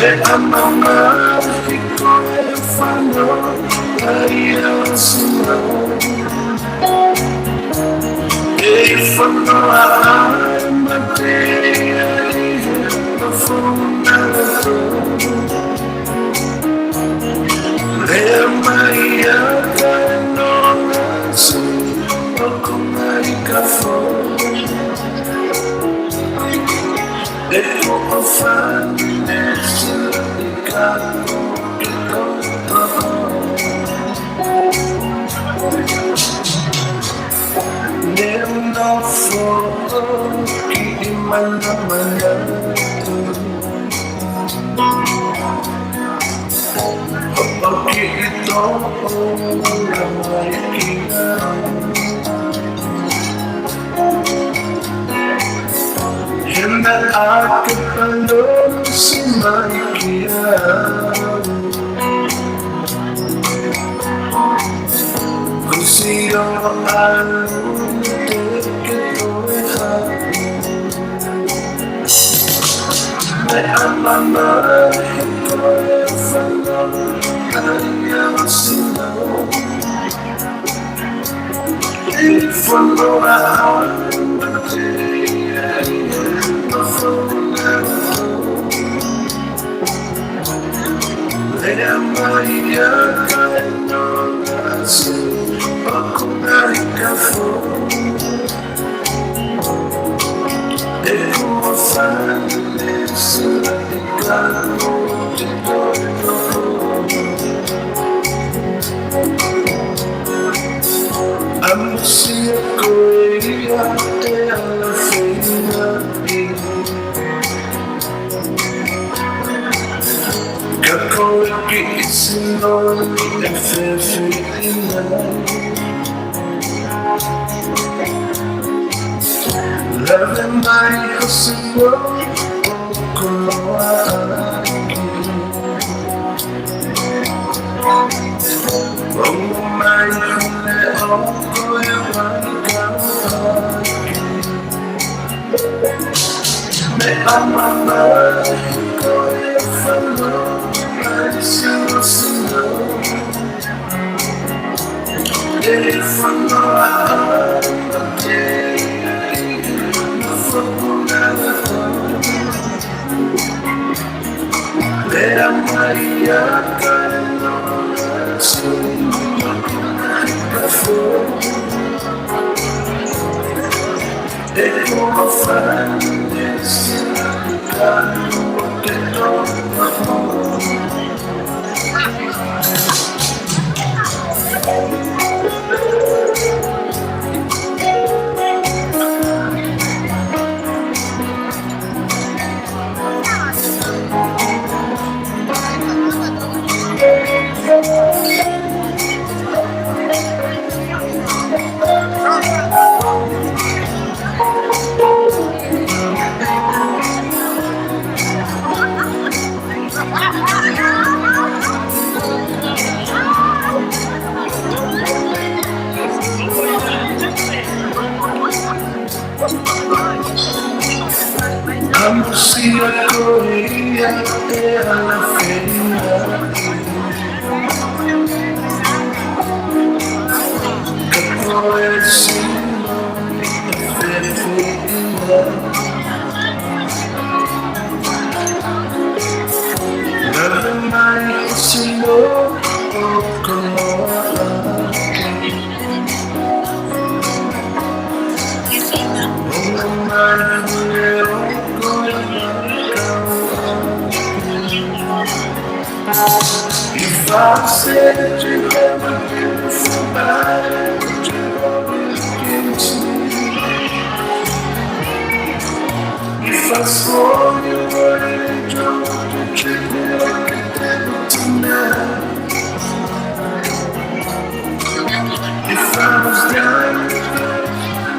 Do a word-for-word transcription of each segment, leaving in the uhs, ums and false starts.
Meʻa mamahi ko e fānau ʻa e ʻOtua. ʻE fānau ʻa e mate ʻi he mafononga. Lea mai ʻa e kainonga sui ʻoku ngali kafo. ʻE ko e fānau ne sila ʻi ka ko ke tau. Ne nofo ki ʻi manamana. Hoʻo kiʻi tōʻonga mai ki ai. He naʻa ke palōmesi mai kiate au. Kuo u sio ʻalu te ke toe haʻu. Meʻa mamahi ko e fānau ʻa e ʻOtua. ʻE fānau ʻa e mate ʻi he mafononga. Lea mai ʻa e kainonga sui ʻoku ngali kafo. ʻE ko e fānau ne sila ʻi ka ko ke tau. ʻAmusia koe ia te ala feinga ʻi. Ka ko e kiʻi sino ni ʻe fēfē ʻi ai. Lave mai ho sino ʻo koloa ʻaki. Ongo mai ho leʻo ko e vai kau ʻaki. Meʻa mamahi ko e fānau ʻa e sinosino. ʻE fānau ʻa e mate ʻi he mafononga. Lea mai ʻa e kainonga sui ʻoku ngali kafo. ʻE ko e fānau ne sila ʻi ka ko ke tau. If I said you have a beautiful body, would you hold it against me? If I swore you were an angel, would you treat me like a devil tonight? If I was dying,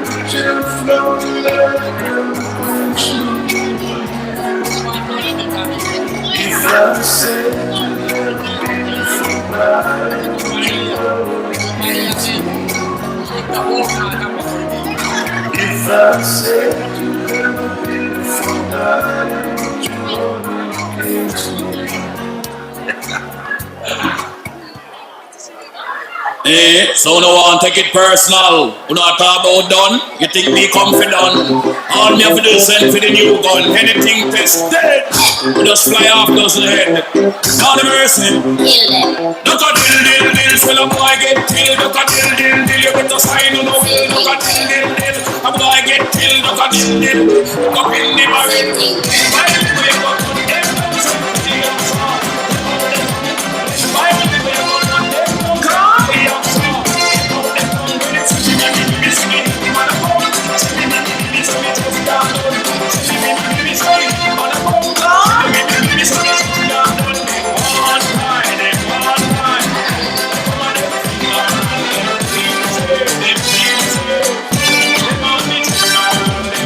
would you float like a ocean? If I said you had a beautiful body, would you hold it against me? If I said you had a beautiful body, would you hold it against me? Eh, so no one take it personal. Unu ata bo don, you think me confident? All me have to do is send for the new gun. Anything tested, we just fly off those head. Lord have mercy. Duck a dill, dill, dill, swell a boy get killed. Duck a dill, dill, dill, you better sign on the will. Duck a dill, dill, dill, a boy get killed. Duck a dill, dill, duck up in the barrel.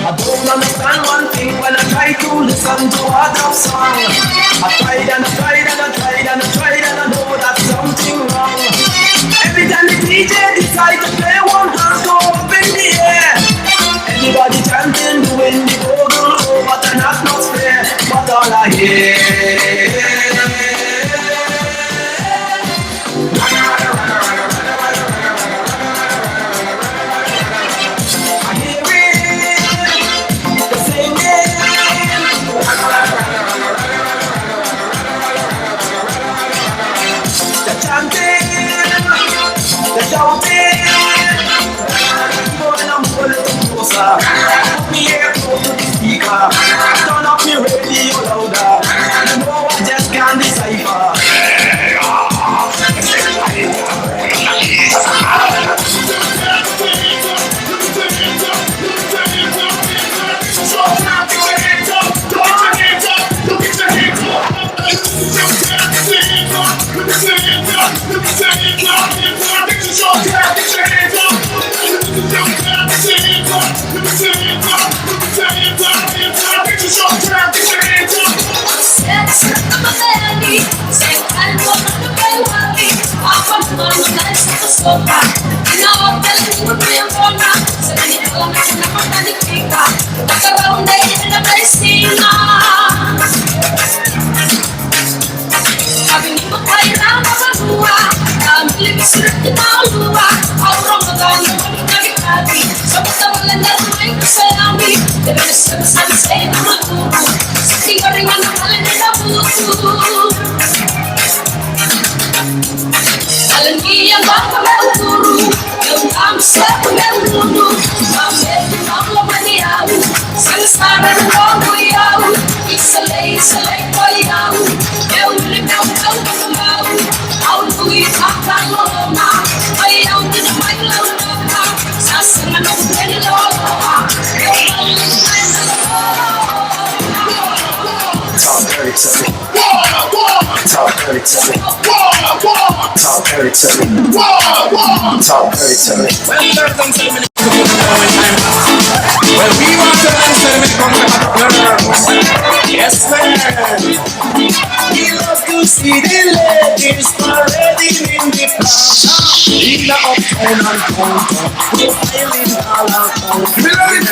I don't understand one thing when I try to listen to other song. I tried and I tried and I tried and I tried and I know that something wrong. Every time the D J decide to play, one hand go up in the air. Everybody chanting, doing the voodoo, oh, what an atmosphere. But all I hear Talk dirty to me. Talk dirty to me. Talk dirty to me. Talk dirty to me. Well, we want to answer the... Yes, man. We love to see the ladies parading in the plaza. In the uptown and downtown, we fighting all around. We love it.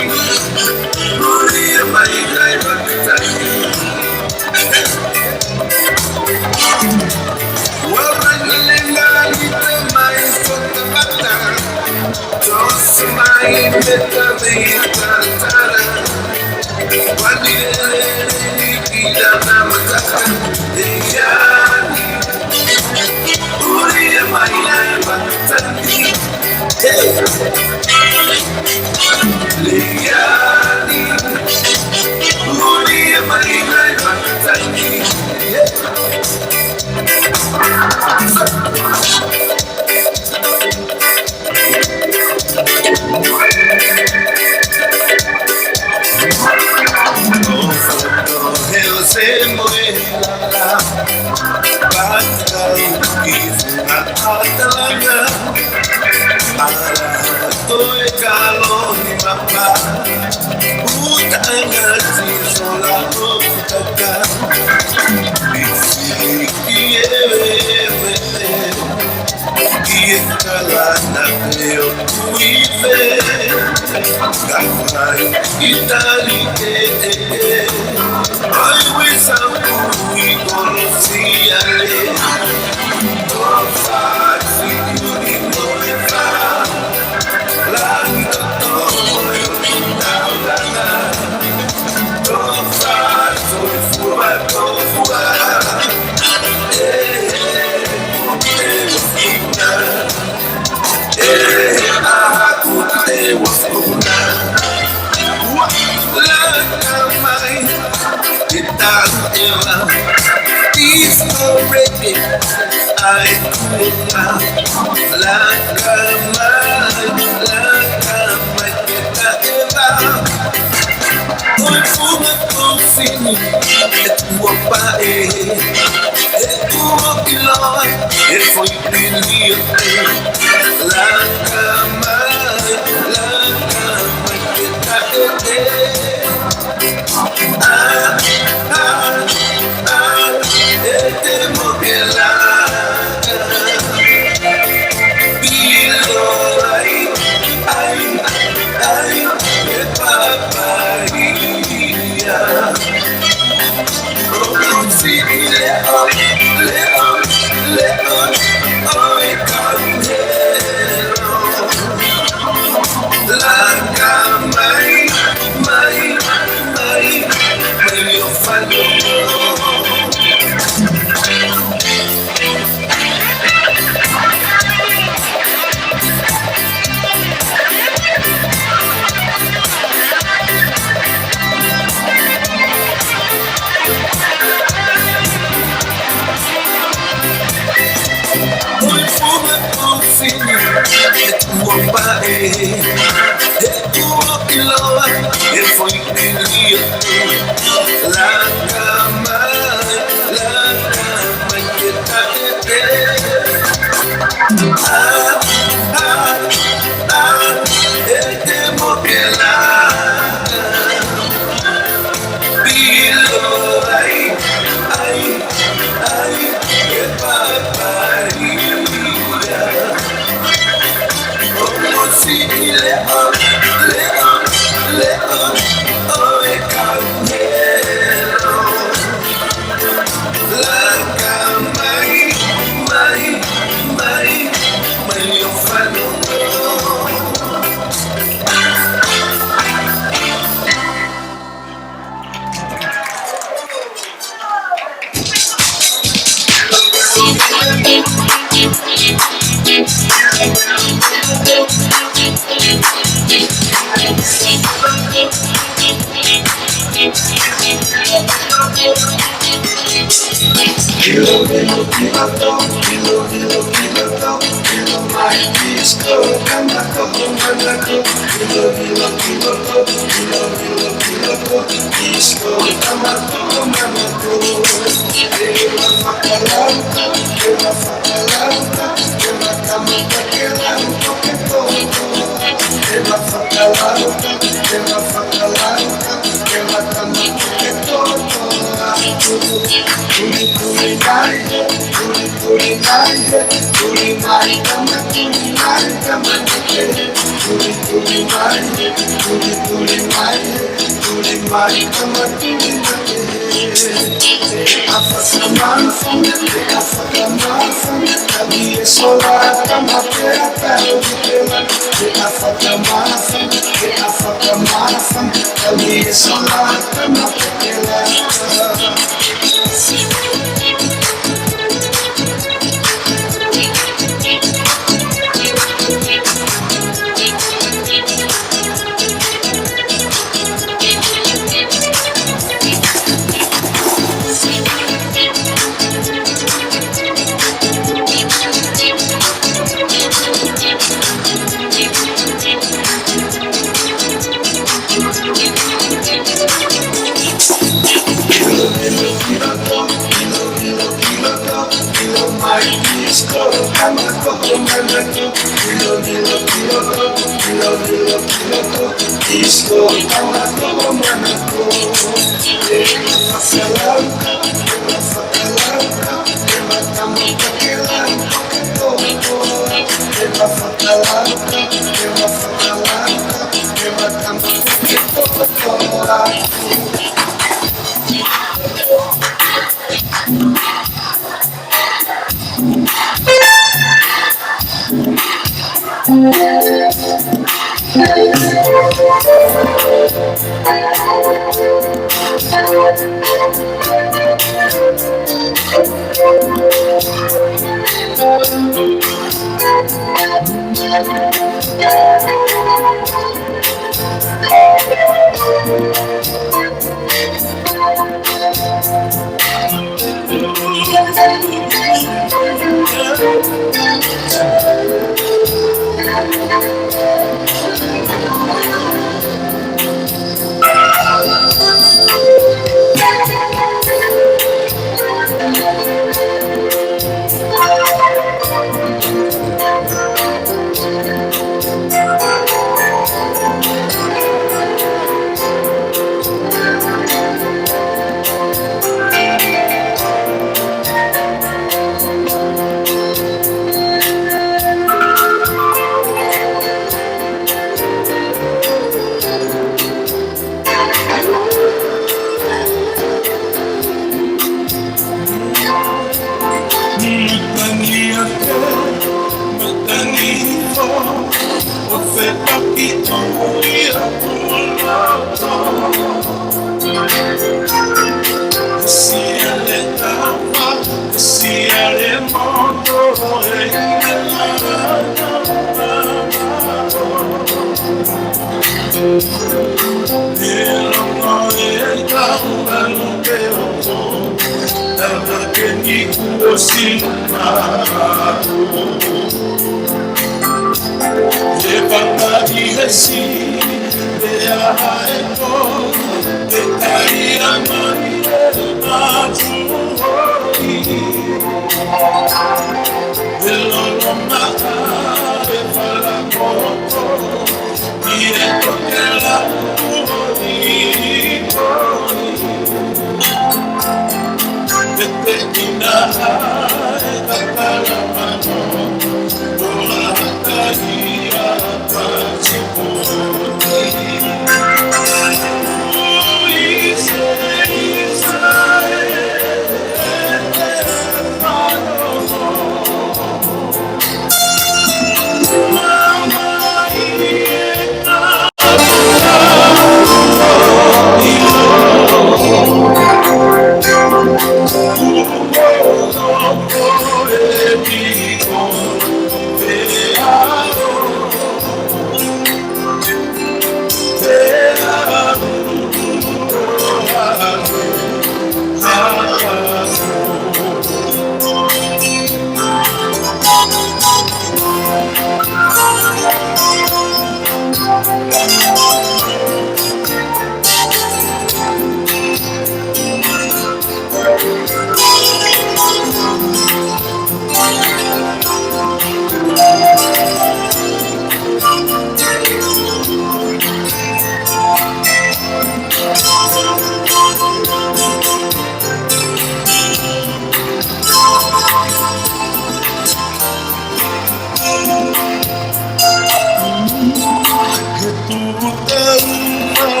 He tuʻu te uma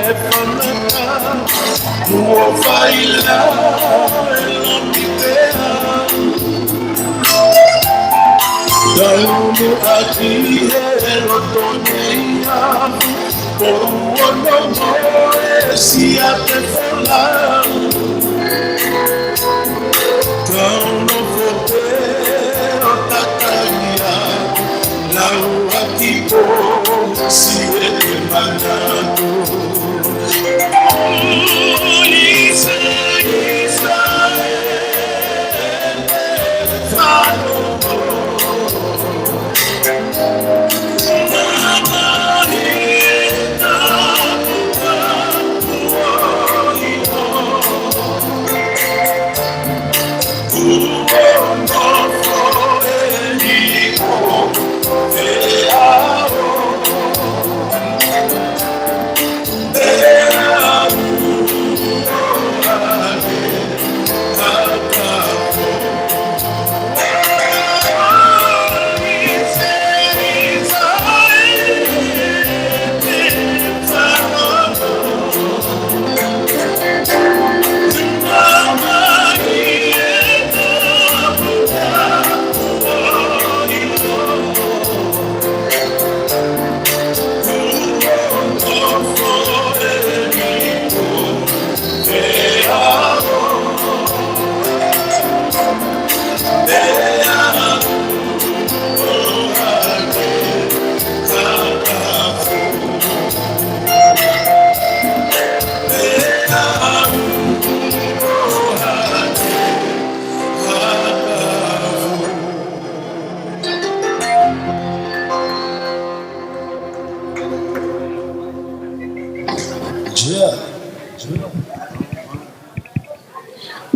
e fanaka, kuo fai la e lomi te Tau mo ati he loto nei a, o ono mo e sia te folau. Tau no fote o tataia, lau aki po si e te manatu.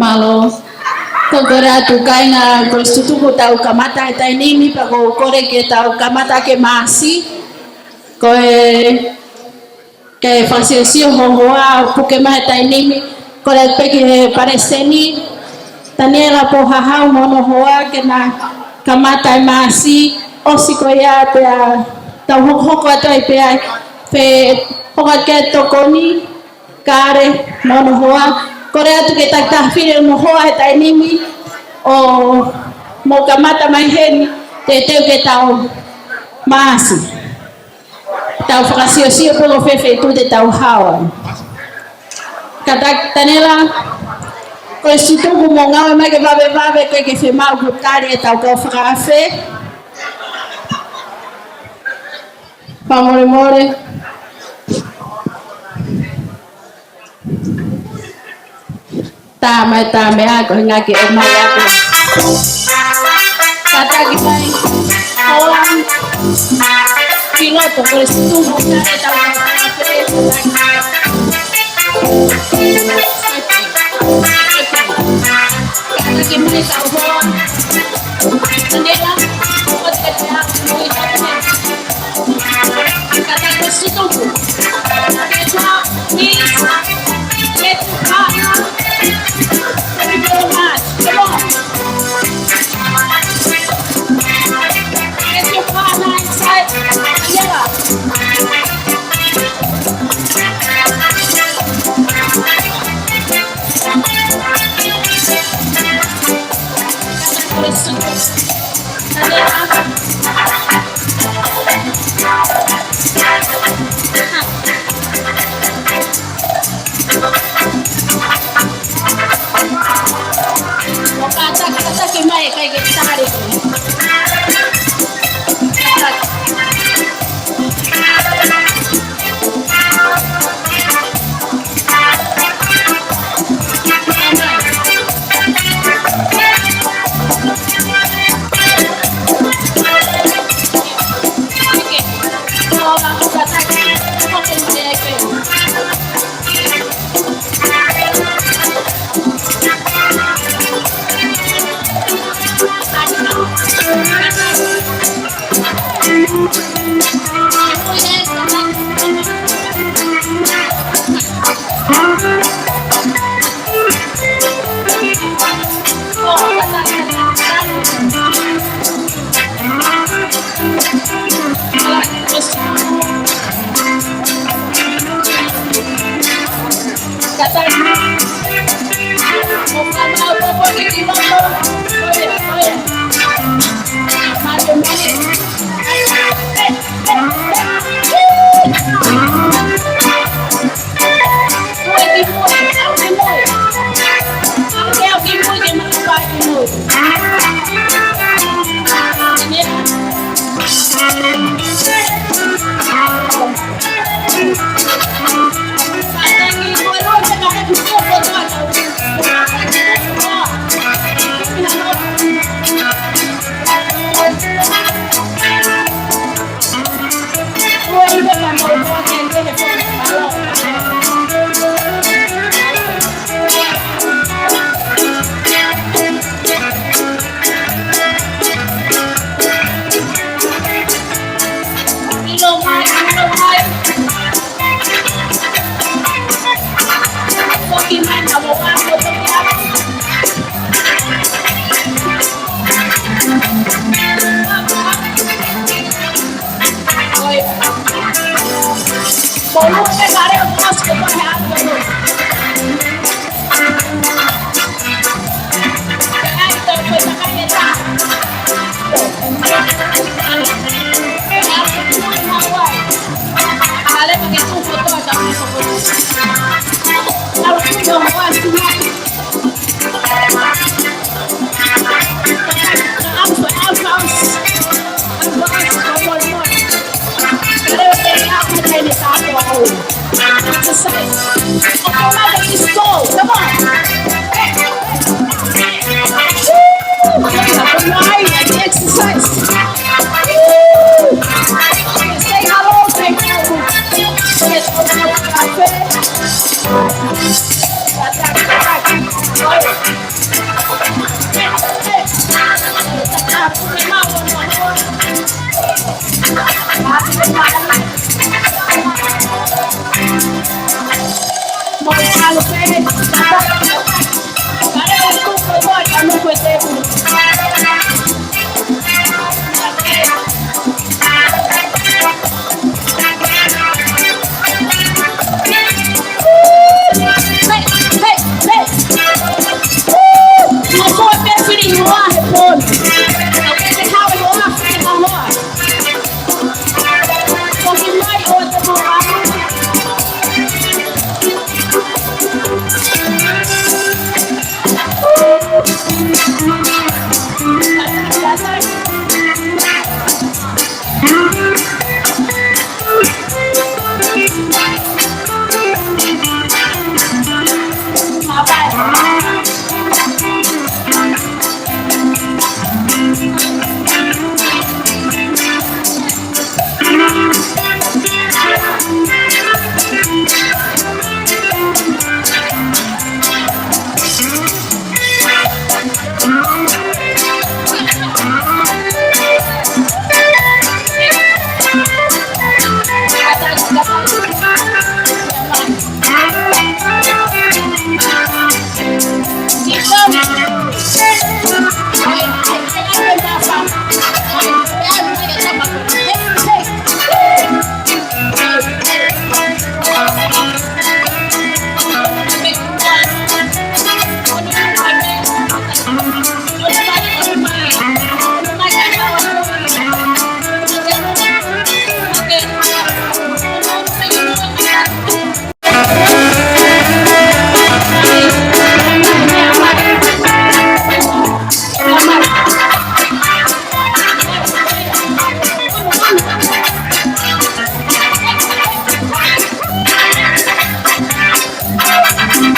Mālō. Ko e kole atu kāinga, ko e tutuku tau kamata he taimi ni pea ko e kole ke tau kamata ke māsi. Ko e ke fakasiosio ho hoa ʻo puke mai he taimi ni, kole pē ki he palesiteni, Taniela Pohahau mo hono hoa ke na kamata e māsi, ʻosi ko ia pea tau hokohoko atu ai pē ai, pe hoko atu ki he tokoni, Kale mo hono hoa, kole atu ke takitaha fili hono hoa he taimi ni, ʻo mou kamata mai heni, teuteu ke tau māsi. Tau fakasiosio pe ko fē feituʻu te tau hao ai. Kātaki Taniela, ko e tutuku mo ngāue mai ke vavevave, ko e ke fiemaʻu kuo tali ʻetau kau fakaafe. Fakamolemole. Tā mai, tā mai, ko e ngaahi ʻomai atu. Kātaki mai. Hola. Piloto, ko e tutuku, tā e tau. Kātaki mai, tau hoa. Taniela, ko e te te a, ko e te te a. Kātaki ko e tutuku. Get up, please. Get your partner. Thank you very much. Come on. Get your partner inside. Yeah. ʻO kātaki, kātaki mai, ʻikai ke tali. Kātaki. Exercise. Come on. Woo! Exercise. Woo! Say hello, say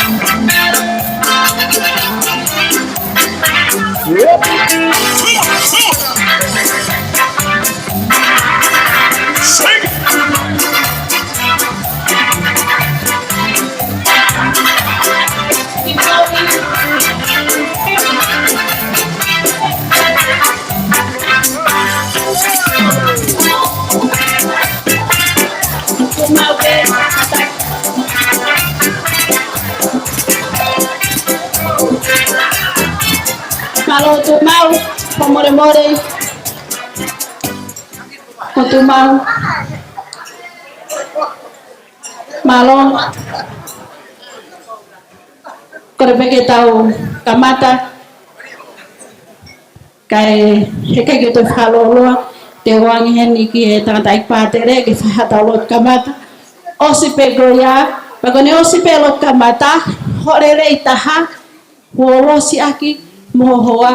hello. Mālō Tumau, fakamolemole. Ko Tumau. Mālō. Kole pē ke tau kamata. Kae ʻikai ke toe fakalōloa, te u ʻoange heni ki he tangataʻeiki pātele ke fai ha tau lotu kamata. ʻOsi pē ko ia, pea ko ʻene ʻosi pē lotu kamata, hoʻo lelei taha, hoʻo ʻosi ʻaki mo ho hoa,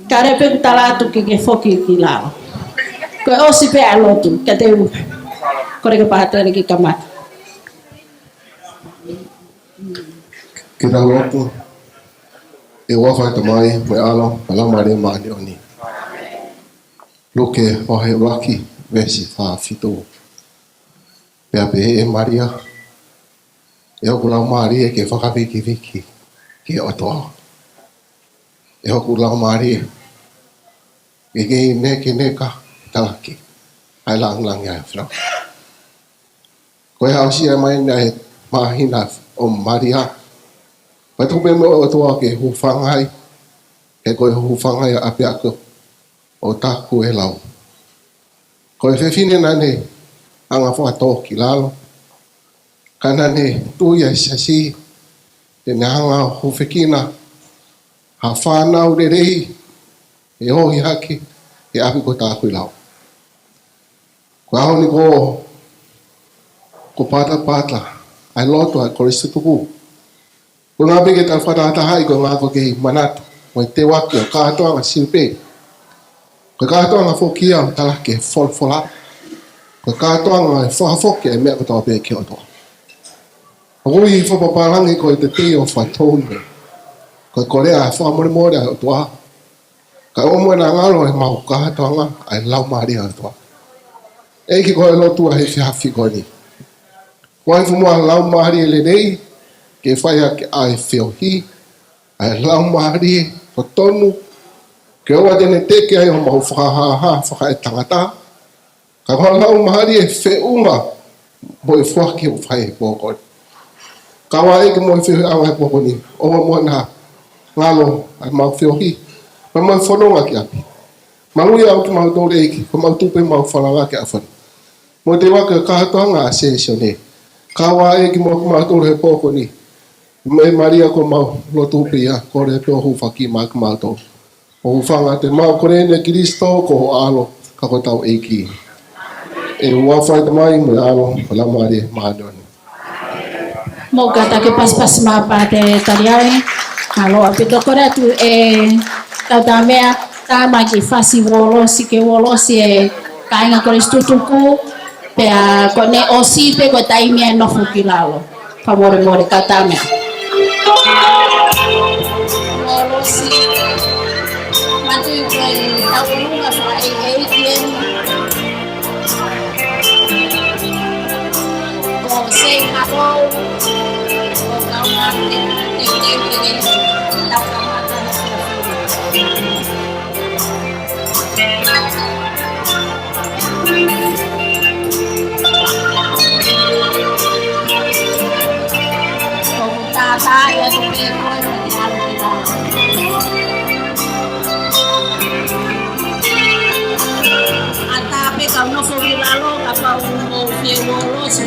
kae ʻoua pē ke tala atu ke ke foki ki lalo. Ko e ʻosi pē ʻa e lotu, ka te u kole ke pātele ki kamata. Ke tau lotu. ʻE ʻofa ʻa e Tamai, mo e ʻAlo, mo e Laumālie Māʻoniʻoni. Luke vahe ʻuluaki, veesi fā fitu. Pea pehē ʻe Malia, ʻe hoku laumālie ke fakavikiviki ki he ʻOtua. ʻE hoku laumālie ke kei nekeneka talaki ʻa e lāngilangi ʻa e fānau. Ko e aʻusia mai ʻa e māhina ʻo Malia, pea tuku pē mo e ʻOtua ke hūfanga ai, he ko e hūfanga ia ʻa e ʻapiako ʻo taku e lau. Ko e fefine naʻa ne anga fakatō ki lalo, ka naʻa ne tui ʻa e siasi, te ne hanga ʻo hūfekina ha fānau lelei, ʻe ʻohake ʻi he ʻapi ko taku e lau. Ko e ʻaho ni ko, ko e patapata ʻa e lotu ʻa e Kolisi Tutuku. Ko e ngaahi pē ke tau fakatahatahaʻi, ko e ngaahi ko e kei manatu mo e teuaki ʻo e kātoanga sipē. Ko e kātoanga foki ia ʻoku talaki ʻe he folofola. Ko e kātoanga ʻe fakafoki ʻa e meʻa kotoa pē ki he ʻOtua. ʻOku ui ʻi he fakapapālangi ko e the day of atonement. Ko e kolea ʻa e fakamolemole ʻa e ʻOtua. Kae ʻoua naʻa ngalo ʻemau kātoanga ʻa e Laumālie ʻo e ʻOtua. ʻEiki, ko e lotu ʻa e efiafi ko eni, ʻoku ʻi ai fua mo ha laumālie lelei ke fai ʻaki ʻa e feohi, ʻa e laumālie totonu, ke ʻoua te ne teke ai ʻemau fakahāhā fakaetangata, ka ko ha laumālie feʻunga mo e foaki ʻoku fai he pō ko eni. Kau ai ʻEiki mo e feohiʻanga he pō ko eni, ʻoua muʻa naʻa ngalo ʻemau feohi, pea mo e fononga ki ʻapi. Maluʻi ʻa kimautolu ʻEiki, ko ʻemau tupe mo ʻemau falala ki he ʻaho ni. Mo e teuaki ʻo e kātoanga ʻa e sēsone. Kau ai ʻEiki mo kimautolu he pō ko eni. Mei Malia ko ʻemau lotu pē ia, kole pē hoʻo hūfaki mai kimautolu. ʻOku ou hūfanga atu ʻemau kole ni ʻia Kalaisi ko ho ʻAlo, ka ko hotau ʻEiki. ʻI he huafa ʻo e Tamai mo e ʻAlo mo e Laumālie Māʻoniʻoni. Mou kātaki pasipasi mai pea te tali ai. Mālō ʻaupito, kole atu ʻe Kautameʻa, tā mai ki he fasi uolosi, ke uolosi e kāinga Kolisi Tutuku, pea ko ʻene ʻosi pē ko e taimi ʻa e nofo ki lalo. Fakamolemole, Kautameʻa. Uolosi. Matu i ko e tau unga fai e A T M. Ko Sei Hako, ko Kaumate, te te te te, tau kamata na. Ko Tata ia tu pe ko e alo ki la. ʻAtā pē kau nofo ki lalo, kapau ʻoku mou fie uolosi.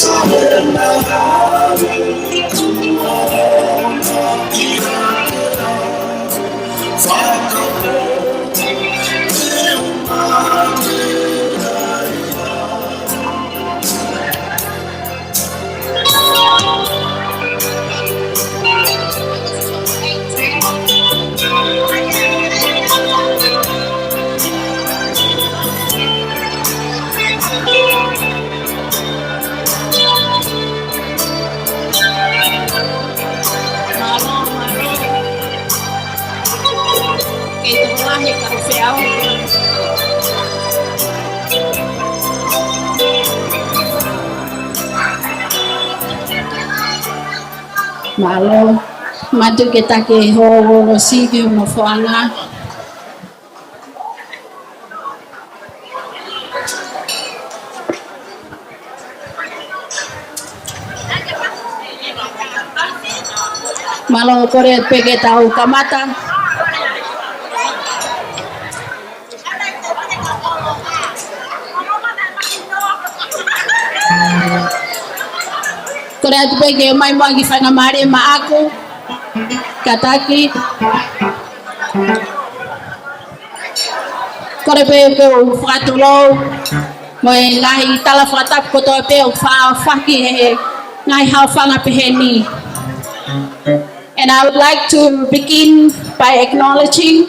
Mālō, mālō. Kei tō lahi ka feau. Mālō. Mātuʻaki ke taki e houalotu ki hono fofonga. Mālō, kole pē ke tau kamata. Kole atu pē ke ʻomai muʻa ki he faingamālie maʻaku. Kātaki. Kole pē ke u fakatulou mo e ngaahi tala fakatapu kotoa pē ʻoku faʻa foaki ʻe he ngaahi haʻofanga pehē ni. And I would like to begin by acknowledging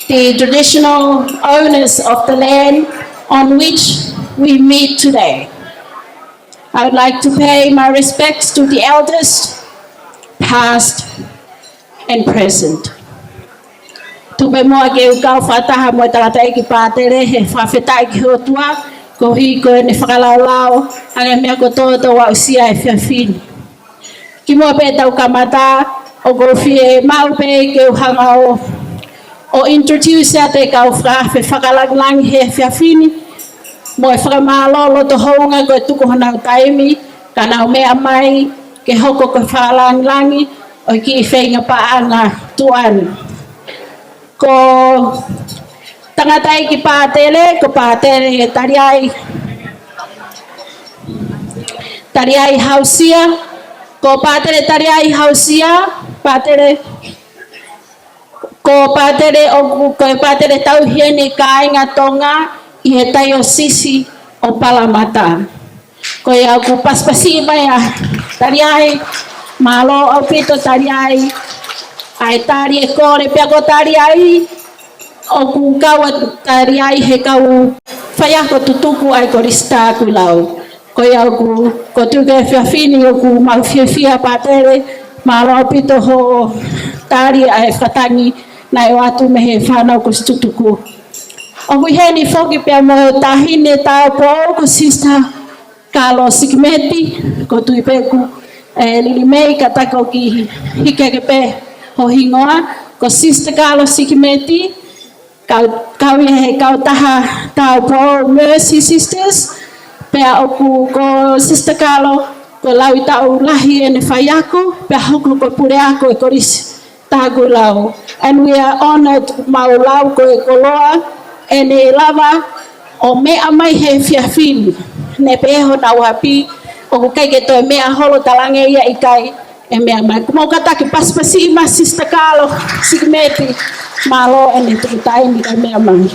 the traditional owners of the land on which we meet today. I would like to pay my respects to the elders, past and present. Tuku muʻa ke u kau fakataha mo e tangataʻeiki pātele he fakafetaʻi ki he ʻOtua, koeʻuhi ko ʻene fakalaolao ʻa e meʻa kotoa ʻoku tau aʻusia he efiafi ni. Kimuʻa pea tau kamata, ʻoku ou fie maʻu pē ke u hanga ʻo, ʻo introduce atu e kau fakaafe fakalāngilangi he efiafi ni, mo e fakamālō loto houngaʻia ko e tuku honau taimi, ka nau meʻa mai ke hoko ko e fakalāngilangi ʻo e kiʻi feinga paʻanga tuʻa ni. Ko e tangataʻeiki pātele, ko Pātele Taliai, Taliai Hausia, ko Pātele Taliai Hausia, pātele, ko pātele ʻoku, ko e pātele tauhi ʻeni e kāinga Tonga ʻi he taiosisi ʻo Palamata. Ko ia ʻoku pasipasi mai ʻa Taliai, mālō ʻaupito Taliai, ʻa e tali e kole pea ko Taliai, ʻoku kau ʻa Taliai he kau faiako tutuku ʻa e Kolisi Takulau. Ko ia ʻoku, ko e tuʻu ki he efiafi ni ʻoku mau fiefia pātele, mālō ʻaupito hoʻo tali ʻa e fakatangi naʻe ʻoatu mei he fānau kolisi tutuku. ʻOku ʻi heni foki pea mo e taʻahine tāupoʻou ko Sister Kalo Sikimeti, ʻoku ou tui pē ʻoku, ē, lili mei, kātaki ke hiki hake pē ho hingoa, ko Sister Kalo Sikimeti, kau, kau ʻi he kautaha tāupoʻou Mercy Sisters, pea ʻoku ko Sister Kalo, ko e lauʻi taʻu lahi ʻene faiako, pea hoko ko e puleako e Kolisi Takulau. And we are honored, mau lau ko e koloa ʻene lava ʻo meʻa mai he efiafi ni. Neʻe pehē honau ʻapi, ʻoku ʻikai ke toe meʻa holo, talaange ia ʻikai, ʻe meʻa mai. Ko mau kātaki pasipasi mai Sister Kalo Sikimeti, mālō ʻene tuku taimi kae meʻa mai.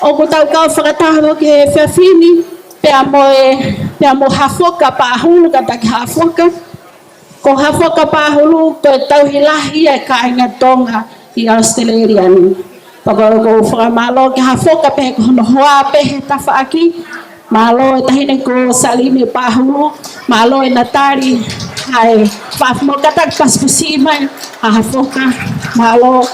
ʻOku tau kau fakataha ki he efiafi ni, pea mo e, pea mo Hafoka Pahulu, kātaki Hafoka. Ko Hafoka Pahulu, ko e tauhi lahi ʻa e kāinga Tonga ʻi ʻAositelēlia ni. Pea ʻoku ou fakamālō kia Hafoka pea ko hono hoa pē he tafaʻaki. Mālō e taʻahine ko Saline Pahulu, mālō ʻena tali ʻa e faʻahi mo kātaki pasipasi mai ʻa Hafoka, mālō.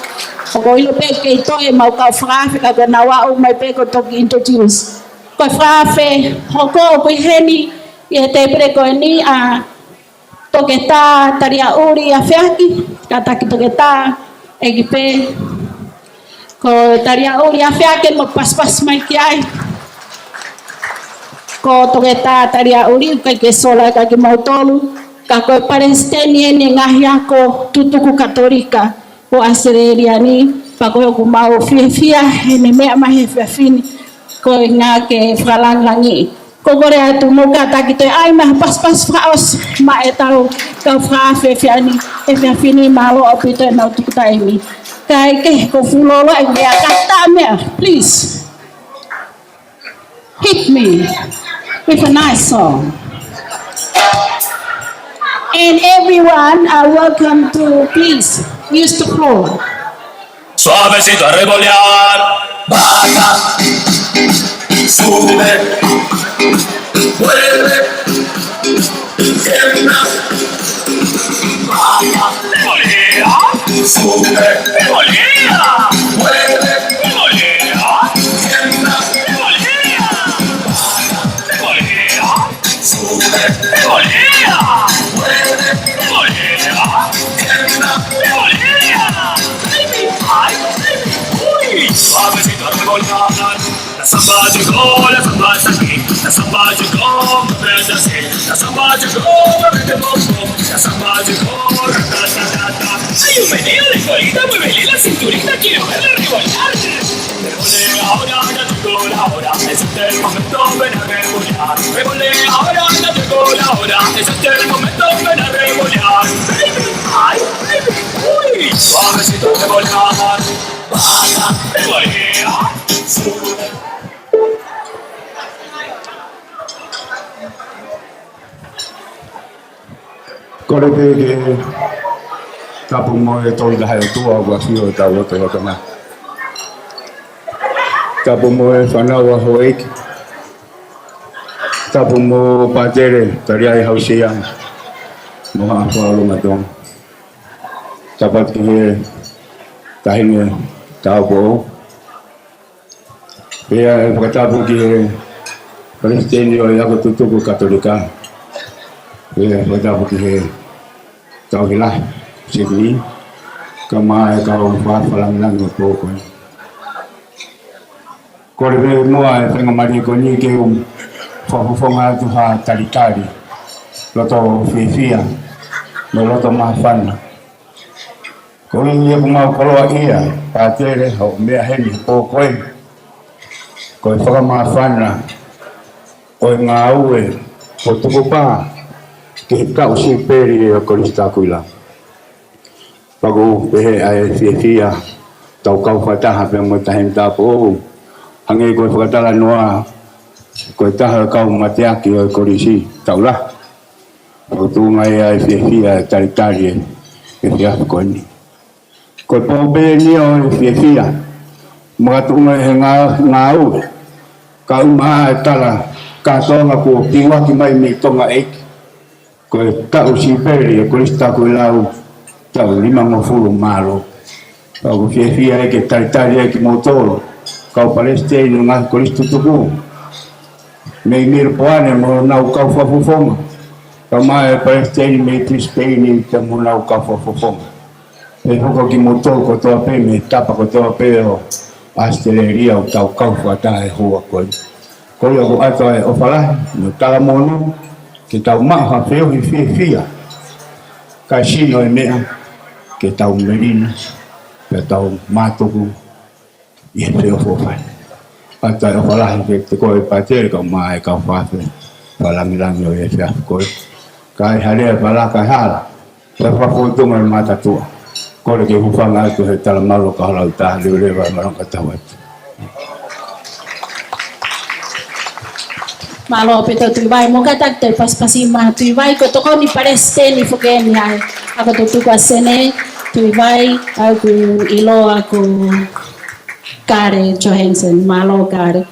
ʻOku ou ʻilo pē ʻoku kei toe mau kau fakaafe ka ko ʻenau aʻu mai pē ʻoku toki introduce. Ko e fakaafe hoko ʻoku ʻi heni ʻI he tēpile ko eni ʻa Toketā Taliaʻuli Afeaki, kātaki Toketā, ʻEiki pē. Ko Taliaʻuli Afeaki mo paspas mai ki ai. Ko Toketā Taliaʻuli, ʻoku ʻikai ke sola ʻaki kimoutolu, ka ko e palesiteni eni e ngaahi ako tutuku Katolika ʻo ʻAositelēlia ni, pea ko ʻeku mau fiefia heʻene meʻa mai he efiafi ni, ko e ngā ke fakalāngilangiʻi. Ko e kole atu mo kātaki toe ʻai mai ha paspas fakaʻosi maʻa ʻetau kau fakaafe he efiafi ni, he efiafi ni mālō ʻaupito ʻenau tuku taimi. Kae kehe ko e fuoloa e meʻa kātaki meʻa, please. Hit me with a nice song. And everyone are welcome to please use the floor. Suavecito a revolear. Baja. Sube. Mueve. Tiembla. Baja. Revolea. Sube. Revolea. Mueve. Revolea. Tiembla. Revolea. Baja. Revolea. Sube. Revolea. Mueve. Revolea. Tiembla. Revolea. Baby, ay, baby, uy. Suavecito a revolea. La samba llegó, la samba está aquí. La samba llegó, muévete así. La samba llegó, muévete, bobo. La samba llegó, ra, ta, ta, ta, ta. Hay un meneo de colita, muévele la cinturita, quiero verla revolcar. Revolea ahora, ya llegó la hora, es este el momento, ven a revolear. Revolea ahora, ya llegó la hora, es este el momento, ven a revolear. Baby, ay, baby, uy, suavecito revolear. Basta, revolea. Kole pē ke tapu mo e Tolu Tahaʻi ʻOtua ʻoku ʻafio ʻi hotau loto ʻi he ʻaho ni. Tapu mo e fānau ʻa houʻeiki. Tapu mo Pātele Taliai Hausia mo haʻa fakalongoaʻanga. Tapu atu ki he Taʻahine Tāupoʻou. Pea ʻe fakatapu ki he Palesiteni ʻo e Ako Tutuku Katolika. Pea ʻe fakatapu ki he Tauhi Lahi Sydney, kae ʻumaʻā e kau fakalāngilangi ʻo e pō ko eni. Kole pē muʻa e faingamālie ko eni ke u fakafofonga atu ha talitali loto fiefia mo loto māfana. Ko ia ʻoku mau koloaʻia, Pātele, hoʻo meʻa heni he pō ko eni, ko e fakamāfana ʻo e ngāue ʻo tukupā ki he taʻu Siupeli ʻo Kolisi Takuila. Pea ʻoku pehē ʻa e fiefia ʻetau kau fakataha pea mo e Taʻahine Tāupoʻou, hangē ko e fakatalanoa, ko e taha e kau mateaki ʻo e Kolisi Taʻu Lahi. Pea ʻoku tuʻunga ia ʻa e fiefia e talitali e efiafi ko eni. Ko e pō pē eni ʻo e fiefia, makatuʻunga he ngā-, ngāue, kae ʻumaʻā e tala kātoanga kuo piuaki mai mei Tonga ʻEiki. Ko e taʻu Siupeli ʻo Kolisi Takuila, taʻu limangofulu mā ua. Pea ʻoku fiefia ai ke talitali ai kimoutolu kau palesiteni ʻo e ngaahi kolisi tutuku mei Melepoane mo honau kau fakafofonga, kae ʻumaʻā e palesiteni mei Pulisipeini pea mo honau kau fakafofonga. Pea hoko kimoutolu kotoa pē mei he tapa kotoa pē ʻo ʻAositelēlia ʻo tau kau fakataha he houa ko eni. Ko ia ʻoku ʻoatu ʻa e ʻofa lahi mo e talamonū ke tau maʻu ha feohi fiefia, kae sino e meʻa ke tau melino, ke tau mātuku ʻi he feʻofoʻofani. ʻOatu ʻa e ʻofa lahi kiate koe Pātele kae ʻumaʻā e kau fakaafe fakalāngilangi ʻo e efiafi ko eni. Kae ʻi ai ha lea faka-Tonga kae hala, pea fakafofonga e mātatuʻa. Kole ke u hūfanga atu he talamalu ʻo Kaholau ʻi Taha, leveleva e malanga tau atu. Mālō ʻaupito Tuʻivai, mo kātaki toe pasipasi mai Tuʻivai, ko e tokoni palesiteni foki eni ʻa e Ako Tutuku ʻa Senē, Tuʻivai, ʻoku ʻiloa ko Kale Johansson, mālō Kale.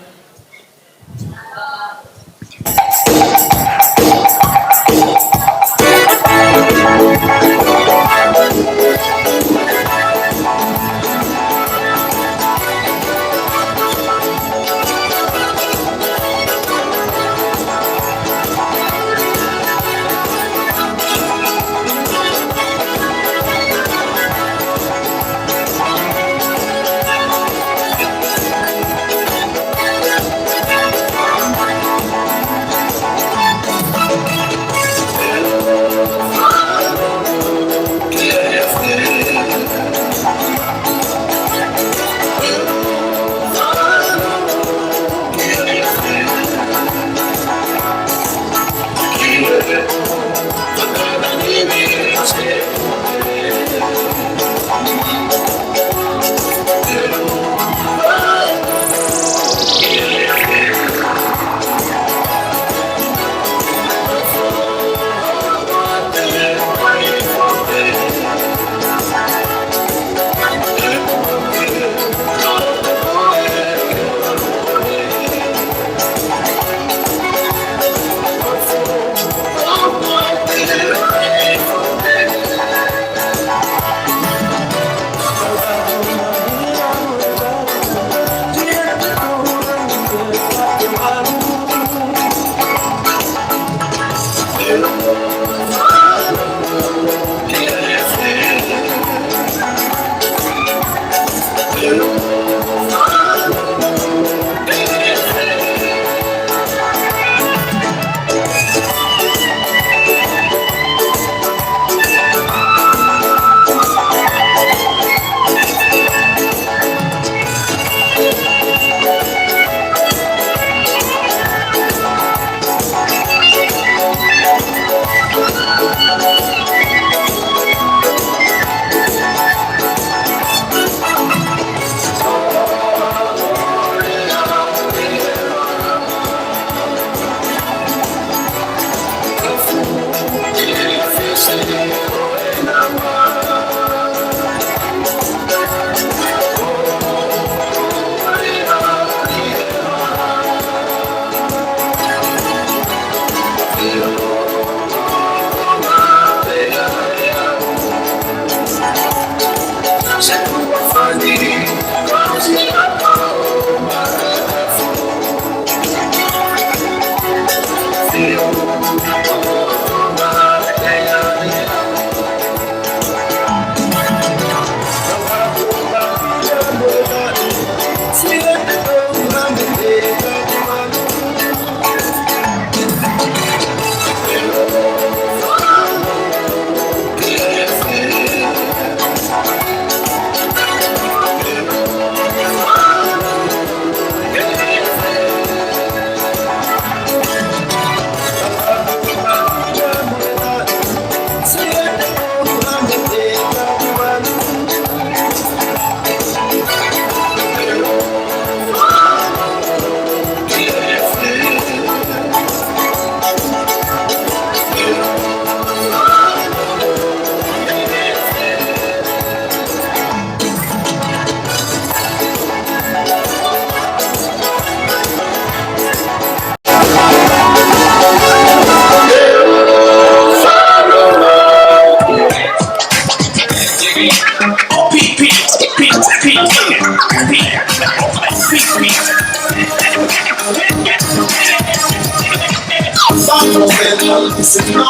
Sit down,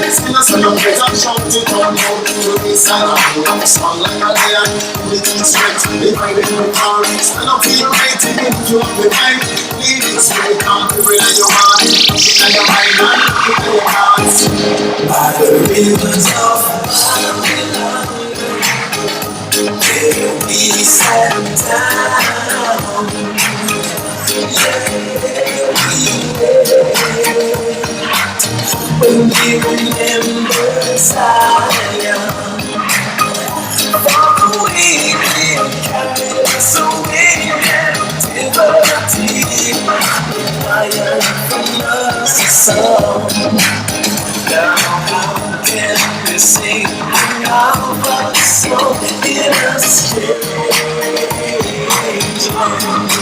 sing a celebration, shout it out loud. Every side of the song like a day, we respect the right in the car. Stand up for your right to make you up the right. Lead it straight, come to it in your heart, in your mind, and in your heart. By the rivers of Babylon, where we sat down. Yeah, we When we remember Zion, for we did captives, so we captivity, fire from the sun. Now how can we sing of a song in a strange land?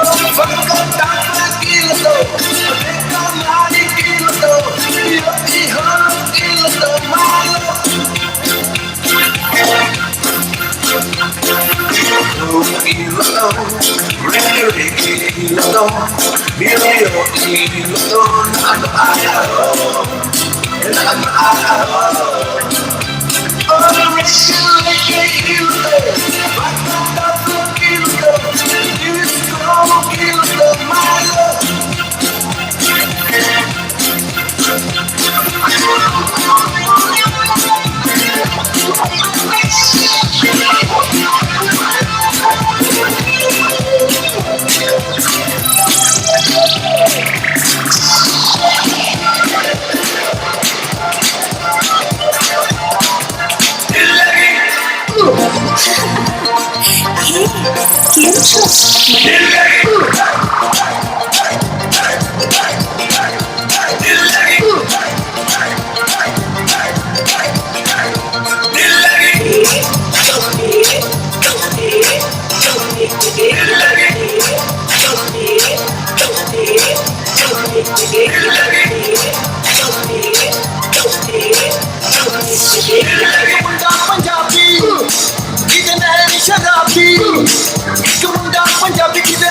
Fakatapu ki loto, pea kamali ki loto, ʻio ʻi holo ki loto, mālō. Ki loto, rere ki loto, milio ki loto, naʻa nau ʻaʻaho. Naʻa nau ʻaʻaho. Kamundan Punjabi, kita nak ini syarabi. Kamundan Punjabi, kita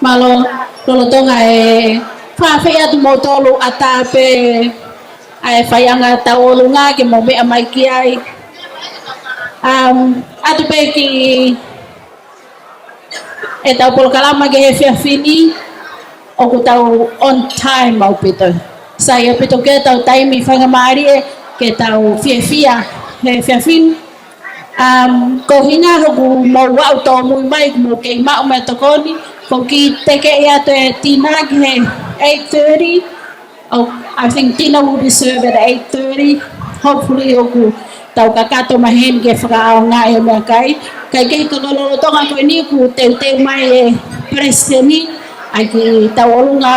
Mālō, lolotonga e fakafeʻiloaki atu moutolu ʻatā pē ʻa e faiʻanga tauʻolunga ke mou meʻa mai ki ai. Um, ʻatu pē ki heʻetau polokalama ki he efiafi ni, ʻoku tau on time ʻaupito. Sai ʻaupito ke tau taimi faingamālie ke tau fiefia he efiafi ni. Um, ko e ʻuhinga hoku mou aʻu tōmui mai, mou kei maʻu meʻatokoni, ko e kiʻi tekeʻi atu e tina ki he eight thirty. Oh, I think dinner will be served at eight thirty. Hopefully, ʻoku tau kakato mai heni ke fakaʻaongaʻi e meʻakai. Kae kehe, ka ko e lolotonga ko eni kuo teuteu mai e Palesiteni ʻa e kiʻi tauʻolunga,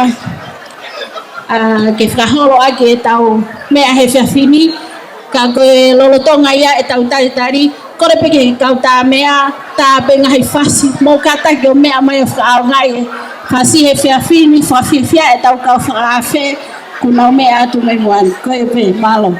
ʻa, ke fakaholo ʻaki ʻetau meʻa he efiafi ni. Ka ko e lolotonga ia ʻetau talitali, kole pē ki he kau tā meʻa, tā pē ngaahi fasi, mou kātaki ʻo meʻa mai ʻo fakaʻaongaʻi e fasi he efiafi ni, fakafiefia ʻetau kau fakaafe, kuo nau meʻa atu mei muʻa ni. Ko ia pē, mālō.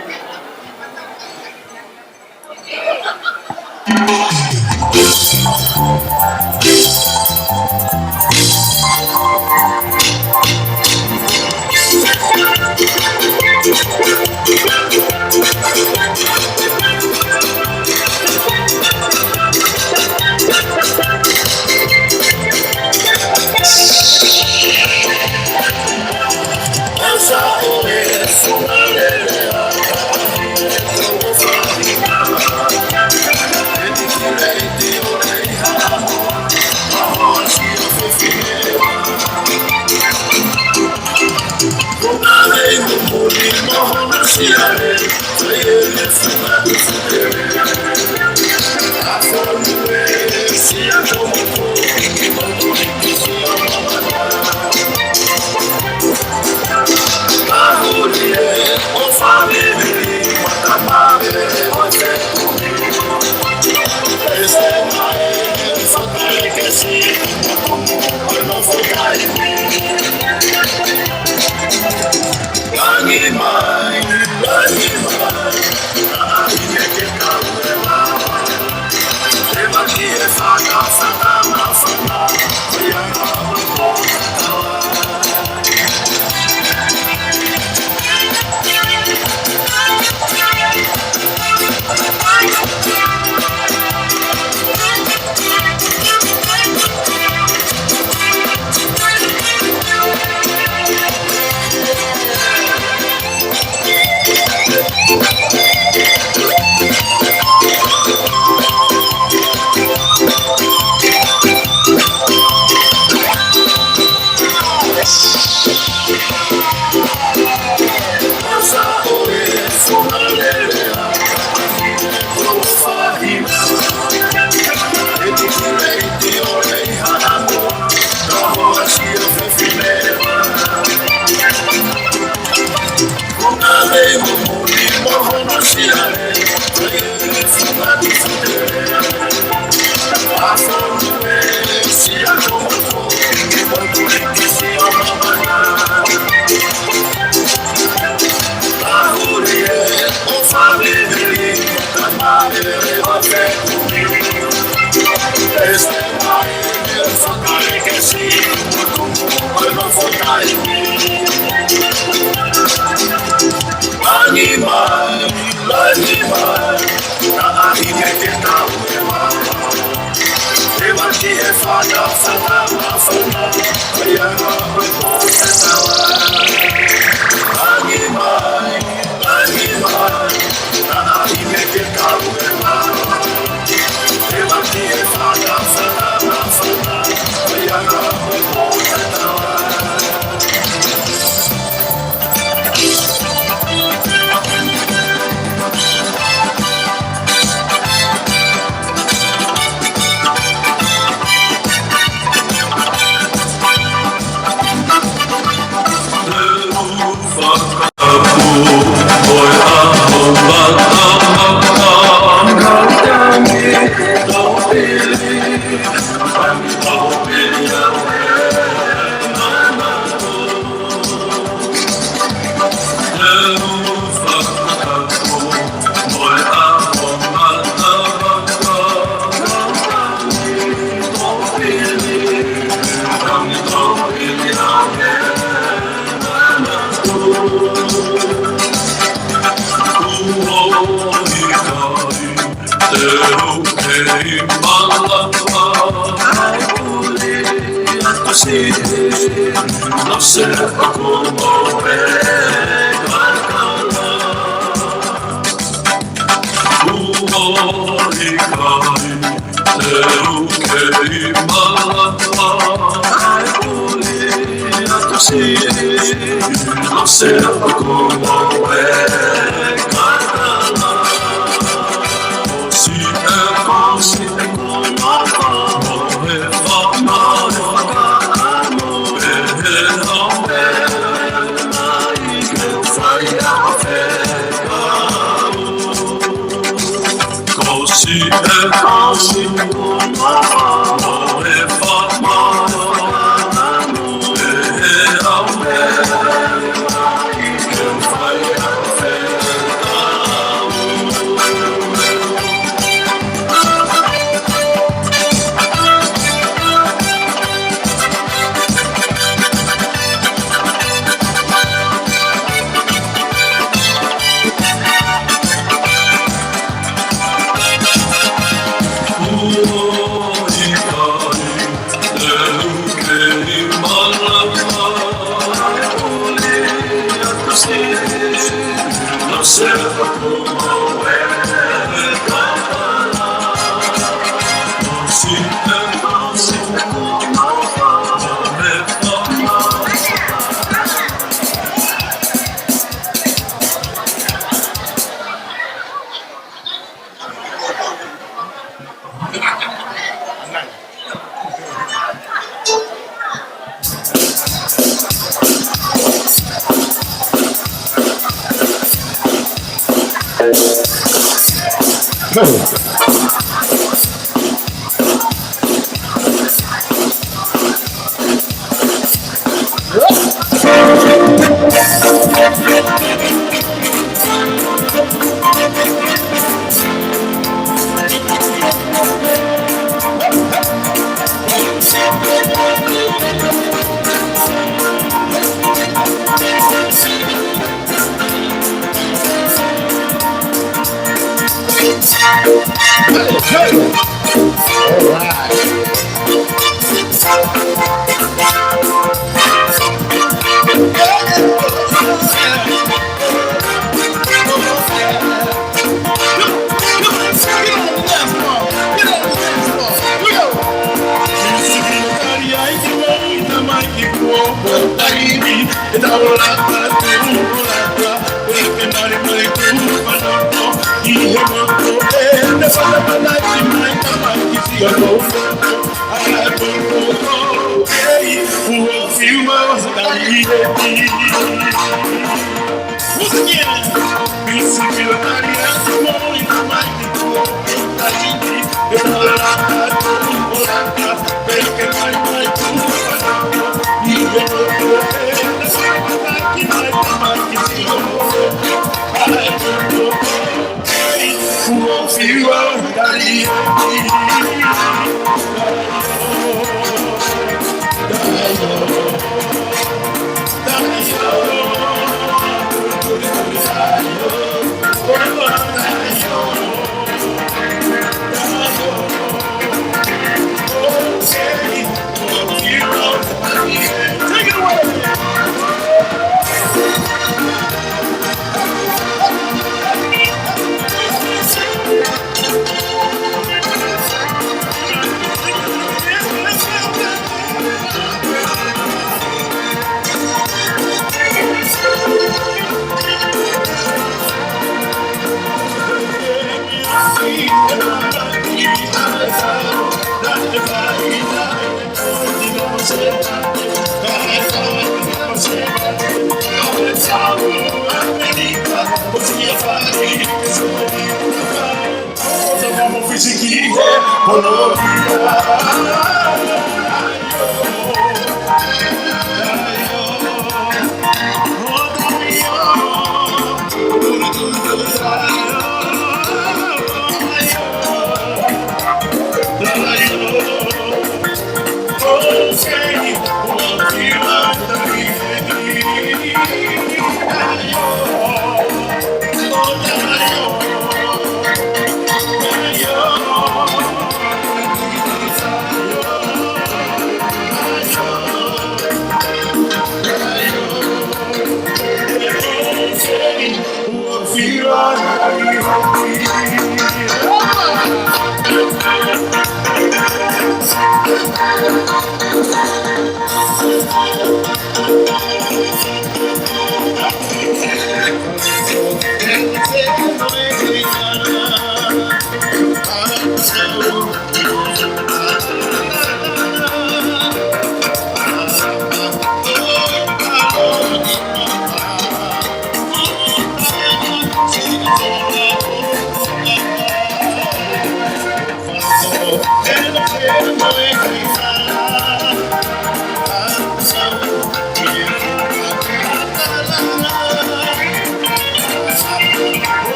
Hey, hey. All right.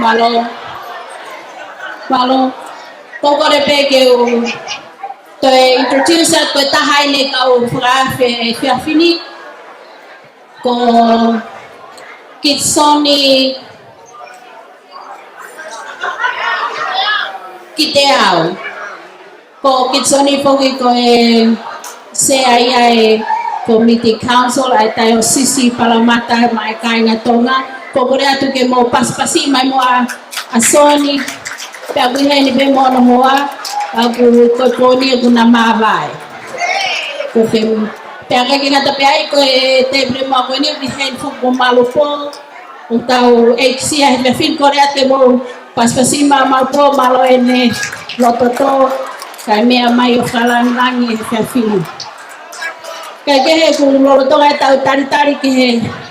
Mālō. Mālō. Ko e kole pē ke u toe introduce atu e taha ʻeni ʻoku fakaafe he efiafi ni. Ko Kitsoni Kiteau. Ko Kitsoni foki ko e sea ia e Community Council ʻa e Taiosisi Palamata maʻa e kāinga Tonga. Ko e kole atu ke mou pasipasi mai mo ʻAsoni, pea ʻoku ʻi heni pē mo hono hoa, ʻoku ko e pōni ʻoku na māvae. Ko femu. Pea ʻikai ke ngata pē ai ko e tēpile mo ko eni ʻoku ʻi heni foki mo Malupō, ʻoku tau ʻeikisia he efiafi ni. Kole atu ke mou pasipasi mai Malupō, mālō ʻene loto tō, kae meʻa mai ʻo fakalāngilangi he efiafi ni. Kae kehe ʻoku lolotonga ʻetau talitali ki he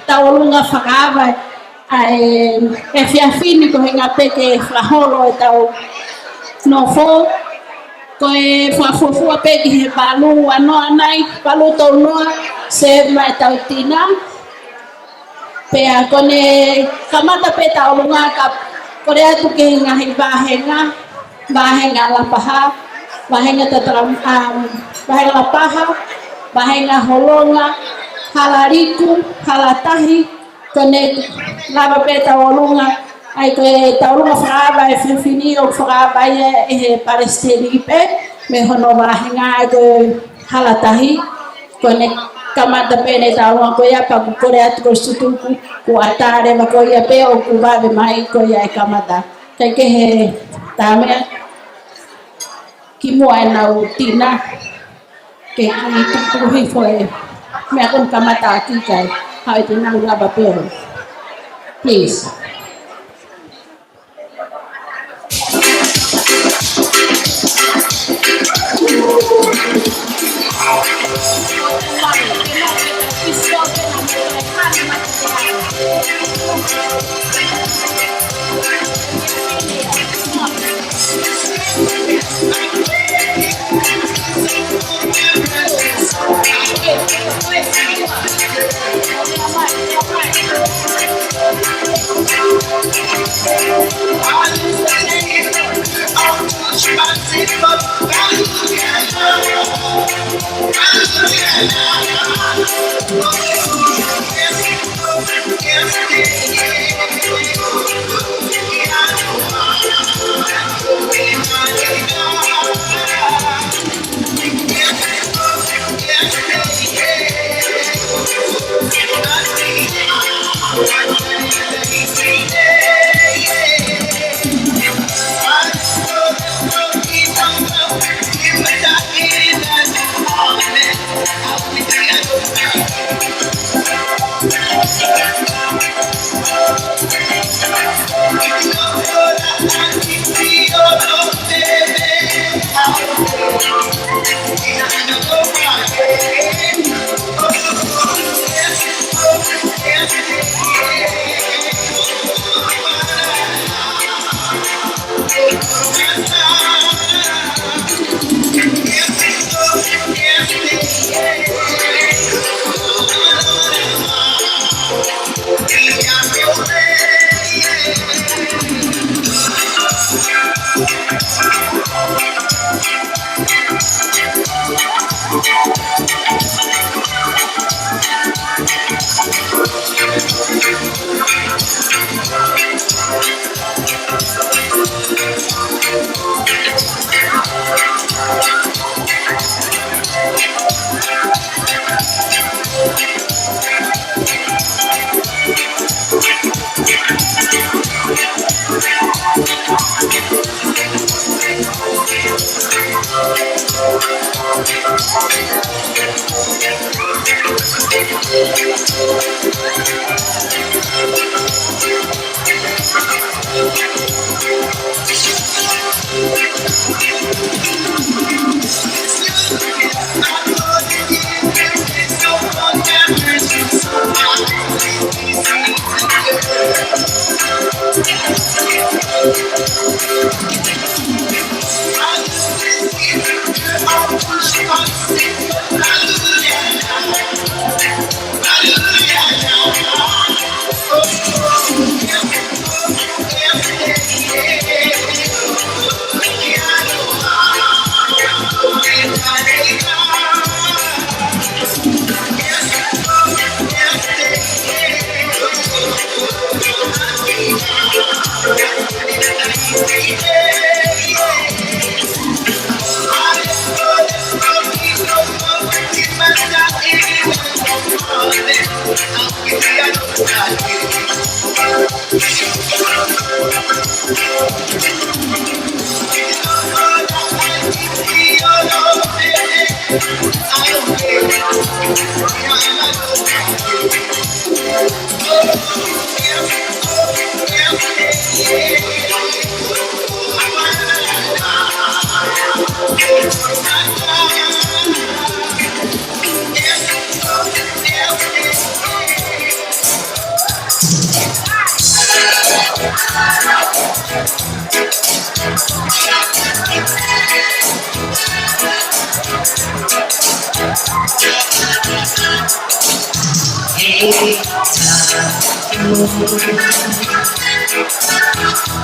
tauʻolunga fakaava ʻa e efiafi ni, ko e ʻuhinga pē ke fakaholo ʻetau nofo, ko e fakafuofua pē ki he valu ua noa nai, valu tolu noa, se mai ʻetau tina. Pea ko ʻene kamata pē tauʻolunga ka kole atu ki he ngaahi vāhenga, vāhenga Lapaha, vāhenga Tatala, um, vāhenga Lapaha, vāhenga Holonga, Halaliku, Halatahi, ko ʻene lava pē tauʻolunga, ʻa ia ko e tauʻolunga fakaava e efiafi ni ʻoku fakaava ia ʻe he palesiteni pē, mei hono vāhenga ʻa ia ko e Halatahi, ko ʻene kamata pē ʻene tauʻolunga ko ia pea ʻoku kole atu ko e sutuku, kuo ʻatā leva ko ia pē ʻoku vave mai ko ia e kamata. Kae kehe tā meʻa, kimuʻa ʻenau tina, ke kiʻi tukutuku hifo e meʻa ko eni kamata ʻaki kae haʻu e tina ʻo lava pē ʻo. Please.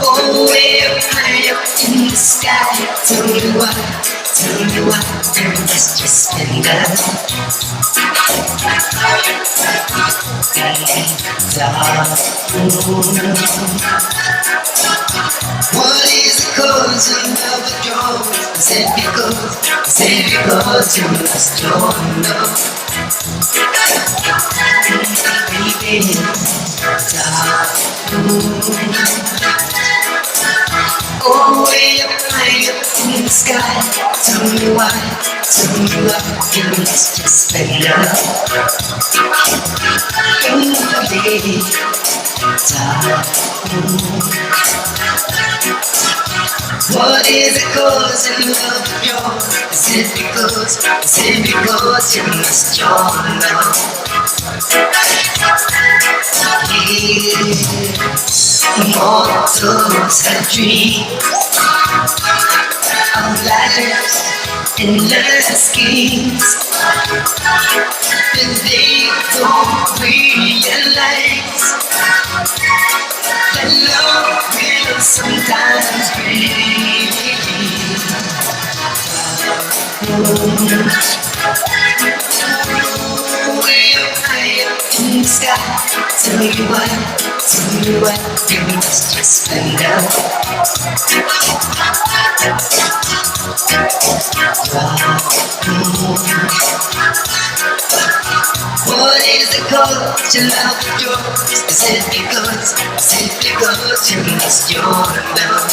Oh, way up high up in the sky, tell me why, tell me why there must just be love. What is the cause of love withdrawal? Is it because, is it because you lost your love? Baby, oh, way up high up in the sky, tell me why, tell me why you must just spend love. Ooh, baby, what is the cause of love withdrawal? Is it because, is it because you lost your love? Yeah. Mortals have dreams of lives and love schemes, and they don't realize that love will sometimes be. Way up high up in the sky, tell me why, tell me why you must just spend love. What is the cause to love withdrawal? Is it because, is it because you lost your love?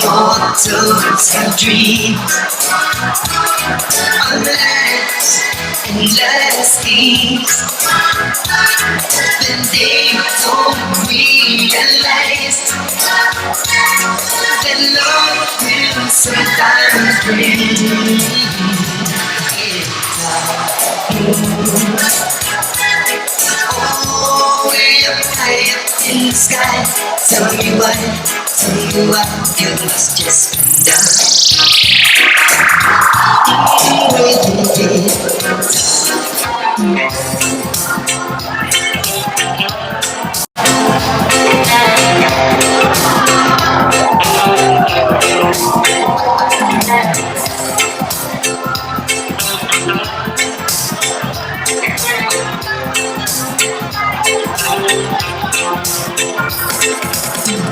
Mortals have dreams of lives and love schemes, then they don't realize that love will sometimes bring. Oh, way up high up in the sky, tell me why, tell me why you must just come down.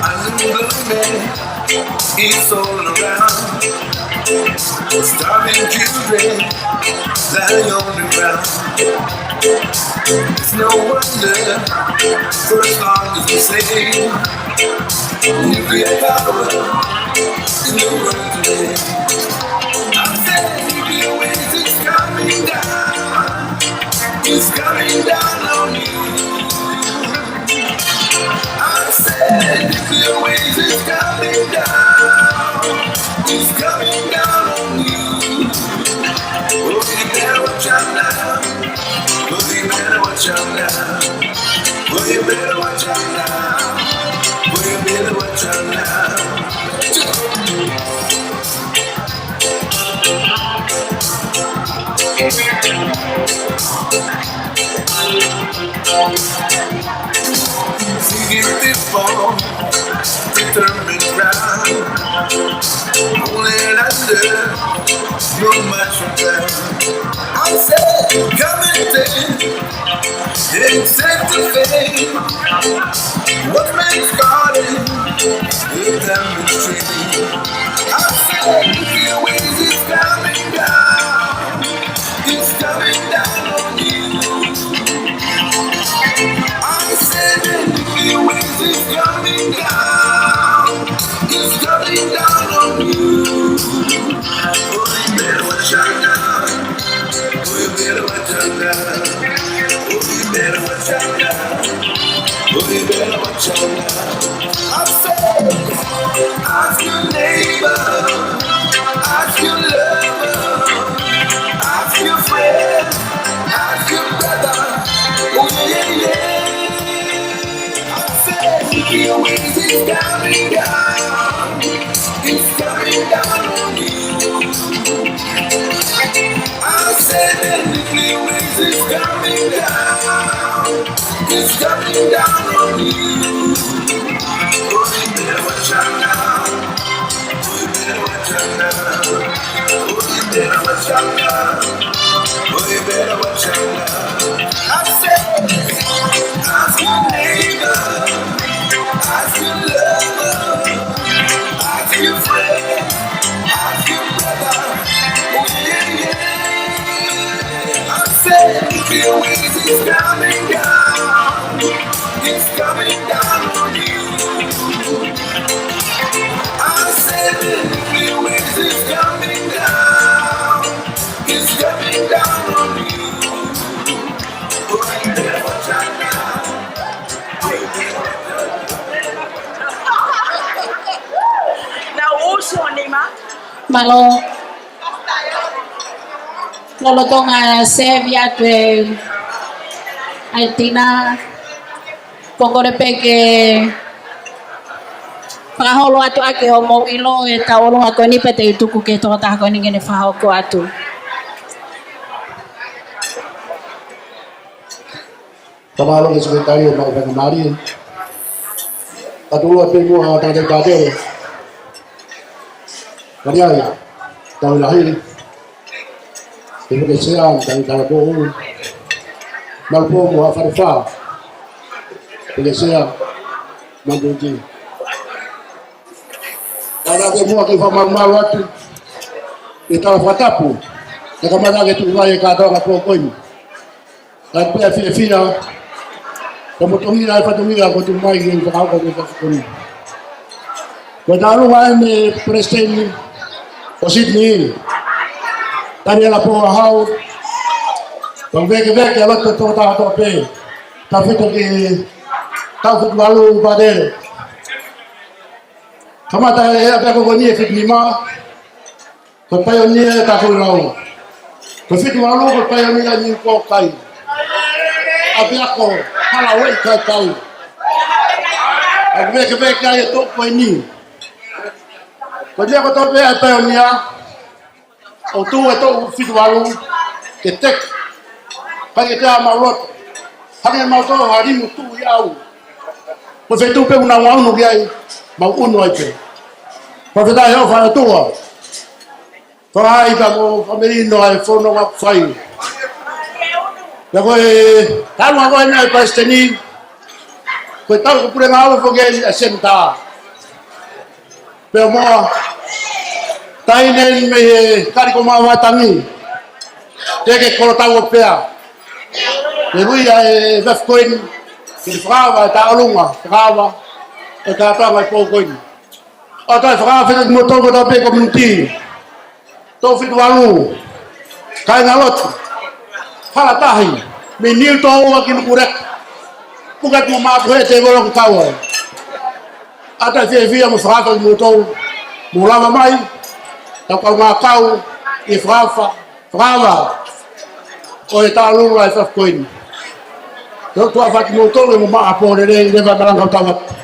Unemployment is all around. Starving children lie on the ground. It's no wonder, for as long as we say nuclear power in the world today. I say nuclear waste is coming down. It's coming down on you. I said nuclear waste is coming down. It's coming down on you. Oh, you better watch out now. Oh, you better watch out now. Oh, you better watch out now. Oh, you better watch out now. Beautiful, determined ground. Only that love, no matter what. I said, come and take, and take the faith. What makes God is demonstrated. I said, the waves is coming down. It's coming down on you. I said, the waves is coming down. It's coming down on you. Oh, you better watch out now. Oh, you better watch out now. Oh, you better watch out now. Oh, you better watch out now. I said, ask your neighbor, ask your lover, ask your friend, ask your brother. Oh, yeah, yeah, yeah. I said, the waves is coming down. It's coming down on you. I said, the waves is coming down. It's coming down on you. Oh, you better watch out now. Oh, you better watch out now. Oh, you better watch out now. Oh, you better watch out now. I said, ask your neighbor, ask your lover, ask your friend, ask your brother. Oh, yeah, yeah. I said, the waves is coming down. It's coming down on you. I said, the waves is coming down. It's coming down on you. Right there, watch out now. Now, who's on him, huh? Mālō. Lolotonga sēvia atu e ʻai tina, ko e kole pē ke fakaholo atu ʻaki hoʻomou ʻilo e tauʻolunga ko eni pea te u tuku ki he tokotaha ko eni ke ne fakahoko atu. Fakamālō ki he Sekelitali ʻo e Maʻu Faingamālie. Ka tūlua pē muʻa ʻa e tangataʻeiki pātele. Kariai, tau lahi. Te peke sea, tau tala pō. Malu pō mo e fale fā. Peke sea, manduki. Ka tau ke muʻa ke fakamalumalu atu. ʻI he tala fakatapu. Ke kamata ke tuʻu mai e kātoanga pō ko eni. Ka pea fiefia, ka mo tongi ai fatongia ko tu mai ke fakahoko ko e fakakoni. Ko e tauʻolunga eni Palesiteni ʻo Sydney. Taniela Pōhahau, ka vekeveke ʻa e loto tō tātou pē. Tau fitu ki, tau fitu valu pātele. Kamata e ʻea pea ko eni e fitu nima. Ko e paionia e Kakuilau. Ko e fitu valu ko e paionia ni ko kai. ʻApiako, hala ʻo e kaikai. ʻA e vekeveke ai e toʻu ko eni. Ko e meʻa ko e toʻu pē ʻa e paionia. ʻO tuʻu e toʻu fitu valu ke teke. Kai ke te a mau loto. Hake mau tō ha limu tuʻu ʻi ʻau. Ko e feituʻu pē ʻoku nau ngaunu ki ai, mau ʻunu ai pē. Ko e fetaʻi ʻo fakatua. Fakaʻaiʻai mo fakamelino ʻa e fononga ʻoku fai. Pea ko e tauʻolunga ko eni ʻa e Palesiteni, ko e tau ko e pulenga ʻo foki eni ʻa e Senitā. Pea mo e taʻahine mei he kali ko Maʻa Vatangi. Te ke kolo tau ʻo pea. Ke ui ʻa e vafi ko eni, ke fakaava e tauʻolunga, fakaava e kātoanga e pō ko eni. ʻOku tau fakaava fekaki mo tau ko tau pē komiunitī. Toʻu fitu valu. Kāingalotu. Hala tahi. Mei Niutōua ki Nukuleka. Puka tu mapu he te volo ku kau ai. ʻOku tau fiefia mo fakaava mo tau. Mo lava mai. Tau kau ngā kau. ʻI he fakaava. Fakaava ʻo e tauʻolunga e vafi ko eni. Tau tuʻa faki mo tau mo maʻa pō lelei leva malanga tau atu.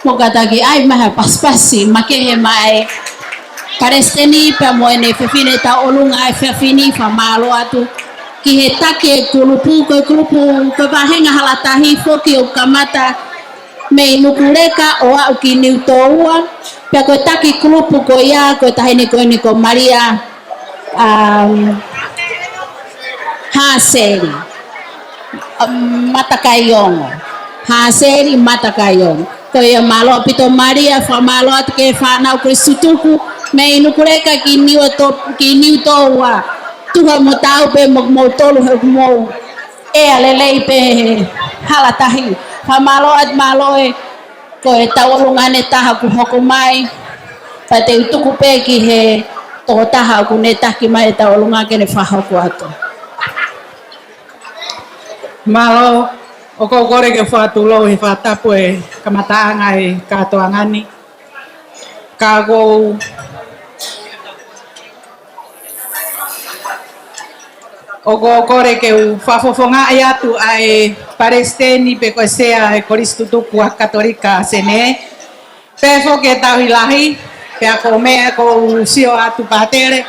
Mou kātaki ʻai mai ha pasipasi makehe maʻa e Palesiteni pea mo ʻene fefine tauʻolunga ʻi he efiafi ni. Fakamālō atu ki he taki e kulupu, ko e kulupu ko e Vāhenga Hala Tahi foki ʻoku kamata mei Nukuleka ʻo aʻu ki Niutōua, pea ko e taki kulupu ko ia ko e taʻahine ko eni ko Malia, um, Hāseli, um, Matakaiongo. Hāseli Matakaiongo. Ko ia mālō ʻaupito Malia, fakamālō atu ki he fānau Kolisi Tutuku mei Nukuleka ki Niuto-, ki Niutōua. Tuha mo tau pē mo, mo tolu he mo ʻea lelei pē he Hala Tahi. Fakamālō atu, mālō e, ko e tauʻolunga ʻe taha kuo hoko mai, pea te u tuku pē ki he tokotaha ʻoku ne taki mai e tauʻolunga ke ne fakahoko atu. Mālō, ʻoku ou kole ke fakatulou he fakatapu e kamataʻanga e kātoanga ni. Ka ʻoku ou, ʻoku ou kole ke u fakafofongaʻi atu ʻa e Palesiteni pe ko e Sea e Kolisi Tutuku ʻa Katolika Senē, pea foki e Tauhi Lahi, pea ko e meʻa ʻoku ou sio atu Pātele,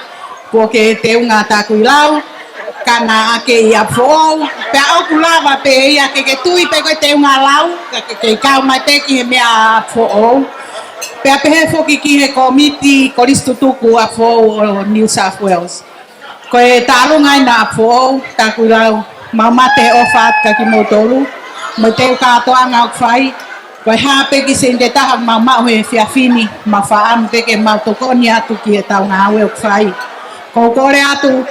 kuo ke teunga Takuilau, ka naʻa ke ʻi ʻApifoʻou, pea ʻoku lava pē ia ke ke tui pē ko e teunga lau, ka ke, ke kau mai pē ki he meʻa ʻApifoʻou. Pea pehē foki ki he kōmiti Kolisi Tutuku ʻApifoʻou ʻo New South Wales. Ko e tālunga ʻena ʻApifoʻou, Takuilau, mau mate ʻofa atu kia kimoutolu, mo e teu kātoanga ʻoku fai, ko e hā pē kiʻi sēniti ʻe taha ʻoku mau maʻu he efiafi ni, mau fakaʻamu pē ke mau tokoni atu ki heʻetau ngāue ʻoku fai. ʻOku ou kole atu,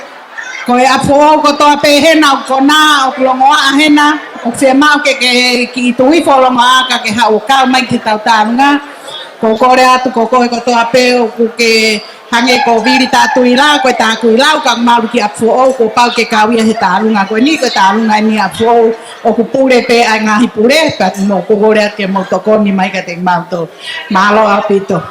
ko e ʻApifoʻou kotoa pē hena ʻoku konā, ʻoku longoaʻa hena, ʻoku fiemaʻu ke, ke kiʻi tuʻu hifo ʻo longoaʻa ka ke haʻu ʻo kau mai ki heʻetau tālunga. ʻOku ou kole atu, ko koe kotoa pē ʻoku ke hangē ko Vili Takuilau, ko e Takuilau, ka malu ki ʻApifoʻou, kuo pau ke kau ia he tālunga ko eni, ko e tālunga eni ʻApifoʻou, ʻoku pule pē ʻa e ngaahi pule, ka mou kole atu ke mou tokoni mai kiate kimautolu. Mālō ʻaupito.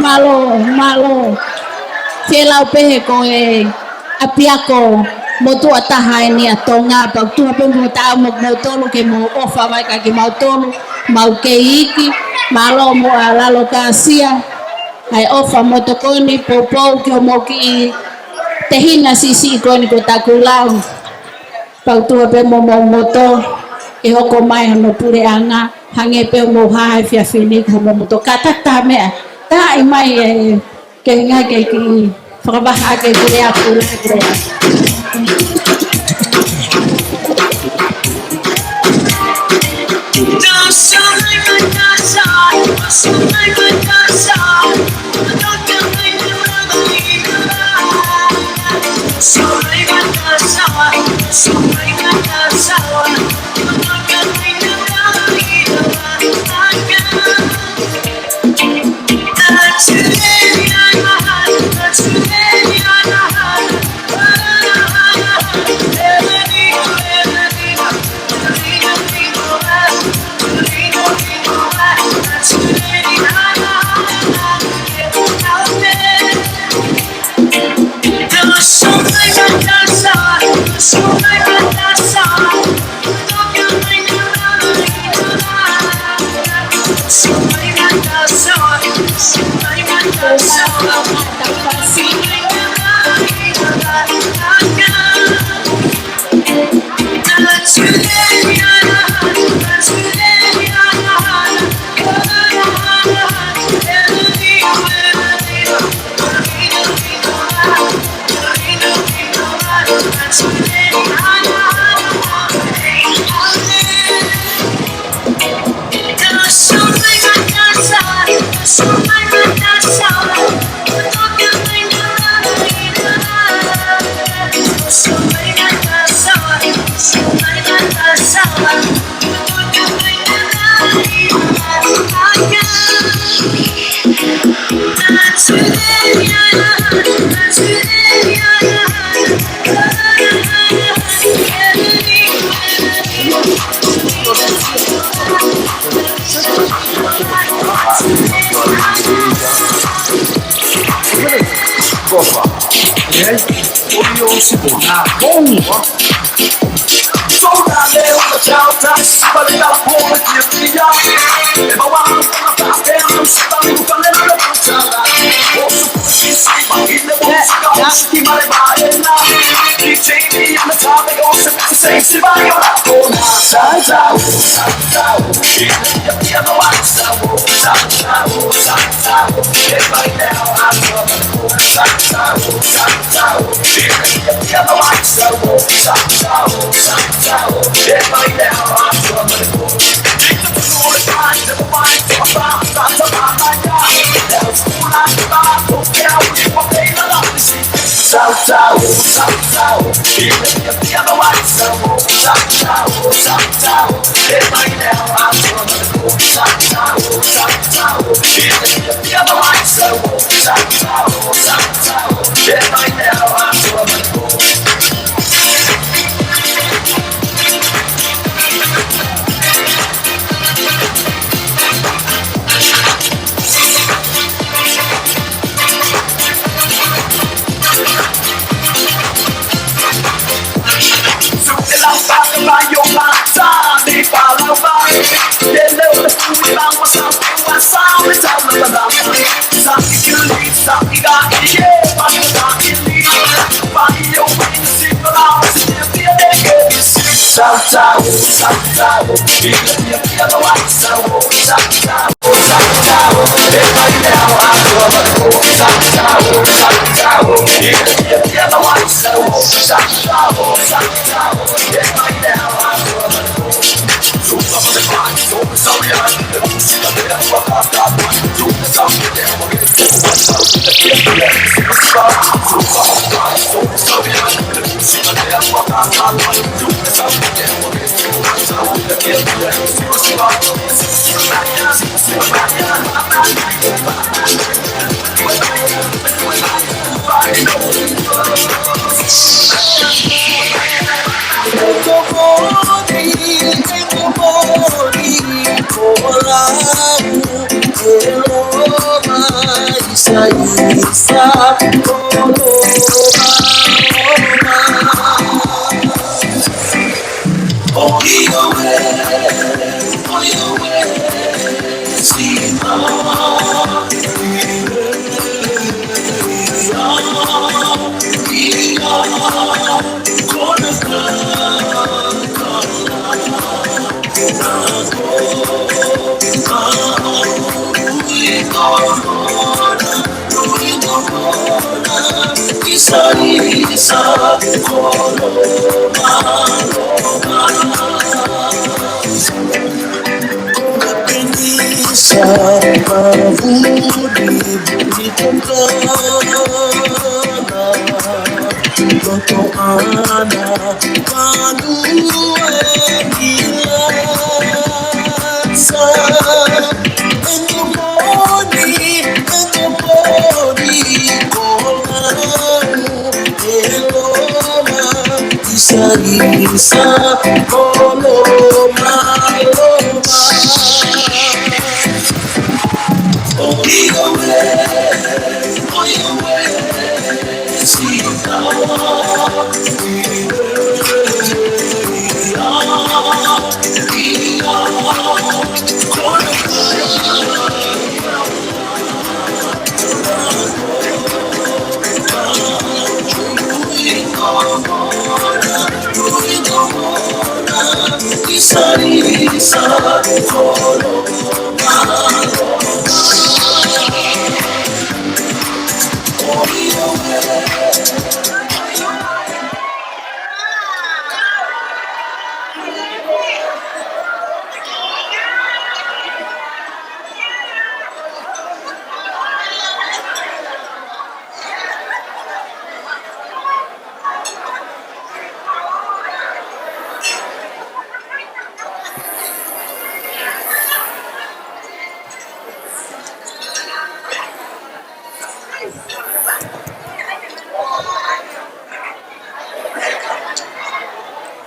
Mālō, mālō. Fielau pē he ko e ʻapiako motuʻa taha eni ʻa Tonga, pea ʻoku tuha pē mo taau mo kimoutolu ke mou ʻofa mai kia kimautolu, mau kei iiki, mālō muʻa Lalo Kasia, ʻa e ʻofa mo tokoni poupou ki hoʻomou kiʻi tehina siʻisiʻi ko eni ko Takulau. Pea ʻoku tuha pē mo homou moto, ʻe hoko mai hono puleʻanga, hangē pē hoʻomou hā he efiafi ni ki homou moto. Kātaki ha meʻa, taaʻi mai e, ke ngā ke kiʻi, fakavaha ke pule a pule pule.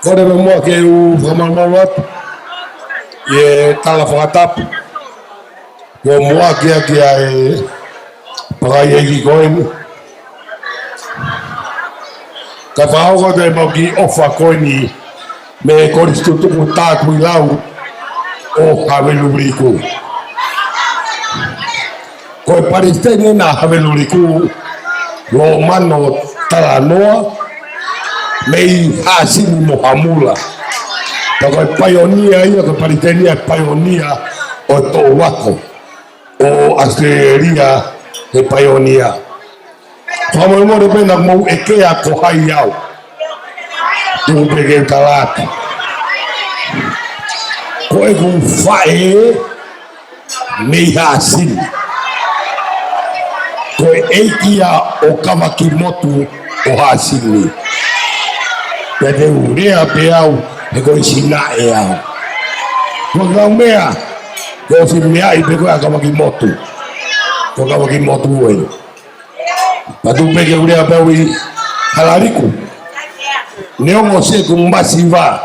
Kole muʻa ke u fakamalumalu atu ʻi he tala fakatapu. Ko muʻa kia kia e pakaʻi ʻeiki ko eni. Ka fakahoko atu ʻemau kiʻi ʻofa ko eni mei he Kolisi Tutuku Takuilau ʻo Haveluliku. Ko e palesiteni ena ʻo Haveluliku, Lomano Talanoa, mei Hasini mo Hamula. Ka ko e paionia ia, ko e Paliteni ʻa e paionia ʻo e toʻu ako. ʻO ʻAositelēlia he paionia. Fakamolemole pē naʻa mou ʻeke au ko hai au. Tuku pē ke u tala atu. Ko ʻeku faʻē mei Haʻasini. Ko e ʻeiki ia ʻo Kavakimotu ʻo Haʻasini. Pea te u lea pē au he ko e sinaʻe au. Ko e kau meʻa, ko e ʻosi meaʻi pē ko ē ʻa Kavakimotu. Ko Kavakimotu ē. Pea tuku pē ke u lea pē au ʻi Halaliku. Neongo siʻeku masiva,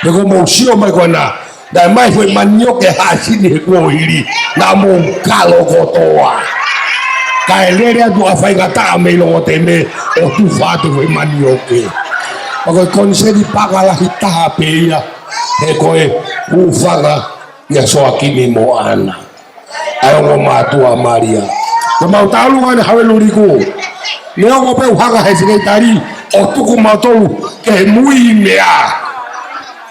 he ko hoʻomou sio mai ko ena, naʻe ʻomai foʻi manioke Haʻasini he kuohili, naʻa mou kalo kotoa. Kae lele atu ʻa Faingataʻa mei Longoteme ʻo tufa atu foʻi manioke. Pea ko e konisēni paʻanga lahi taha pē ia, he ko e hūfanga ʻia Soakimi Moana. ʻA e ongo mātuʻa Malia. Ko ʻemau tālunga ʻeni Haveluliku. Neongo pē ʻeku hanga he sekelitali ʻo tuku mautolu ki he mui meʻa.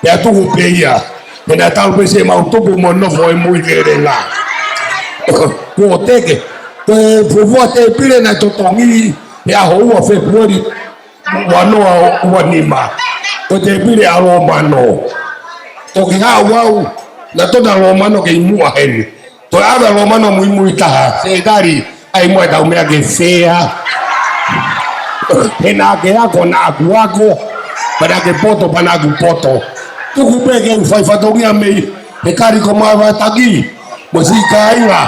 Pea tuku pē ia. He naʻe talu pē siʻemau tupu mo nofo he mui kelenga. Kuo teke. Ko e fuofua tēpile naʻe totongi he ʻaho ua Fēpueli ua noa ua nima. Ko e tēpile ʻa Lomano. Toki haʻu au, naʻe tonu ʻa Lomano ke ʻi muʻa heni. Toe ʻave ʻa Lomano muimui taha, sekelitali, ʻai muʻa ʻetau meʻa ke fea. He naʻa ke ako, naʻa ku ako, pea naʻa ke poto, pea naʻa ku poto. Tuku pē ke u fai fatongia mei he kali ko Mavataki, mo siʻi kāinga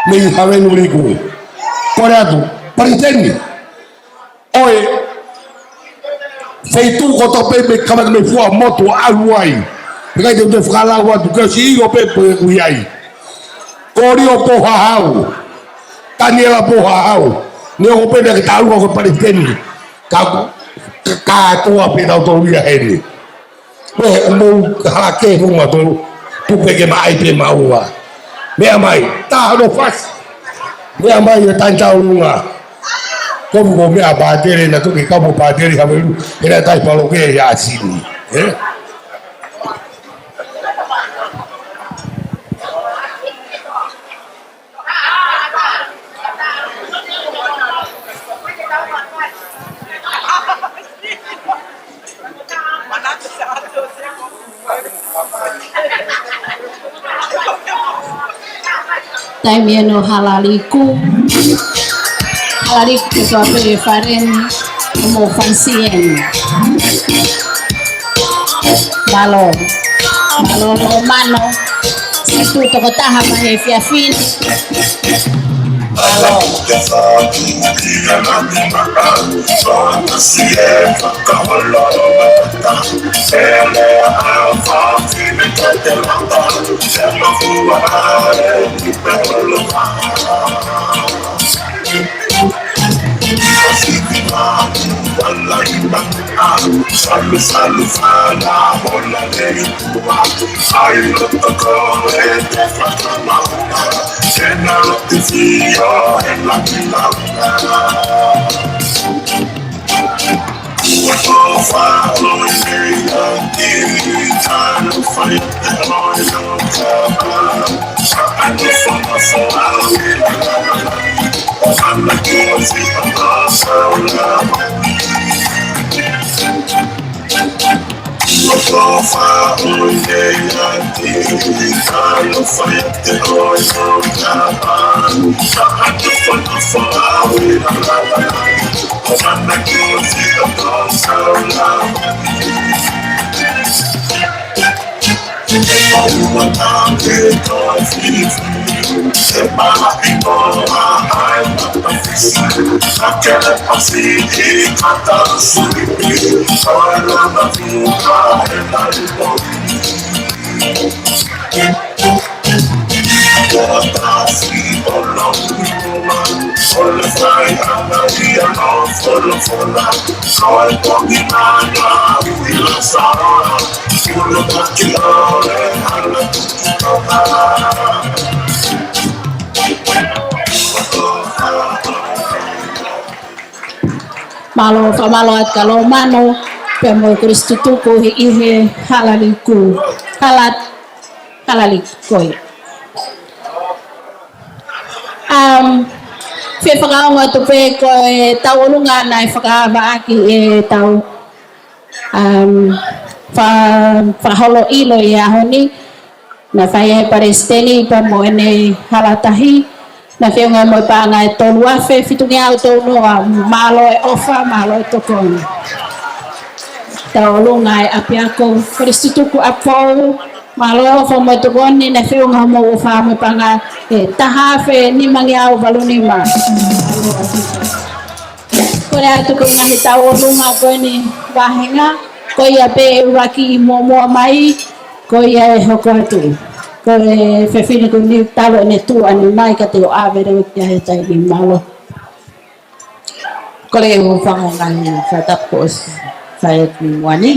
mei Haveluliku. Kole atu, Paliteni. ʻOe, feituʻu kotoa pē mei kamata mei Fuaʻamotu ʻo ʻalu ai. He ʻikai te u toe fakalau atu, ke ʻosi ʻilo pē pe ʻoku ʻi ai. Kolio Pohahau, Taniela Pohahau, neongo pē naʻa ke tālunga ko e Paliteni, ka, ka, kātoa pē tautolu ia heni. Ko e mou hake hu mautolu, tuku pē ke maʻai pē maua. Meʻa mai, taha no fasi. Meʻa mai ʻe Tanitaulunga. Ko ʻeku meʻa pātele naʻa tuku ke kau mo pātele Havelu, he naʻe tai paloke ia Haʻasini. Eh? Taimi ʻeni ʻo Halaliku. Halaliku ke toa pē ʻe Falen, ʻo mo Fansieni. Mālō. Mālō Lomano. Siʻi tuʻu tokotaha mai he efiafi ni. Mālō. Mālō, fakamālō atu kia Lomano. pea mo e kolisi tutuku ʻi he Hala Liku, Hala, Hala Liku ko ia. Um, fie fakaongo atu pē ko e tauʻolunga naʻe fakaava ʻaki ʻetau, um, fa-, fakaholo ʻilo ʻi he ʻaho ni, naʻe fai ʻe he Palesiteni pea mo ʻene hala tahi, naʻe feʻunga mo e paʻanga ʻe tolu afe fitungeau tolu noa, mālō e ʻofa, mālō e tokoni. Tauʻolunga ʻa e ʻapiako, kolisi tutuku ʻApipou, mālō e ʻofa mo e tokoni, naʻe feʻunga mo e ʻofa mo e paʻanga ʻe taha afe nimangeau valu nima. Kole atu ko e ngaahi tauʻolunga ko eni vahenga, ko ia pē ʻe ʻuluaki muʻomuʻa mai, ko ia ʻe hoko atu. Ko e fefine ko eni talu ʻene tuʻu ʻanenai ka te u ʻave leva ki ai he taimi, mālō. Kole ke u hūfanga he ngaahi fakatapu kuo ʻosi fai atu ʻi muʻa ni.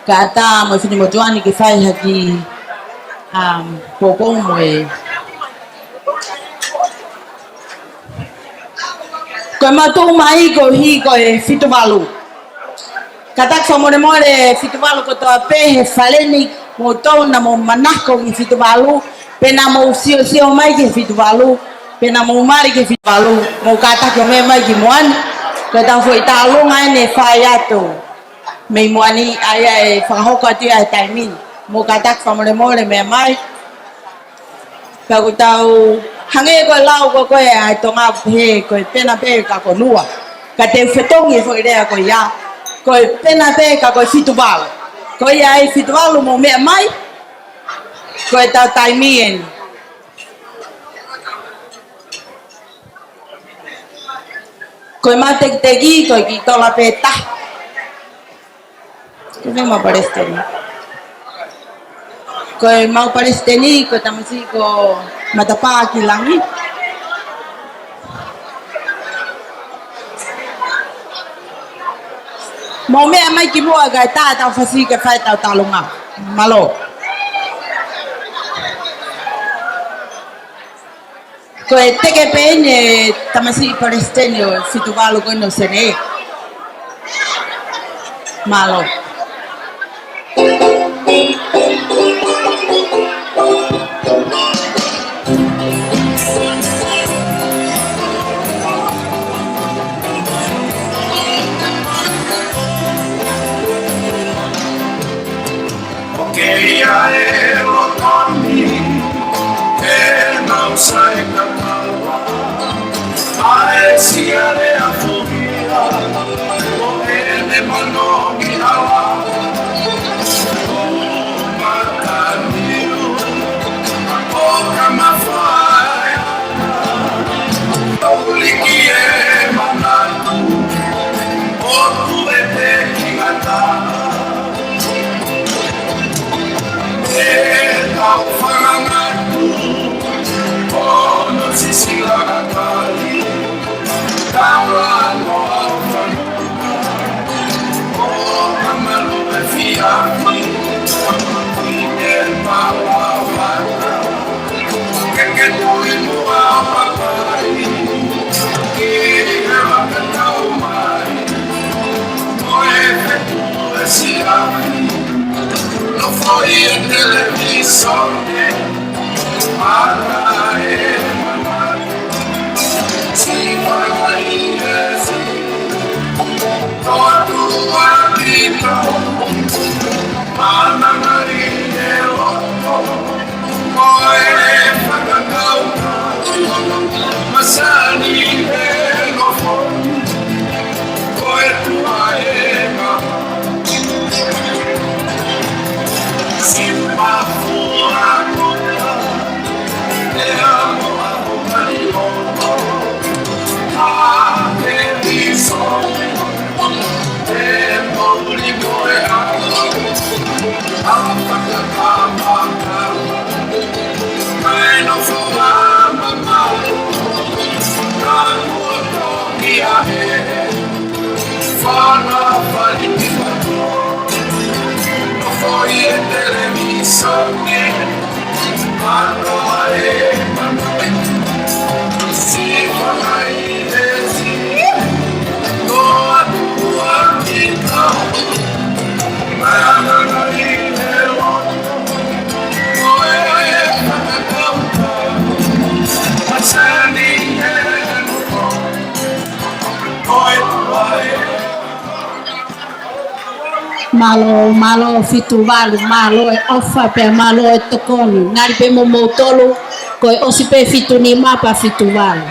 Kae ʻatā mo e finemotuʻa ni ke fai ha kiʻi, um, poupou mo e Ko e mau tuʻu mai koeʻuhi ko e fitu valu. Kātaki fakamolemole fitu valu kotoa pē he fale ni, mou tau naʻa mou manako ki he fitu valu, pe naʻa mou siosio mai ki he fitu valu, pe naʻa mou mali ki he fitu valu, mou kātaki ʻo meʻa mai ki muʻa ni. Ko ʻetau foʻi tauʻolunga eni ʻe fai atu mei muʻa ni, ʻa ia ʻe fakahoko atu ia he taimi ni. Mou kātaki fakamolemole meʻa mai. Pea ʻoku tau hangē ko e lau ko ē ʻa e Tonga ʻoku pehē ko e pena pē ka ko e nua. Ka te u fetongi e foʻi lea ko ia. Ko e pena pē ka ko e fitu valu. Ko ia ai fitu valu mou meʻa mai. Ko ʻetau taimi eni. Ko e mau tekiteki, ko e kiʻi tola pē taha. Ko e mau palesiteni. Ko e mau palesiteni, ko e tamasiʻi ko Matapā ki Langi. Mou meʻa mai ki muʻa kae ʻatā ʻetau fasi ke fai ʻetau tauʻolunga. Mālō. Ko e teke pē eni e tamasiʻi palesiteni ʻo e fitu valu ko eni ʻo Senē. Mālō. ʻOku ʻi ai e loto ni, ʻenau sai kakava, ʻa e siale a fuhia, ʻo ʻene mano ki hala, ʻo mataniu, ʻo ka mafai, ʻo liki e manatu, ʻo tuʻu e peki ngata. ʻE tau fanga ngatu, ʻo no sisila ngata i, tau a no au fanga, ʻo ka malu e fiafi, ʻi he tau a fanga. Ke ke tui muʻa ʻo papai, ki he vaka tau mai, mo e fetuʻu e siafi, nofo ʻi he televīsone, ʻa e mana, si pai e si, toa tua ki tau, mana mai e loto. Ko e fakakaukau, masani e nofo, ko e tuʻa e ka. Sipa fua kula, e amo a o kali o. A e iso. Mālō, mālō fitu valu, mālō e ʻofa pea mālō e tokoni. Ngali pē mo moutolu, ko e ʻosi pē fitu nima pea fitu valu.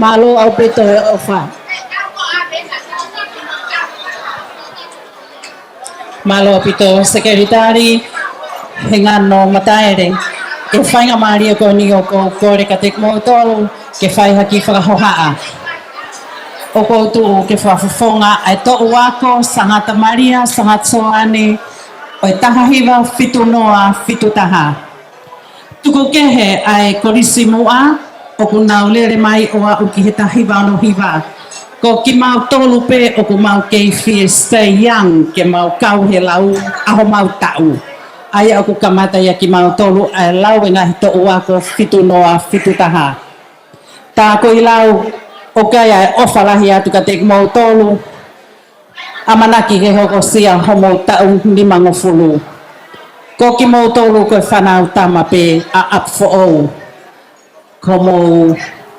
Mālō ʻaupito e ʻofa. Mālō ʻaupito Sekelitali Hengano Mataele, e faingamālie ko eni ʻoku ou kole kiate kimoutolu ke fai ha kiʻi fakahohaʻa. ʻOku ou tuʻu ke fakafofonga ʻa e toʻu ako, Sangata Malia, Sangata Soane, ʻo e taha hiva fitu noa fitu taha. Tuku kehe ʻa e Kolisi Muʻa, ʻoku nau lele mai ʻo aʻu ki he taha hiva ono hiva. Ko kimautolu pē ʻoku mau kei fie stay young ke mau kau he lau ʻa homau taʻu. ʻA ia ʻoku kamata ia kimautolu ʻa e lau e ngaahi toʻu ako fitu noa fitu taha. Tā ko e lau ʻoku ʻi ai ʻa e ʻofa lahi atu kiate kimoutolu. ʻAmanaki ke hokosia homou taʻu nimangofulu. Ko kimoutolu ko e fānau tama pē ʻa ʻApifoʻou. Ko homou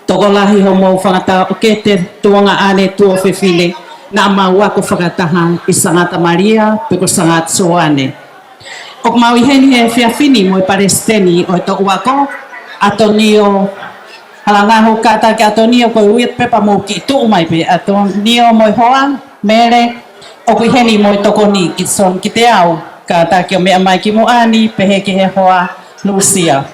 tokolahi homou fanga taʻokete, tuongaʻane, tuofefine, naʻa mau ako fakataha ʻi Sangata Malia, pe ko Sangata Soane. ʻOku mau ʻi heni he efiafi ni mo e palesiteni ʻo e toʻu ako, ʻAtonio Halangahu. Kātaki ʻAtonio, ko e uia pepa mo kiʻi tuʻu mai pē ʻAtonio mo e hoa, Mele, ʻoku ʻi heni mo e tokoni Kitson Kiteau, kātaki ʻo meʻa mai ki muʻa ni, pehē ki he hoa Lusia.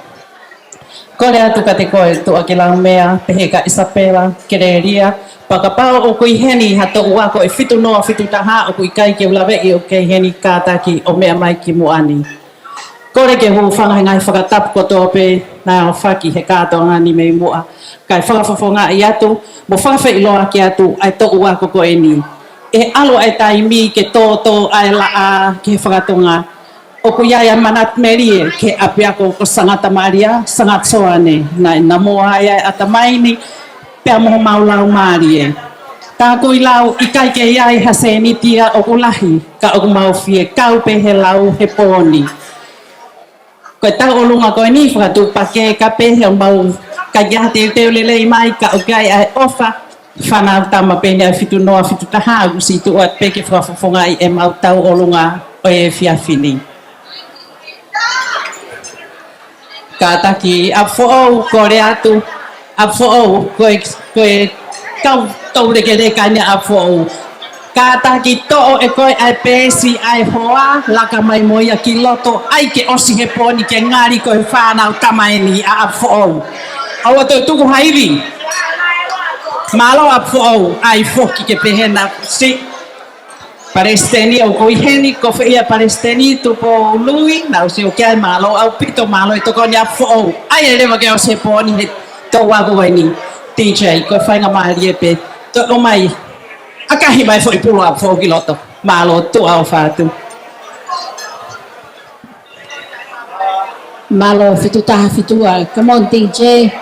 Kole atu kiate koe Tuʻa ki Laumea, pehē kia ʻIsapela Kelelia, pea kapau ʻoku ʻi heni ha toʻu ako ʻe fitu noa fitu taha ʻoku ʻikai ke u laveʻi ʻoku ʻi heni, kātaki ʻo meʻa mai ki muʻa ni. Kole ke u hūfanga he ngaahi fakatapu kotoa pē naʻe ʻohofaki he kātoanga ni mei muʻa, kae fakafofongaʻi atu mo fakafeʻiloaki atu ʻa e toʻu ako ko eni. ʻE ʻalu ʻa e taimi ke tōtō ʻa e laʻā ki he fakatonga. ʻOku ʻi ai ʻa e manatu melie ki he ʻapiako ko Sangata Malia, Sangata Soane, naʻe namoa ai ʻa e ʻatamai ni pea mo homau laumālie. Tā ko e lau ʻikai ke ʻi ai ha sēniti ia ʻoku lahi, ka ʻoku mau fie kau pē he lau he pō ni. Ko e tauʻolunga ko eni fakatuʻupakē ka pehē ʻoku mau ʻikai ke ʻi ai ha teuteu lelei mai, ka ʻoku ʻi ai ʻa e ʻofa. Fānau tama pē eni ʻa e fitu noa fitu taha, ʻoku siʻi tuʻu atu pē ke fakafofongaʻi ʻemau tauʻolunga ʻo e efiafi ni. Kātaki ʻApifoʻou, kole atu ʻApifoʻou, ko e, ko e kau toulekeleka eni ʻApifoʻou. Kātaki toʻo ʻe koe ʻa e peesi ʻa e hoa, laka mai mo ia ki loto, ʻai ke ʻosi he pō ni ke ngali ko e fānau tama eni ʻa ʻApifoʻou. ʻOua toe tuku ha ivi. Mālō ʻApifoʻou, ʻai foki ke pehē na si. Palesiteni ʻoku ʻi heni, ko fē ia Palesiteni Tupou Lui, naʻa ku sio ki ai, mālō ʻaupito, mālō e tokoni ʻApifoʻou. ʻAi e leva ke ʻosi he pō ni he toʻu ako ko eni. D J, ko e faingamālie pē. Toe ʻomai. ʻAkahi mai foʻi pulu ʻApifoʻou ki loto. Mālō, tuʻa ʻofa atu. Mālō fitu taha fitu ua. Come on, D J.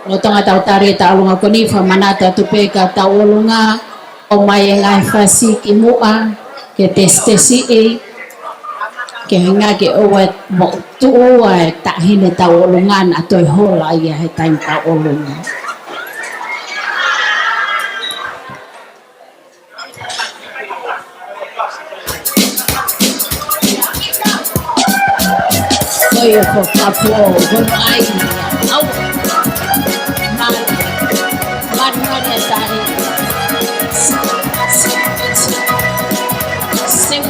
Lolotonga ʻetau tali e tauʻolunga ko eni, fakamanatu atu pē ka tauʻolunga, ʻomai e ngaahi fasi ki muʻa, ke tesitesiʻi, ke hanga ke ʻoua mo tuʻu ʻa e taʻahine tauʻolunga naʻa toe hola ia he taimi tauʻolunga. Oi, ʻoku ou kapu o, ko ai. Au. Mari. Mari, mari, e tahi. Sing.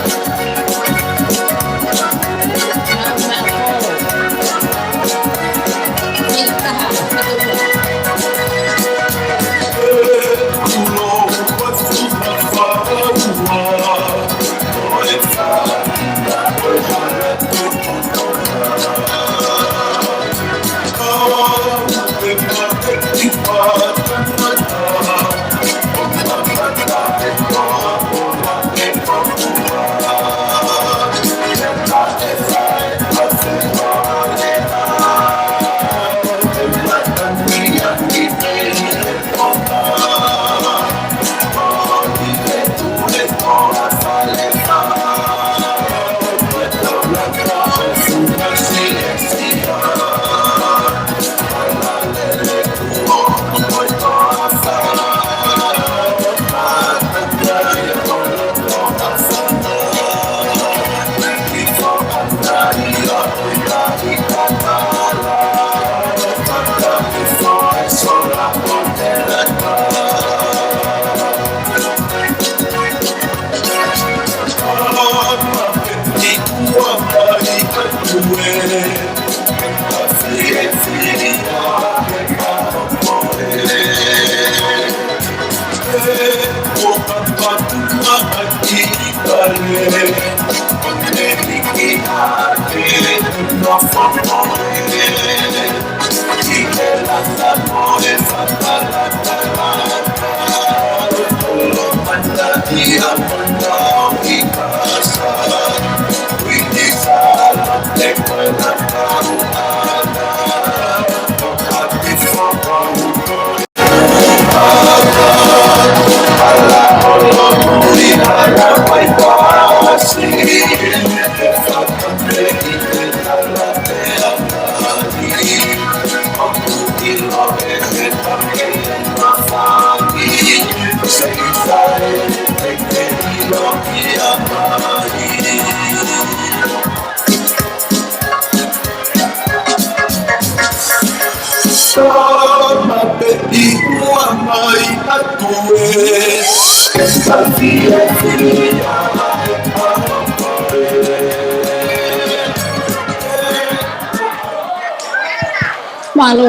Mālō,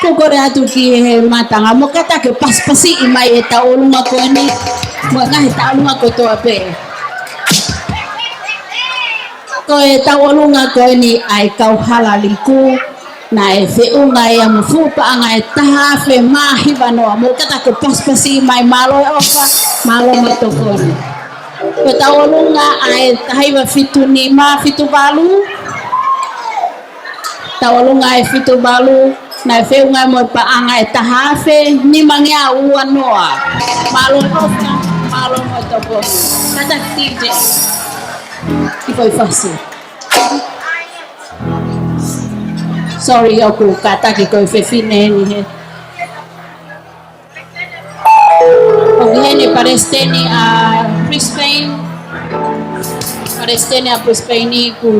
ko e kole atu ki he mātanga, mou kātaki pasipasi mai e tauʻolunga ko eni, mo e ngaahi tauʻolunga kotoa pē. Ko e tauʻolunga ko eni ʻa e kau Hala Liku, naʻe feʻunga ia mo e fuʻu paʻanga ʻe taha afe mā hiva noa, mou kātaki pasipasi mai, mālō e ʻofa, mālō mo e tokoni. Ko e tauʻolunga ʻa e taha hiva fitu nima, fitu valu. Tauʻolunga ʻe fitu valu, naʻe feʻunga mo e paʻanga ʻe taha afe nimangeau ua noa. Mālō e ʻofa, mālō mo e tokoni. Kātaki T J. Ki he foʻi fasi. Sorry, ʻoku kātaki ko e fefine eni he. ʻOku ʻi heni Palesiteni ʻa Brisbane. Palesiteni ʻa Brisbane ʻoku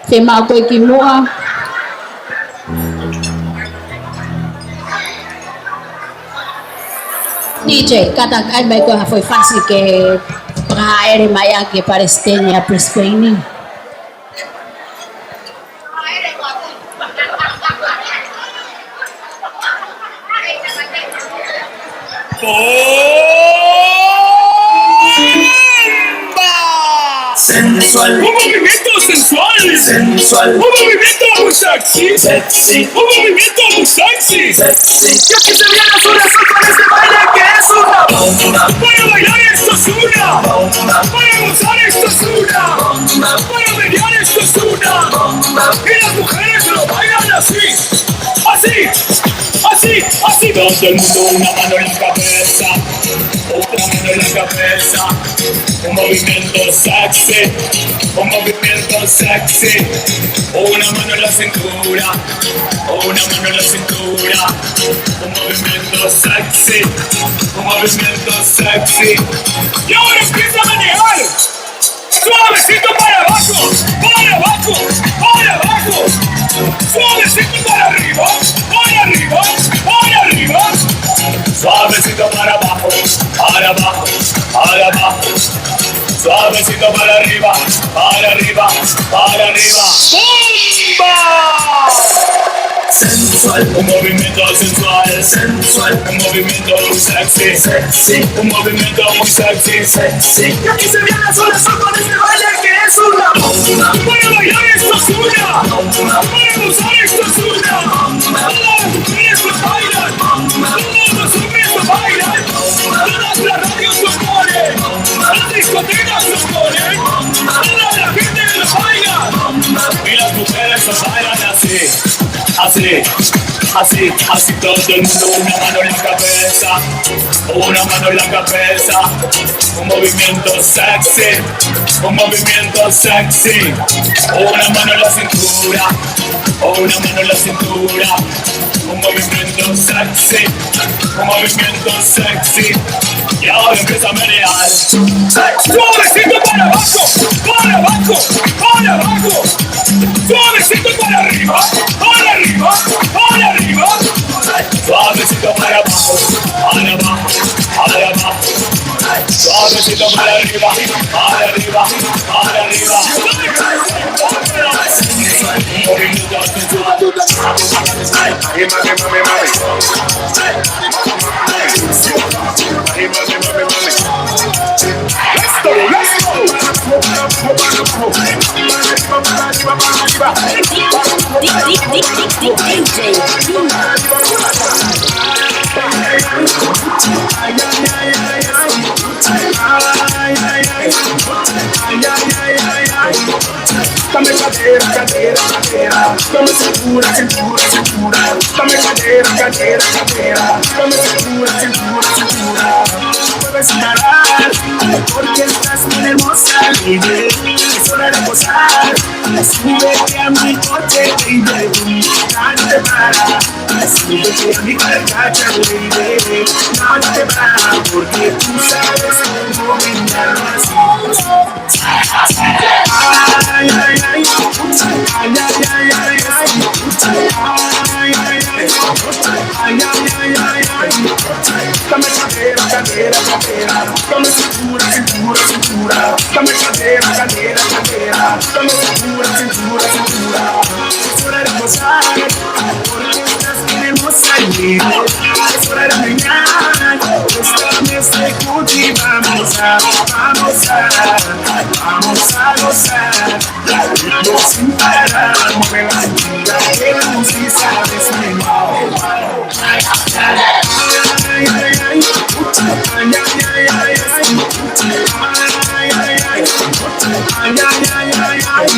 fiemaʻu ko ē ki muʻa. T J, kātaki mai ko e ha foʻi fasi ke fakahāʻele mai ʻa e Palesiteni ʻa Brisbane. ¡Bomba! Sensual. Un movimiento sensual. Sensual. Un movimiento muy sexy. Sexy. Un movimiento muy sexy. Sexy. Y aquí se viene su resumen de este baile que es una bomba. Para bailar esto es una bomba. Para gozar esto es una bomba. Para bailar esto es una bomba. Y las mujeres lo bailan así. Así, así, así. Todo el mundo una mano en la cabeza, otra mano en la cabeza. Un movimiento sexy, un movimiento sexy. Una mano en la cintura, una mano en la cintura. Un movimiento sexy, un movimiento sexy. Y ahora empieza a manejar. Suavecito para abajo, para abajo, para abajo. Suavecito para arriba, para arriba, para arriba. Suavecito para abajo, para abajo, para abajo. Suavecito para arriba, para arriba, para arriba. ¡Bomba! Sensual, un movimiento sensual, sensual, un movimiento muy sexy, sexy, un movimiento muy sexy, sexy. Y aquí se viene la zona sur con este baile que es una bomba. Para bailar esto es una bomba. Para gozar esto es una bomba. Todas las mujeres lo bailan. Todos los hombres lo bailan. Todas las radios lo ponen. Las discotecas lo ponen. Toda la gente lo baila. Y las mujeres lo bailan así. Así, así, así todo el mundo, una mano en la cabeza, una mano en la cabeza, un movimiento sexy, un movimiento sexy, una mano en la cintura, una mano en la cintura, un movimiento sexy, un movimiento sexy. Y ahora empieza a menear. Suavecito para abajo, para abajo, para abajo. Suavecito para arriba, para arriba, para arriba. Suavecito para abajo, para abajo, para abajo. Suavecito para arriba, para arriba, para arriba. Let's go, let's go. Dame cadera, cadera, cadera. Dame cintura, cintura, cintura. Dame cadera, cadera, cadera. Dame cintura, cintura, cintura. No puedes parar, porque estás bien hermosa, baby. Es hora de gozar. Súbete a mi coche, baby. Nadie te para. Súbete a mi carcacha, baby. Nadie te para, porque tú sabes cómo me llamas. Ay, ay, ay. Ay, ay, ay, ay, ay. Ay, ay, ay. Ay, ay, ay, ay, ay. Dame cadera, cadera, cadera. Dame cintura, cintura, cintura. Dame cadera, cadera, cadera. Dame cintura, cintura, cintura. Es hora de gozar, porque estás bien hermosa, yeah. Es hora de bailar, esta noche contigo vamos a, vamos a, vamos a gozar. Ritmo sin parar, mueve la cintura, que tú sí sabes, mi amor. Ay, ay, ay, ay. Ay, ay, ay, ay. Ay, ay, ay, ay.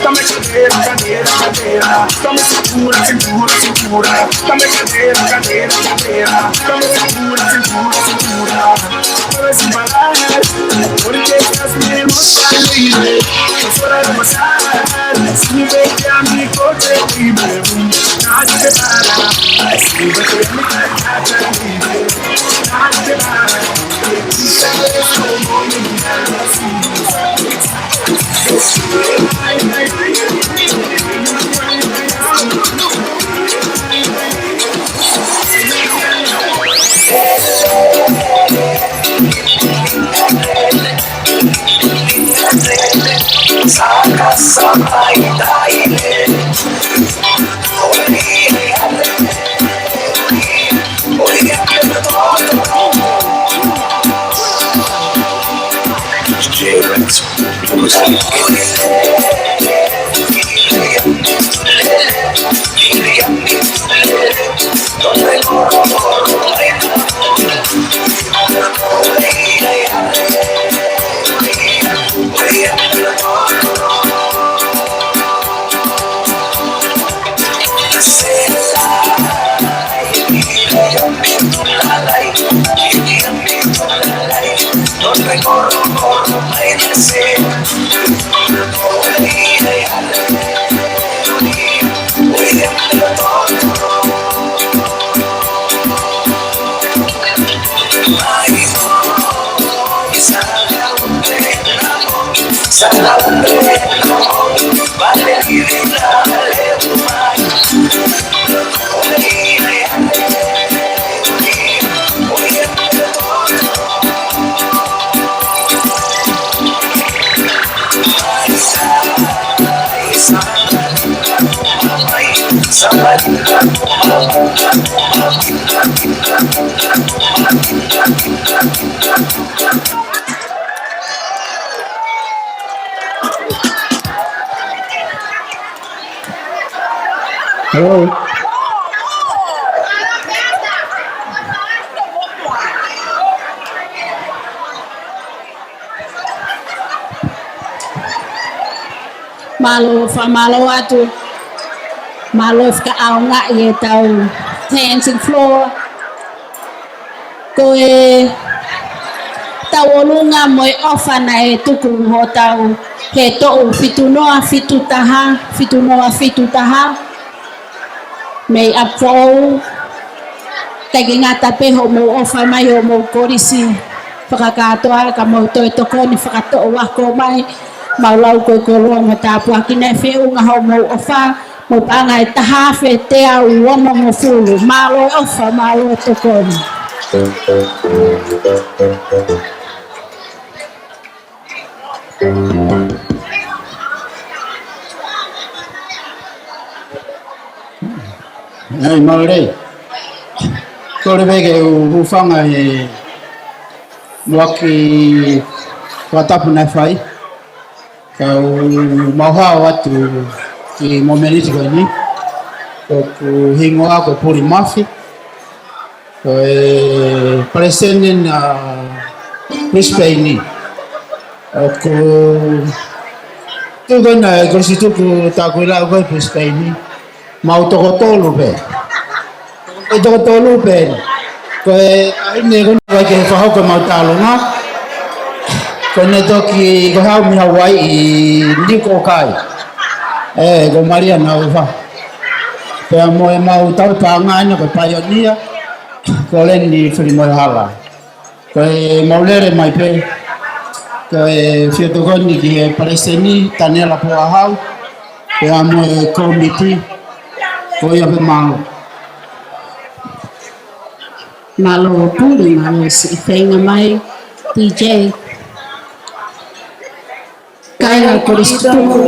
Dame cadera, cadera, cadera. Dame cintura, cintura, cintura. Dame cadera, cadera, cadera. Dame cintura, cintura, cintura. Mueve sin parar, porque estás bien hermosa, baby. Es hora de gozar. Súbete a mi coche, baby. Nadie te para. Súbete a mi carcacha, baby. Nadie te para. Porque tú sabes cómo me llamas. Hello. Mālō, fakamālō atu. Mālō fakaʻaongaʻi ʻetau dancing floor. Ko e tauʻolunga mo e ʻofa naʻe tuku ʻe hotau, he toʻu fitu noa fitu taha, fitu noa fitu taha. Mei ʻapi foʻou, ʻikai ke ngata pē hoʻomou ʻofa mai hoʻomou kolisi fakakātoa, ka mou toe tokoni fakatoʻo ako mai, mau lau ko e koloa mo e tāpuaki naʻe feʻunga hoʻomou ʻofa, mo e paʻanga ʻe taha afe teau onongofulu. Mālō e ʻofa, mālō e tokoni. Ai, mālō. Kole pē ke u hūfanga he muʻaki fakatapu naʻe fai. Kau mau hao atu ki he momeniti ko eni. Ko hoku hingoa ko Puli Mafi. Ko e palesiteni ʻa Brisbane. ʻOku tuʻu ko ena e Kolisi Tuku Takuilau ko ē Brisbane. Mau toko tolu pē. Ko e toko tolu pē. Ko e, ʻa eni ko ena ke fakahoko ʻemau talanoa. Ko ʻene toki, ko e haʻu mei Hauaiʻi ʻi Niukokai. ʻE, ko Malia Naufa. Pea mo ʻemau tauhi paʻanga ʻeni ko e paionia, ko Leni Filimoehala. Ko ʻemau lele mai pē, ko e fie tokoni ki he palesiteni, Taniela Puahau, pea mo e kōmiti, ko ia pē mālō. Mālō Puli, mālō siʻi feinga mai, D J. Kāinga Kolisi Tuku.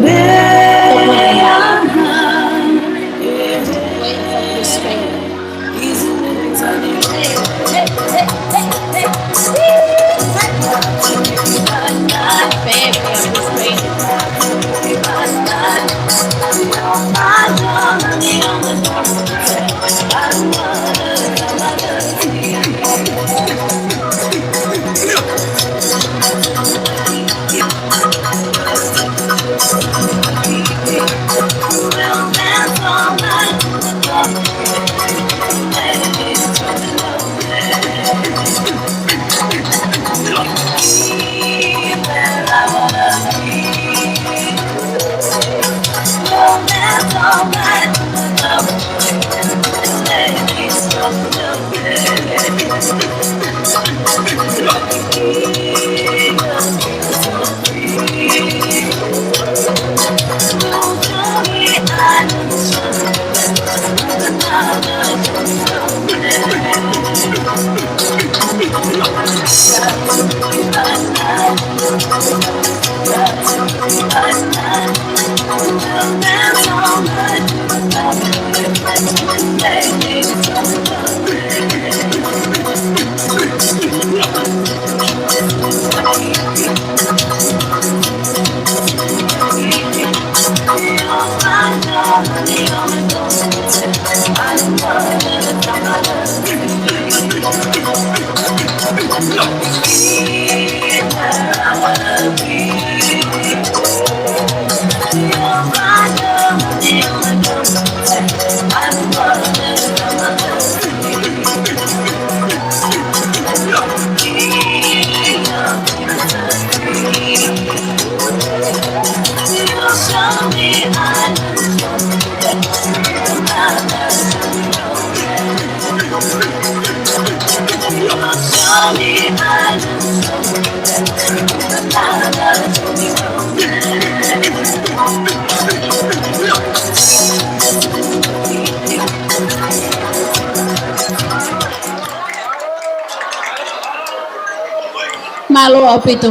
Mālō ʻaupito.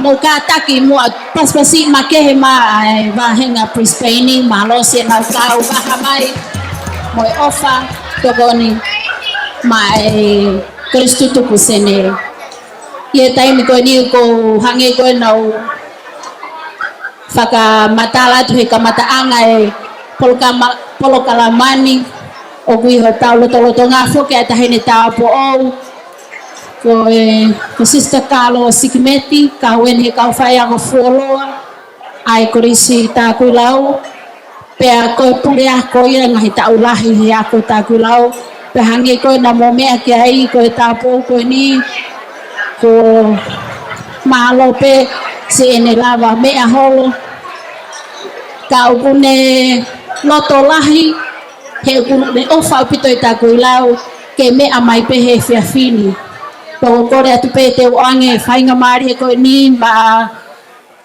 Mou kātaki muʻa, pasipasi makehe mai ʻa e vāhenga Brisbane, mālō siʻenau kau vaha mai mo e ʻofa, tokoni mai Kolisi Tuku Senē. ʻI he taimi ko eni ʻoku ou hangē ko ē naʻa ku fakamatala atu he kamataʻanga e polokama-, polokalama ni, ʻoku ʻi hotau lotolotonga foki ʻa e Taʻahine Tāupoʻou, ko e, ko Sister Kalo Sikimeti, kau eni he kau faiako fuoloa ʻa e Kolisi Takuilau, pea ko e puleako ia ngaahi taʻu lahi he ako Takuilau, pea hangē ko ē naʻa mou meʻa ki ai, ko e tāupoʻou ko eni, ko e mālō pē siʻene lava meʻa holo. Ka ʻoku ne loto lahi, he ʻoku ne ʻofa ʻaupito ʻi Takuilau, ke meʻa mai pē he efiafi ni. Pea ʻoku ou kole atu pē te u ʻoange faingamālie ko eni maʻa,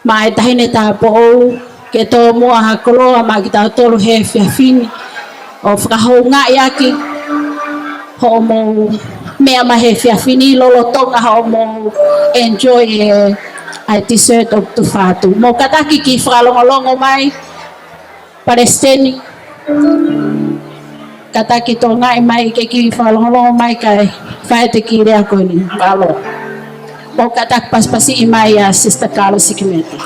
maʻa e Taʻahine Tāupoʻou, ke tomuʻa ha koloa maʻa kitautolu he efiafi ni. ʻO fakahoungaʻi ʻaki hoʻomou meʻa mai he efiafi ni lolotonga hoʻomou enjoy e, ʻa e dessert ʻoku tufa atu. Mou kātaki ke fakalongolongo mai, Palesiteni. Kātaki tokangaʻi mai ke kiʻi fakalongolongo mai kae fai ʻete kiʻi lea ko eni. Mālō. Mou kātaki pasipasiʻi mai ʻa Sister Kalo Sikimeti.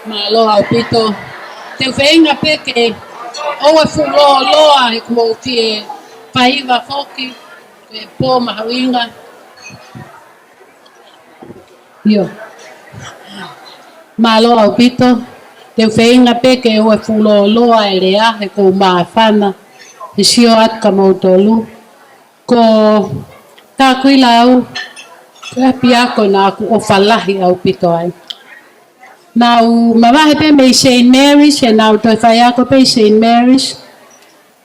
Mālō ʻaupito. Te u feinga pē ke ʻoua ʻe fuʻu lōloa he kuo mou fie faiva foki, he pō mahuʻinga. ʻIo. Mālō ʻaupito. Te u feinga pē ke ʻoua ʻe fuʻu lōloa e lea he ʻoku ou māfana he sio atu kia moutolu. Ko Takuilau, ko e ʻapiako naʻá ku ʻofa lahi ʻaupito ai. Naʻá ku mavahe pē mei Saint Mary's, he naʻá ku toe faiako pē ʻi Saint Mary's,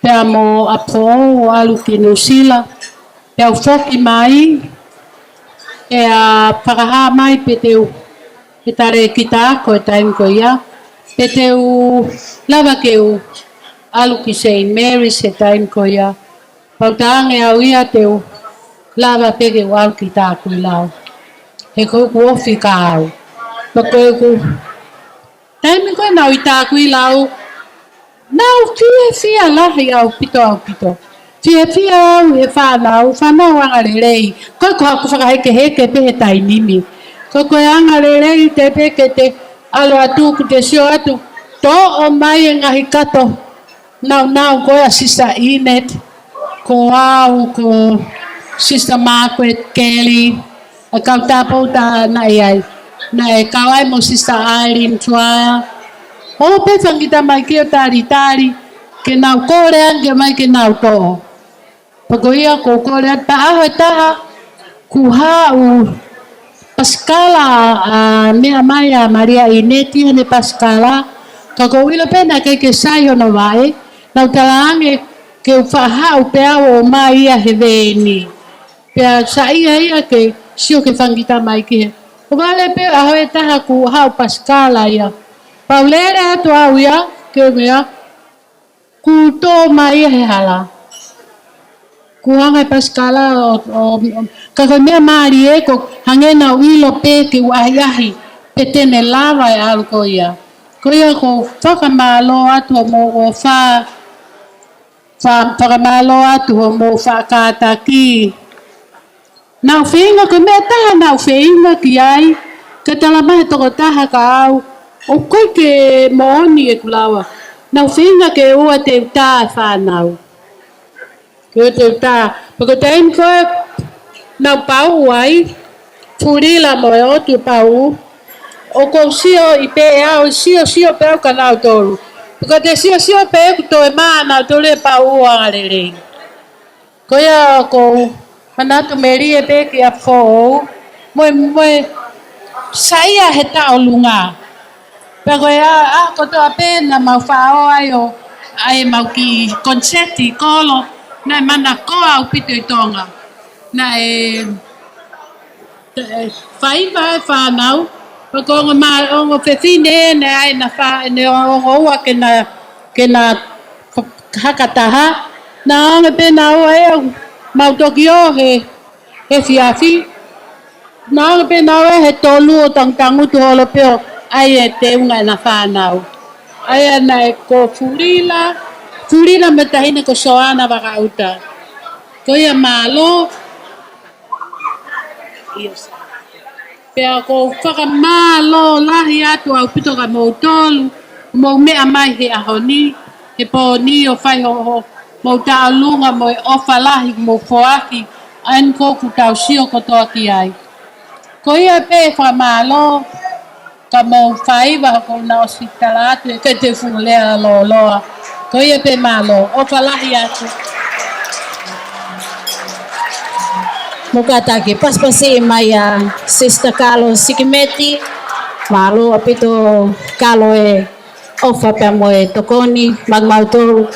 pea mo ʻApifoʻou ʻo ʻalu ki Nuʻusila, pea u foki mai, pea fakahā mai pē te u, he talēkita ako he taimi ko ia, pe te u lava ke u ʻalu ki Saint Mary's he taimi ko ia. Pau talaange au ia te u lava pē ke u ʻalu ki Takuilau. He ko ʻeku ofi ka au. Pea ko ʻeku taimi ko ē naʻá ku ʻi Takuilau, naʻá ku fiefia lahi ʻaupito ʻaupito. Fiefia au he fānau, fānau angalelei. Ko ʻeku haku fakahekeheke pē he taimi ni. Ko ʻeku angalelei te pē ke te ʻalu atu kuo te sio atu. Toʻo mai e ngaahi kato. Naunau ko ē ʻa Sister Enid, ko au, ko Sister Margaret Kelly, ʻa e kau tangata naʻe ʻi ai. Naʻe kau ai mo Sister Eileen Dwyer. ʻO pē fanga kiʻi tamaiki ʻo talitali, ke nau kole ange mai ke nau toʻo. Pea ko ia ʻoku ou kole atu pē ʻaho ʻe taha, kuo haʻu pasikala ʻa, ʻa, meʻa mai ʻa Malia ʻIneti heʻene pasikala, ka ʻoku ou ʻilo pē naʻe ʻikai ke sai hono vaʻe, naʻá ku talaange ke u faʻa haʻu pē au ʻo ʻomai ia he veeni. Pea saiʻia ia ke sio ki he fanga kiʻi tamaiki he. ʻO vale pē ʻaho ʻe taha kuo haʻu pasikala ia. Pea u lele atu au ia, ke meʻa, kuo tō mai ia he hala. Kuo anga e pasikala ʻo, ʻo, ʻo, ka ko e meʻa mālie ko e hangē naʻá ku ʻilo pē ke u ʻahiʻahi, pe te ne lava e ʻalu ko ia. Ko ia ʻoku ou fakamālō atu hoʻomou ʻofa, fa-, fakamālō atu hoʻomou faʻa kātaki. Naʻá ku feinga ko e meʻa ʻe taha naʻá ku feinga ki ai, ka tala mai he tokotaha kia au, ʻoku ʻikai ke moʻoni ʻeku lava. Naʻá ku feinga ke ʻoua te u tā e fānau. Ke ʻoua te u tā. Pea ko e taimi ko ē naʻá ku pauʻu ai, Fulila mo e ʻOtu Pauʻu, ʻoku ou sio ʻi pē au, sio, sio pē au kia nautolu. Pea ko e te sio, sio pē ʻeku toe mā nautolu e pauʻu angalelei. Ko ia ʻoku ou manatu melie pē ki ʻApifoʻou, mo e, mo e saiʻia he taʻolunga. Pea ko e ʻaho, ʻaho kotoa pē naʻa mau faʻa ō ai ʻo ʻai ʻemau kiʻi koniseti kolo, naʻe manakoa ʻaupito ʻi Tonga. Naʻe faiva e fānau, pea ko e ongo mā, ongo fefine naʻe ʻai ʻena fā, ʻene ongo ua ke na, ke na haka taha. Naʻe ongo pē naua ʻe au, mau toki ō he, he efiafi. Naʻe ongo pē naua he tolu ʻo tangutangutu holo pē ʻo ʻai e teunga ʻena fānau. ʻA ia naʻe ko Fulila, Fulila mo e taʻahine ko Soana Vakaʻuta. Ko ia mālō. Pea ʻoku ou fakamālō lahi atu ʻaupito kia moutolu, mou meʻa mai he ʻaho ni, he pō ni ʻo fai hoʻomou taʻolunga mo e ʻofa lahi mou foaki, ʻa eni ʻoku tau sio kotoa ki ai. Ko ia pē fakamālō, ka mou faiva ʻoku ou na ʻosi tala atu ʻe ʻikai te u fuʻu lea lōloa. Ko ia pē mālō, ʻofa lahi atu. Mou kātaki, pasipasi mai ʻa Sister Kalo Sikimeti, mālō ʻaupito Kalo e ʻofa pea mo e tokoni maʻa kimautolu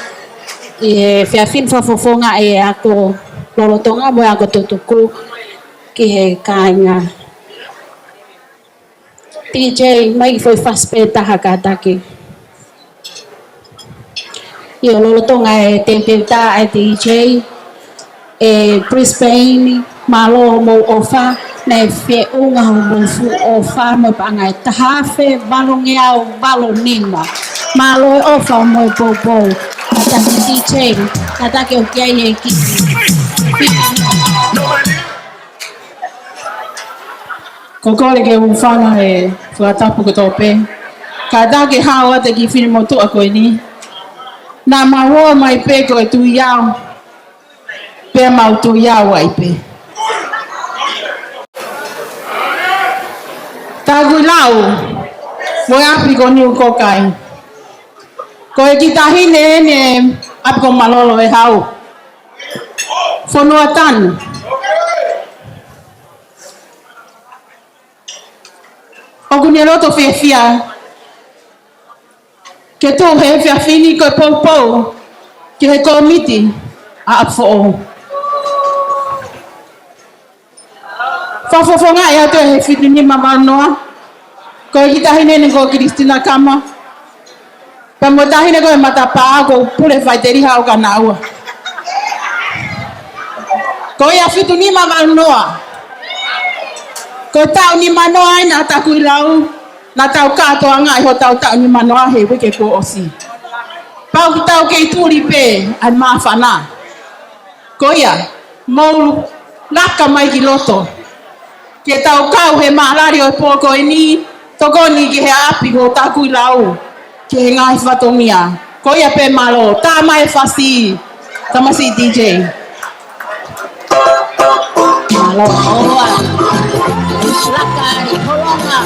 ʻi he efiafi ni fakafofonga ʻi he ako lolotonga mo e ako tutuku ki he kāinga. D J, mai foʻi fasi pē taha kātaki. ʻIo, lolotonga e teuteu tā ʻa e D J, ʻe Brisbane, mālō hoʻomou ʻofa, naʻe feʻunga hoʻomou fuʻu ʻofa mo e paʻanga ʻe taha afe valungeau valunima. Mālō e ʻofa mo e poupou. Kātaki D J, kātaki ʻoku ʻi ai e kiʻi. Ko e kole ke u hūfanga he fakatapu kotoa pē, Kātaki ke hao atu e kiʻi finemotuʻa ko eni. Naʻa mau ō mai pē ko e tui au. Pea mau tui au ai pē. Takuilau, mo e ʻapi ko Niukokai. Ko e kiʻi taʻahine eni ʻapi ko Malolo ʻe hau. Fonua Tanu. ʻOku ne loto fiefia ke tuʻu he efiafi ni ko e poupou ki he kōmiti ʻa ʻApifoʻou. Fakafofongaʻi atu ʻe he fitu nima valu noa. Ko e kiʻi taʻahine eni ko Kilistina Kama. Pea mo e taʻahine ko e matapā ko Pule Faiteliha ʻo Kanaua. Ko ia fitu nima valu noa. Ko e taʻu nima noa eni ʻa Takuilau, naʻa tau kātoangaʻi hotau taʻu nima noa he uike kuo ʻosi. Pau ke tau kei tuli pē ʻa e māfana. Ko ia, mou laka mai ki loto. Ke tau kau he mālali ʻo e pō ko eni, tokoni ki he ʻapi ko Takuilau, ki he ngaahi fatongia. Ko ia pē mālō, tā mai e fasi, tamasiʻi D J. Mālō, ʻoua. Laka ʻi holonga.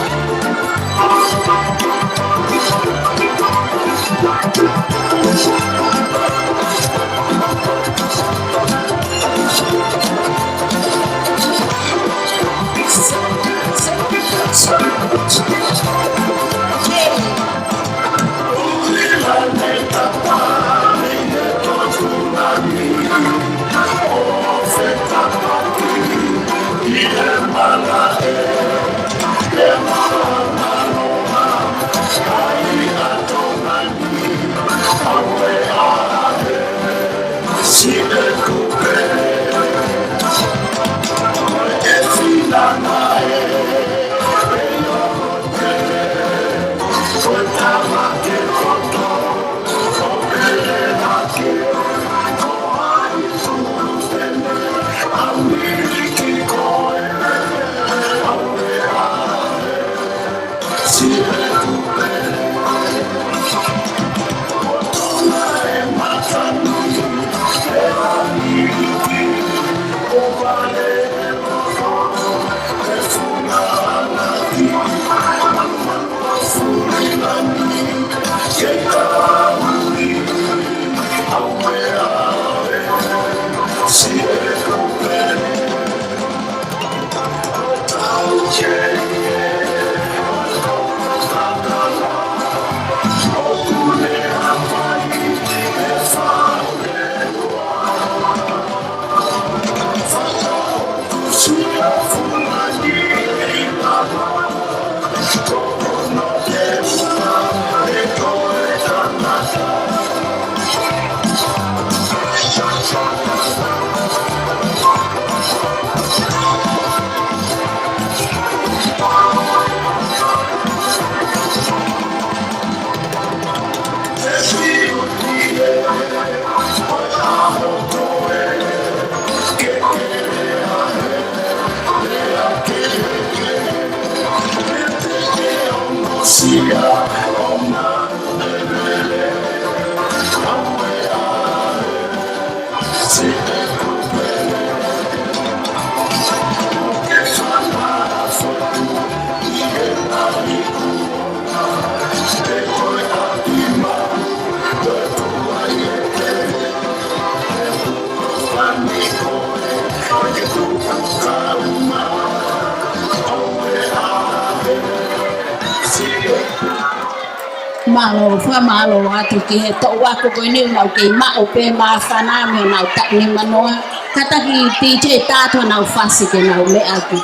Mālō, fakamālō atu ki he toʻu ako ko eni, nau kei maʻu pē māfana mei honau taʻu nima noa. Kātaki D J tā atu honau fasi ke nau meʻa atu.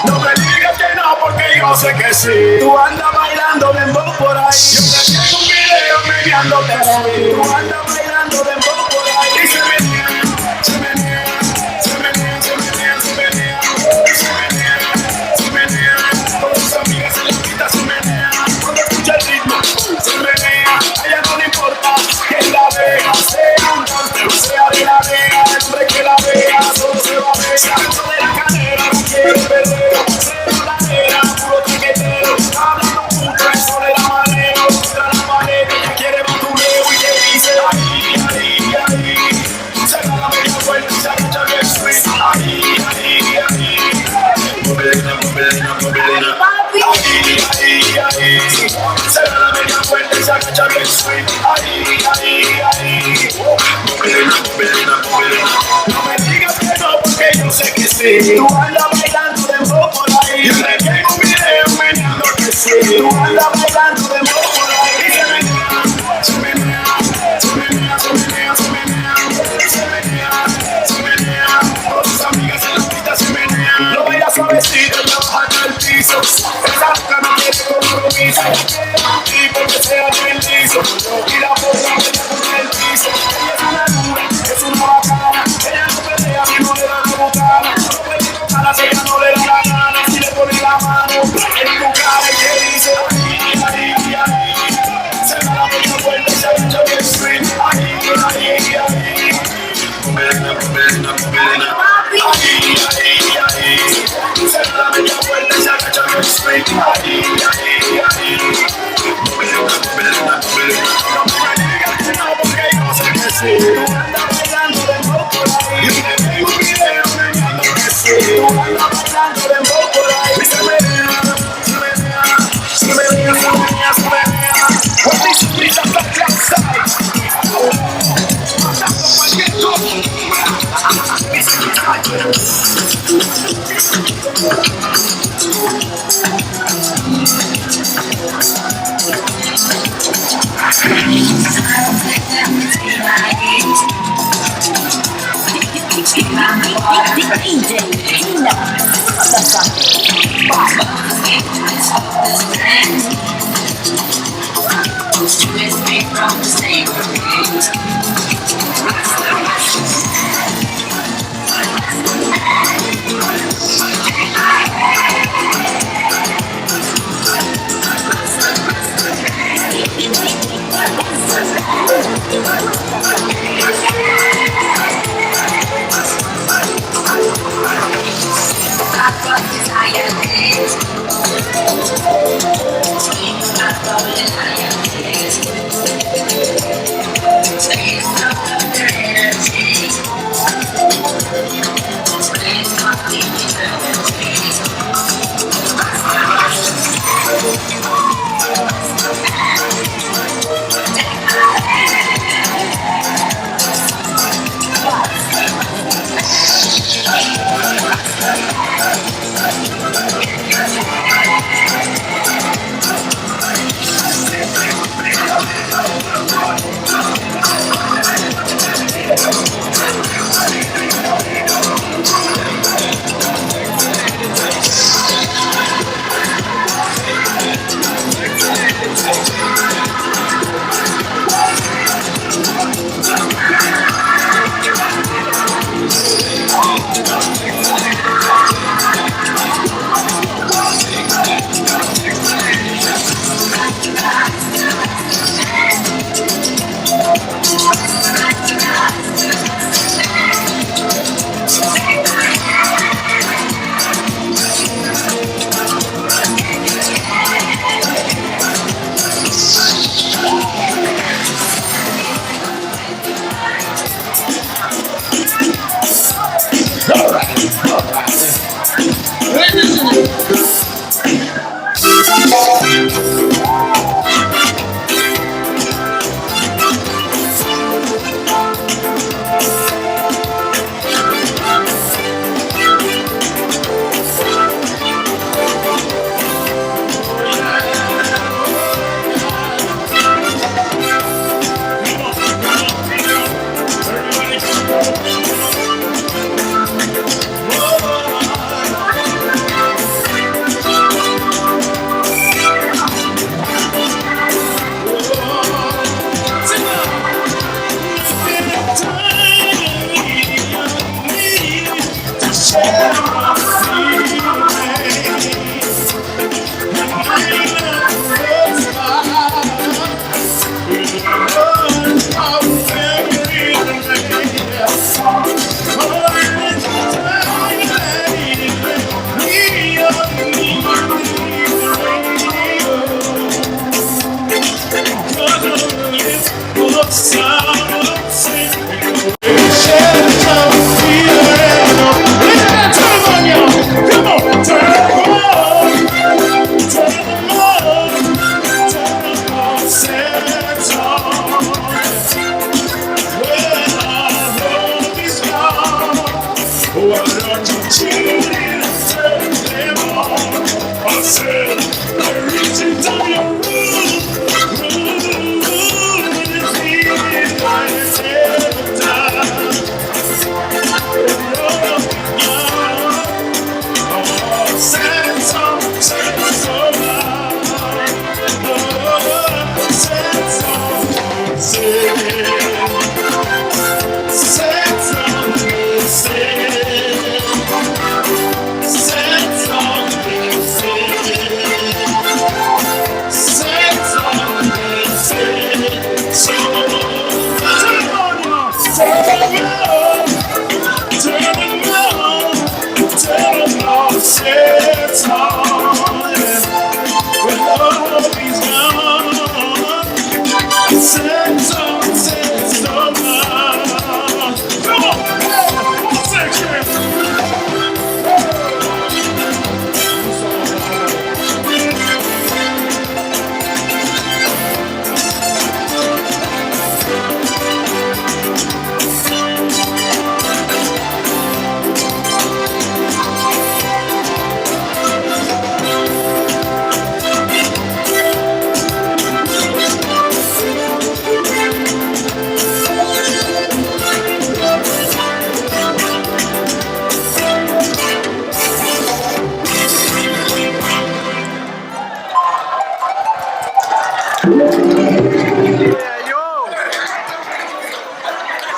No me digas que no, porque yo sé que sí. Tú andas bailando dembow por ahí. Yo te vi en un video meneándote así. Tú andas bailando dembow por ahí. Y se menea, se menea, se menea, se menea, se menea, se menea, se menea. Con sus amigas en la pista se menea. Cuando escucha el ritmo, se menea. A ella no le importa quién la vea, sea un gangster, sea de la DEA, el hombre que la vea, solo se va a Tú andas bailando dembow por ahí. Yo te tengo un video meneando que sí. Tú andas bailando dembow por ahí. Y se menea, se menea, se menea, se menea, se menea, se menea, se menea. Con sus amigas en la pista se menea. Lo baila suavecito, lo baja al piso. Esa boca no tiene compromiso. Y porque sea buen liso. Y la boca me da con el piso. Ella es una dura, es una bacana. Ella no pelea si no le da la botana. No puede tocarla si ella no le da la gana. Si le pone la mano en tu cara y te dice, "Ay, ay, ay, ay". Se da la media vuelta y se echa el swing. Ay, ay, ay, ay. Ay, ay, ay, ay. Se da la media vuelta y se echa el swing. Ay, ay, ay, ay.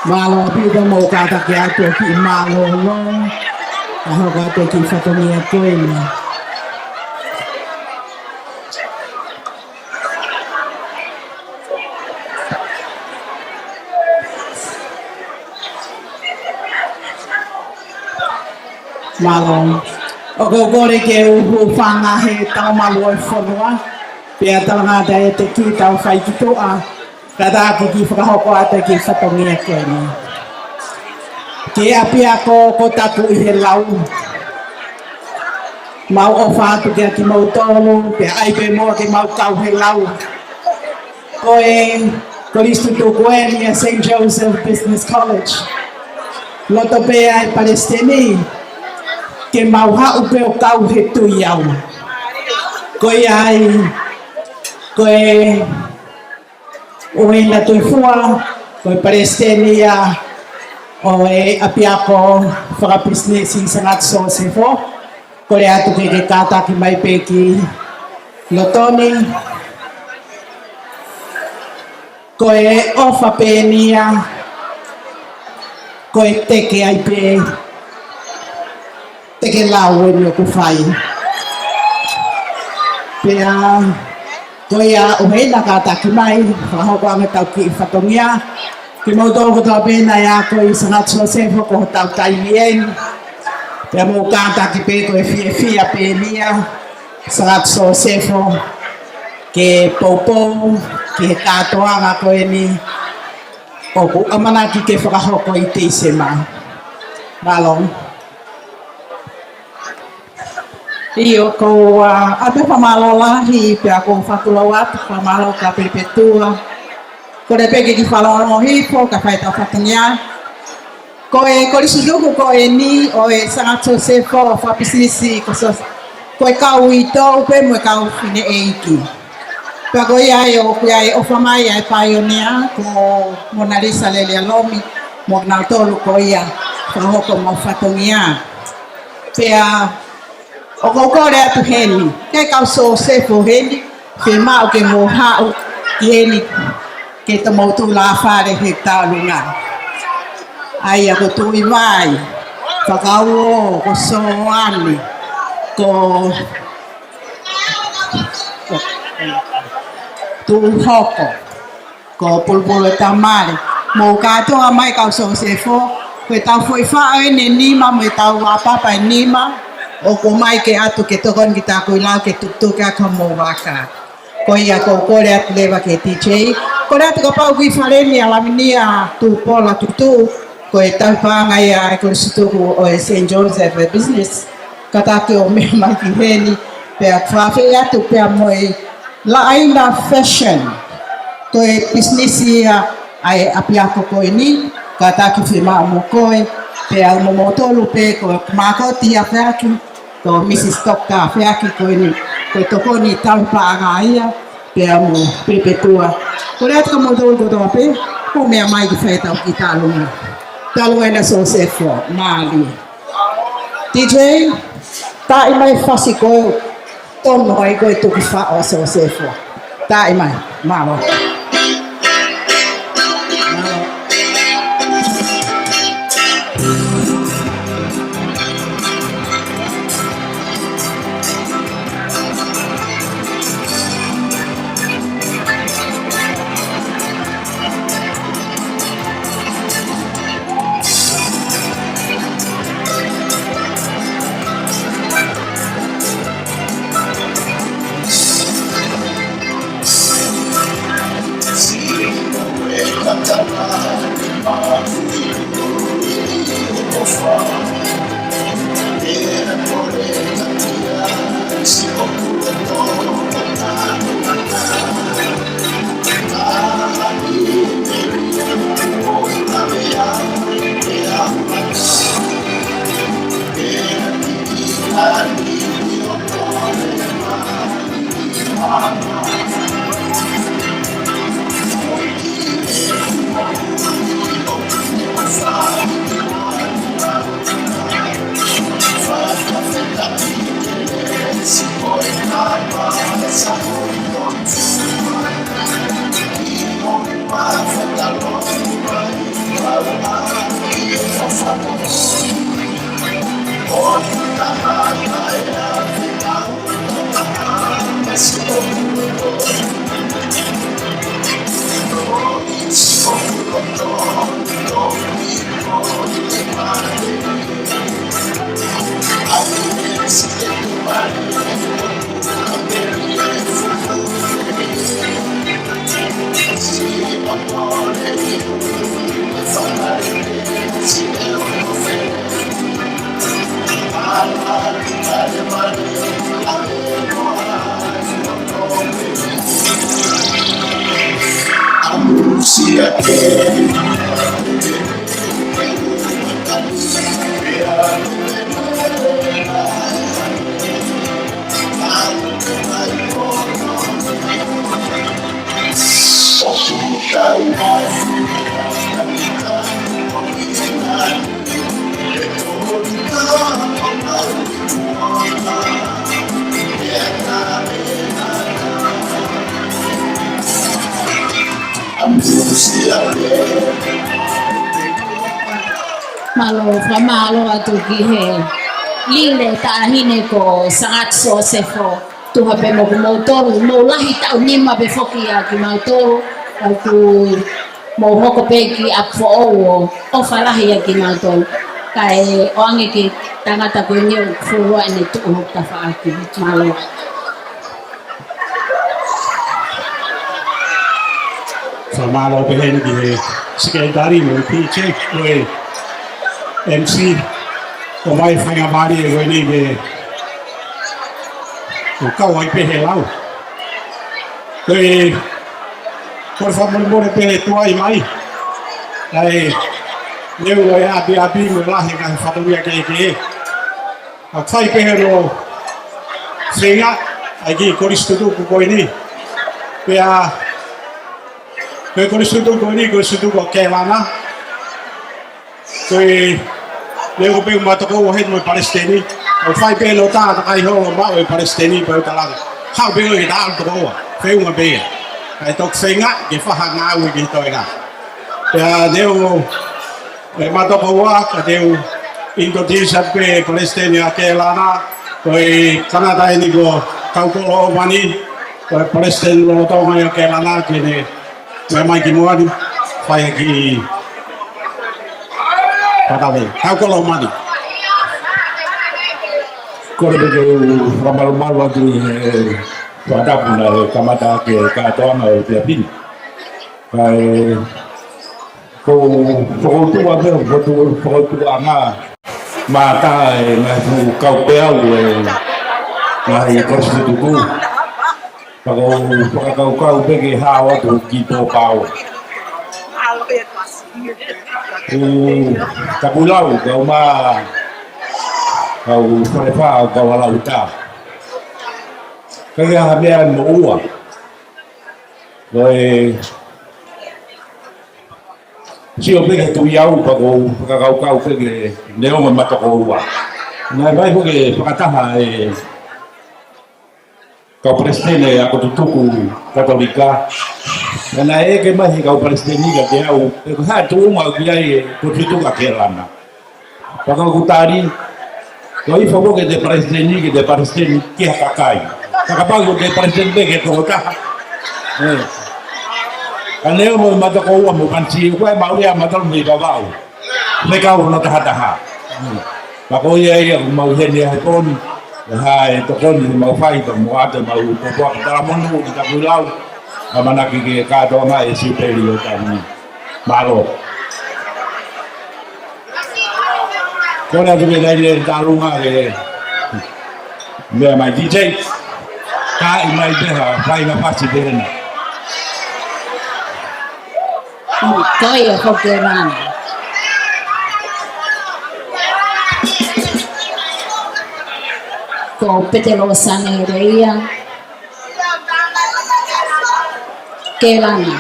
Mālō ʻaupito, mou kātaki atu ki mālōlō. Ka hoko atu ki fatongia ko eni. Mālō. ʻOku ou kole ke u hūfanga he tau malu ʻo e fonua. Pea talangata ʻiate kitautolu faituʻa. Kātaki ke fakahoko atu ki fatongia ko eni. Ki he ʻapiako ko taku ʻi he lau. Mau ʻofa atu kiate kimoutolu, pea ʻai pē muʻa ke mau kau he lau. Ko e kolisi tutuku eni ʻa Saint Joseph Business College. Loto pē ʻa e palesiteni, ke mau haʻu pē ʻo kau he tui au. Ko ia ai, ko e ʻUhina Tuʻifua, ko e palesiteni ia ʻo e ʻapiako fakapisinisi Sangata Sosefo, kole atu ke ke kātaki mai pē ki loto ni, ko e ʻofa pē eni ia, ko e teke ai pē, teke lau eni ʻoku fai. Pea, ko ia ʻuhinga kātaki mai, fakahoko ange ʻetau kiʻi fatongia. Kimoutolu kotoa pē naʻe ako ʻi Sangata Sosefo ko hotau taimi eni. Pea mou kātaki pē ko e fiefia pē eni ia, Sangata Sosefo, ke poupou, ki he kātoanga ko eni, ʻoku ʻamanaki ke fakahoko ʻi Tīsema. Mālō. ʻIo, ko, ʻa, ʻoatu e fakamālō lahi, pea ʻoku ou fakatulou atu, fakamālō kia Pilipetua. Kole pē ke kiʻi fanongo hifo, kae fai ʻetau fatongia. Ko e kolisi tutuku ko eni ʻo e Sangata Sosefo fakapisinisi ko Sos-, ko e kau uitou pē mo e kau fineʻeiki. Pea ko ia ai ʻoku ʻi ai e ʻofa mai ʻa e paionia ko Monalisa Lelealomi mo kinautolu ko ia fakahoko ʻemau fatongia. Pea ʻoku ou kole atu heni, ke kau Sosefo heni, ke mau ke mou haʻu ki heni, ke te mou tūlafale he taulunga. ʻA ia ko Tuʻivai, Fakauō, ko Soane, ko Tuʻuhoko, ko Pulupulu ʻe Tamale, mou kātoa mai kau Sosefo, ko ʻetau foʻi faʻo eni ʻe nima mo ʻetau vāpapa ʻe nima, ʻoku ʻomai ke ʻatu ke tokoni ki taku ʻi lau ke tukutuku ʻaki homou vaka. Ko ia ʻoku ou kole atu leva ki he D J, kole atu kapau ʻoku ʻi fale ni ʻa Lavinia Tupola Tutu, ko e tauhi paʻanga ia ʻa e kolisi tutuku ʻo e Saint Joseph Business, kātaki ʻo meʻa mai ki heni, pea fakaafeʻi atu pea mo e Laʻaina Fashion, ko e pisinisi ia ʻa e ʻapiako ko eni, kātaki fiemaʻu mo koe, Pea mo moutolu pē ko Mākoti Afeaki, ko Mrs Doctor Afeaki ko eni, ko e tokoni tauhi paʻanga ia, pea mo Pepetua. Kole atu kia moutolu kotoa pē, mou meʻa mai ke fai ʻetau kiʻi talunga. Talunga ena Sosefo, mālie. DJ, taaʻi mai fasi ko ē, tonu ai ko e tuku faʻo Sosefo. Taaʻi mai, mālō. Mālō, fakamālō atu ki he lile taʻahine ko Sangati Sosefo. Tuha pē mo kimoutolu, mou lahi taʻu nima pē foki ʻa kimautolu, ʻoku mou hoko pē ki ʻapi foʻou ʻo ʻofa lahi ʻa kimautolu. Kae ʻoange ki he tangata ko eni ʻoku fuoloa ʻene tuʻu tafaʻaki. Mālō. Fakamālō pē heni ki he sekelitali mo e P J, mo e M C, ʻo mai faingamālie ko eni ke u kau ai pē he lau. Ko e, ko e fakamolemole pē he tuai mai. ʻA e, leu ʻa e ʻapiʻapi mo e lahi ngaahi fatongia kehekehe. ʻA fai pē hono feinga ʻa e kiʻi kolisi tutuku ko eni. Pea, ko e kolisi tutuku ko eni, kolisi tutuku ʻa Kelana. Ko e, leu ko pē ʻoku ma tokoua heni mo e palesiteni. ʻOku fai pē hono tā takai holo maʻu e palesiteni pea u talaange. Haʻu pē ʻo e tā tokoua. Feʻunga pē ia. Kae toki feinga ke fakangāue ki he toenga. Pea leu ʻe ma tokoua, ka te u introduce pē palesiteni ʻa Kelana, ko e tangata eni ko Kaukolo ʻOmani, ko e palesiteni lolotonga ʻa Kelana, ke ne meʻa mai ki muʻa ni, fai ki Patave. Kaukolo ʻOmani. Kole pē ke u fakamalumalu atu he fakatapu naʻe kamata ke kātoanga ʻo e Pilipi ni. Kae ko e fokoutua pē, fokotu-, fokoutua ʻa e ngaahi mata ʻa e ngaahi fuʻu kaupeau ʻa e ngaahi kolisi tutuku. Ka ko e fakakaukau pē ke hao atu ki Tōpao. Ko Tapulau, kau mā, kau Falefā, kau Alauta. Ka ʻi ai ha meʻa mo ua. Ko e sio pē ki he tuʻi au, pea ʻoku ou fakakaukau pē ki he neongo matakoua. Naʻe ʻi ai pē ke fakataha e kau palesiteni ako tutuku Katolika. Naʻe ʻeke mai he kau palesiteni kiate au, pe ko e hā e tuʻunga ʻoku ʻi ai e ako tutuku ʻa Kelana. Pea ʻoku ou tali, ko e ifo ko ē ke te palesiteni, ke te palesiteni ki ha kakai. Ka kapau ko e palesiteni pē ki he tokotaha. ʻE. Ka neongo e matakoua mo Panisi, ʻoku ʻi ai e maʻu ia matalu mei Vavaʻu. Mei kau no tahataha. Pea ko ia ia ʻoku mau ʻi heni he pō ni. ʻE hā e tokoni ʻoku mau fai, pea mo ʻoatu ʻemau pōpoaki talamonū ki Tapulau. ʻAmanaki ke kātoa mai e sipeli ʻo e taʻu ni. Mālō. Kole atu ke nai le tālunga ke meʻa mai D J. Ka ʻi mai pē ha fainga pasi pē na. Ko ia ko Kelana. Ko Petelo Sane Leia. Kelana.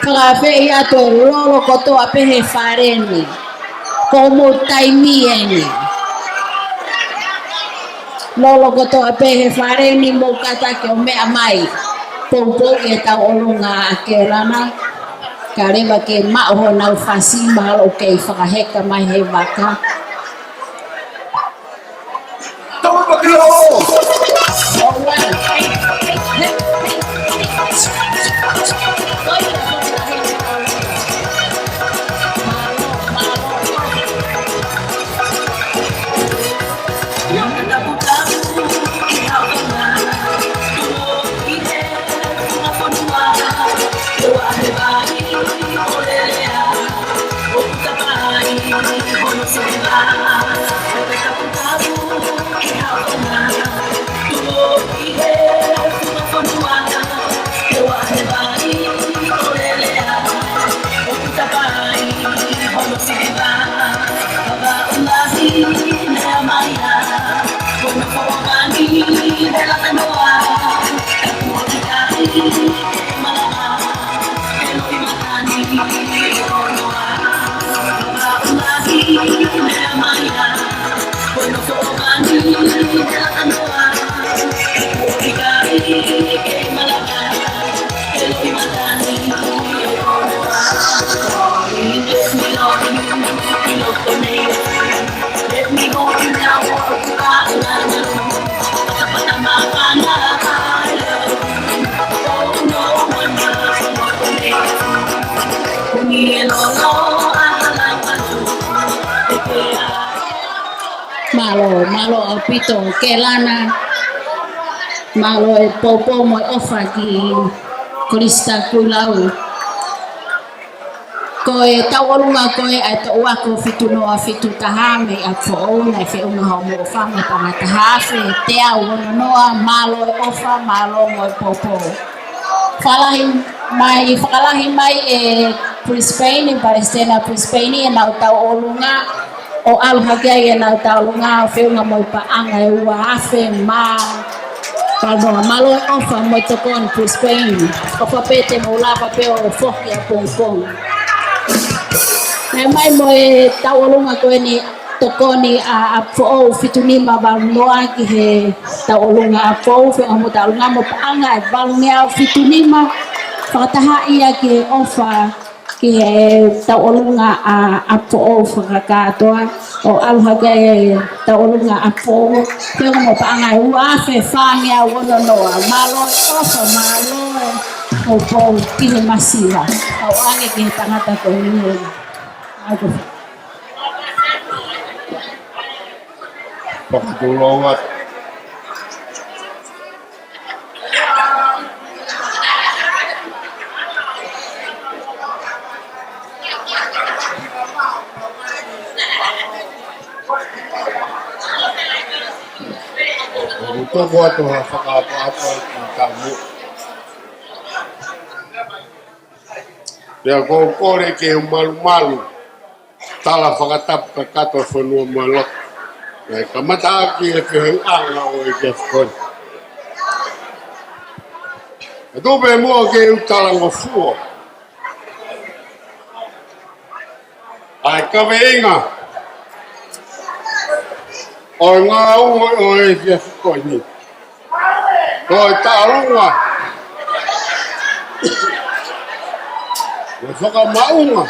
Fakaafeʻi atu e lolo kotoa pē he fale ni. Ko hoʻomou taimi eni. Lolo kotoa pē he fale ni, mou kātaki ʻo meʻa mai. Poupouʻi e tauʻolunga ʻa Kelana. Kae lava ke maʻu honau fasi mahalo ʻoku kei fakaheka mai he vaka. Mālō, mālō ʻaupito Kelana. Mālō e poupou mo e ʻofa ki Kolisi Tapulau. Ko e tauʻolunga ko ē ʻa e toʻu ako fitu noa fitu taha mei ʻApifoʻou, naʻe feʻunga hoʻomou ʻofa mo e paʻanga ʻe taha afe teau ono noa, mālō e ʻofa, mālō mo e poupou. Fakalahi mai, fakalahi mai ʻe Brisbane, ʻe Palesiteni Brisbane, ʻenau tauʻolunga, ʻo ʻalu hake ai ʻenau tauʻolunga, ʻo feʻunga mo e paʻanga ʻe ua afe mā, Ka noa, mālō e ʻofa mo e tokoni Brisbane. ʻOfa pē te mou lava pē ʻo foki ʻapongipongi. Naʻe ʻomai mo e tauʻolunga ko eni tokoni ʻa, ʻApifoʻou fitu nima valu noa ki he tauʻolunga ʻApifoʻou, feʻunga mo e tauʻolunga mo e paʻanga ʻe valungeau fitu nima. Fakatahaʻi ia ki he ʻofa ki he tauʻolunga ʻa, ʻApifoʻou fakakātoa, ʻo ʻalu hake e tauʻolunga ʻa ʻApifoʻou, feʻunga mo e paʻanga ʻe ua afe fāngeau ono noa. Mālō e ʻofa, mālō e poupou ki he masiva. Kau ange ki he tangata ko eni. ʻAi ko. Fakatulou atu. ʻOku ou toki ʻoatu ha fakaʻapaʻapa ki he taumuʻa. Pea ʻoku ou kole ke u malumalu, tala fakatapu kakato e fonua mo e lotu. Naʻe kamata ʻaki e feohiʻanga ʻo e efiafi ko eni. Ka tuku pē muʻa ke u talangofua ʻa e kaveinga ʻo e ngāue ʻo e efiafi ko eni. Ko e taʻalunga mo e fakamaʻunga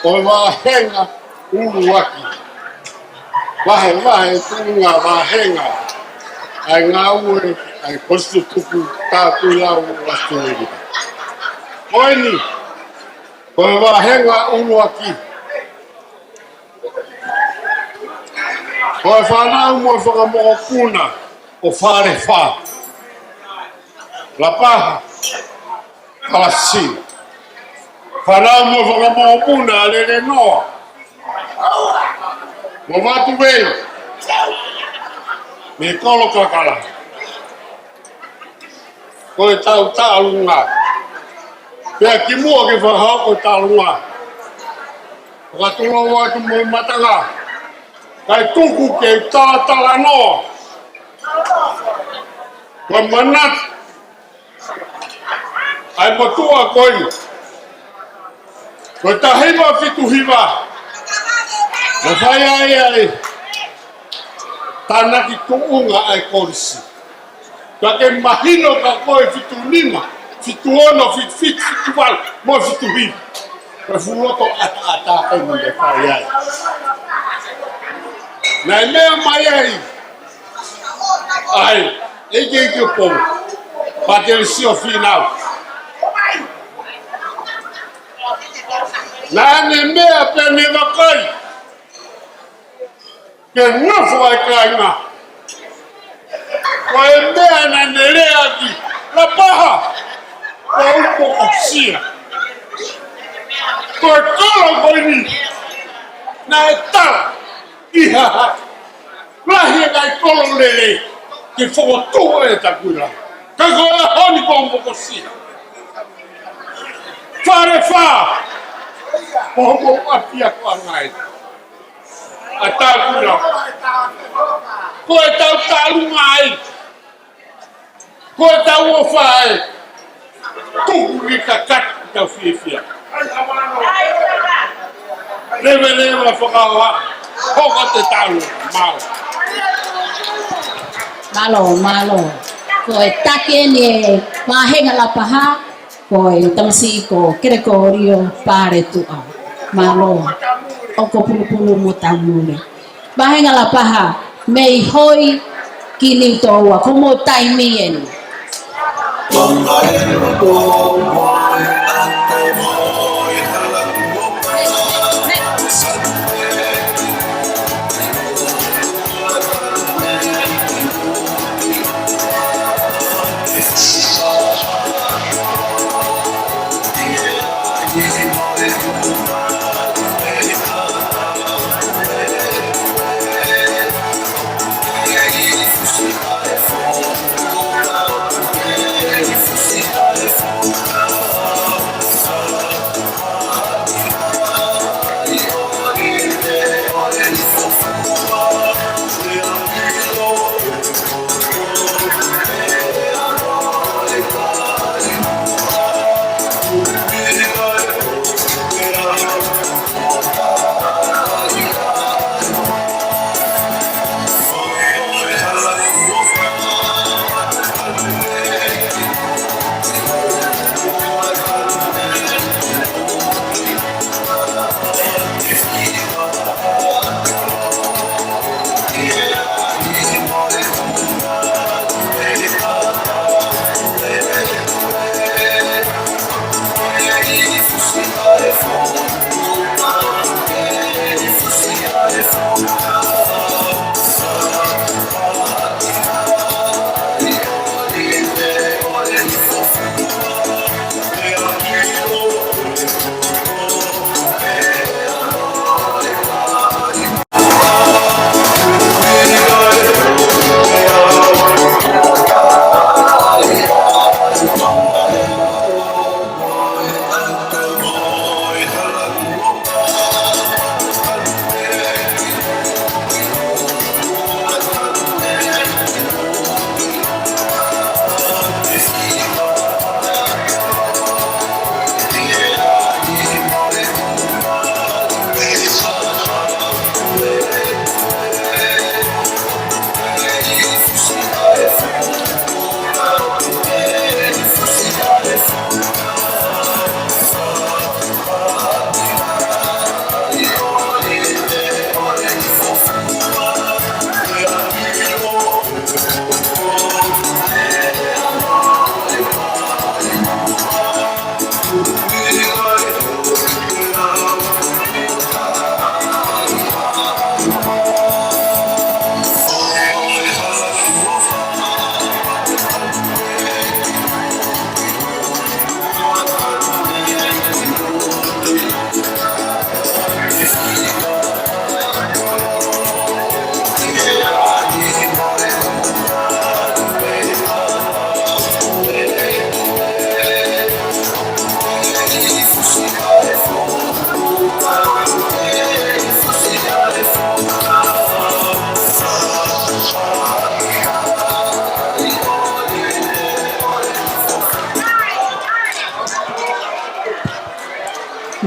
ʻo e vāhenga ʻuluaki. Vahevahe tuʻunga vāhenga ʻa e ngāue ʻa e Kolisi Tutuku Taʻataʻilau ʻo ʻAositelēlia. Ko eni, ko e vāhenga ʻuluaki, ko e fānau mo e fanga mokopuna ʻo Falefā, Lapaha, Kalasi. Fānau mo e fanga mokopuna ʻa Lelenoa mo Vatuvei, mei Kolokakala. Ko e tau taʻalunga. Pea kimuʻa ke fakahoko e taʻalunga, fakatulou atu mo e matanga, kae tuku ke u talatalanoa. Ko e manatu ʻa e motuʻa ko eni, ko e taha hiva fitu hiva, naʻe fai ai ʻa e tānaki tuʻunga ʻa e kolisi. Ka ke mahino ka ko e fitu nima, fitu ono, fitu fitu, fitu valu, mo fitu hiva. Ko e fuʻu loto ʻataʻatā ko eni naʻe fai ai. Naʻe meʻa mai ai ʻa e ʻEikí ʻo Pō, Pātele Siofina. Naʻá ne meʻa pea ne vakai ke nofo ʻa e kāinga. Ko e meʻa naʻá ne lea ʻaki, Lapaha, kuo u mokosia. Ko e kolo ko eni naʻe tala ʻi ha, ha lahi e ngaahi kolo lelei ke fokotuʻu ʻe Takuila. Ka ko e ʻaho ni kuo u mokosia. Falefā, ko hoʻomou ʻapiako ʻa ngai. ʻA Takuila. Ko e tau taʻalunga ai. Ko e tau ʻofa ai. Tuku ke kakato ʻetau fiefia. Leveleva fakaoha. Hoko atu e taʻalunga. Mālō. Mālō, mālō. Ko e taki eni e vāhenga Lapaha, ko e tamasiʻi ko Kelekōlio Paletuʻa. Mālō. ʻOku pulupulu mo taumule. Vāhenga Lapaha, mei Hoi ki Niutōua, ko hoʻomou taimi eni.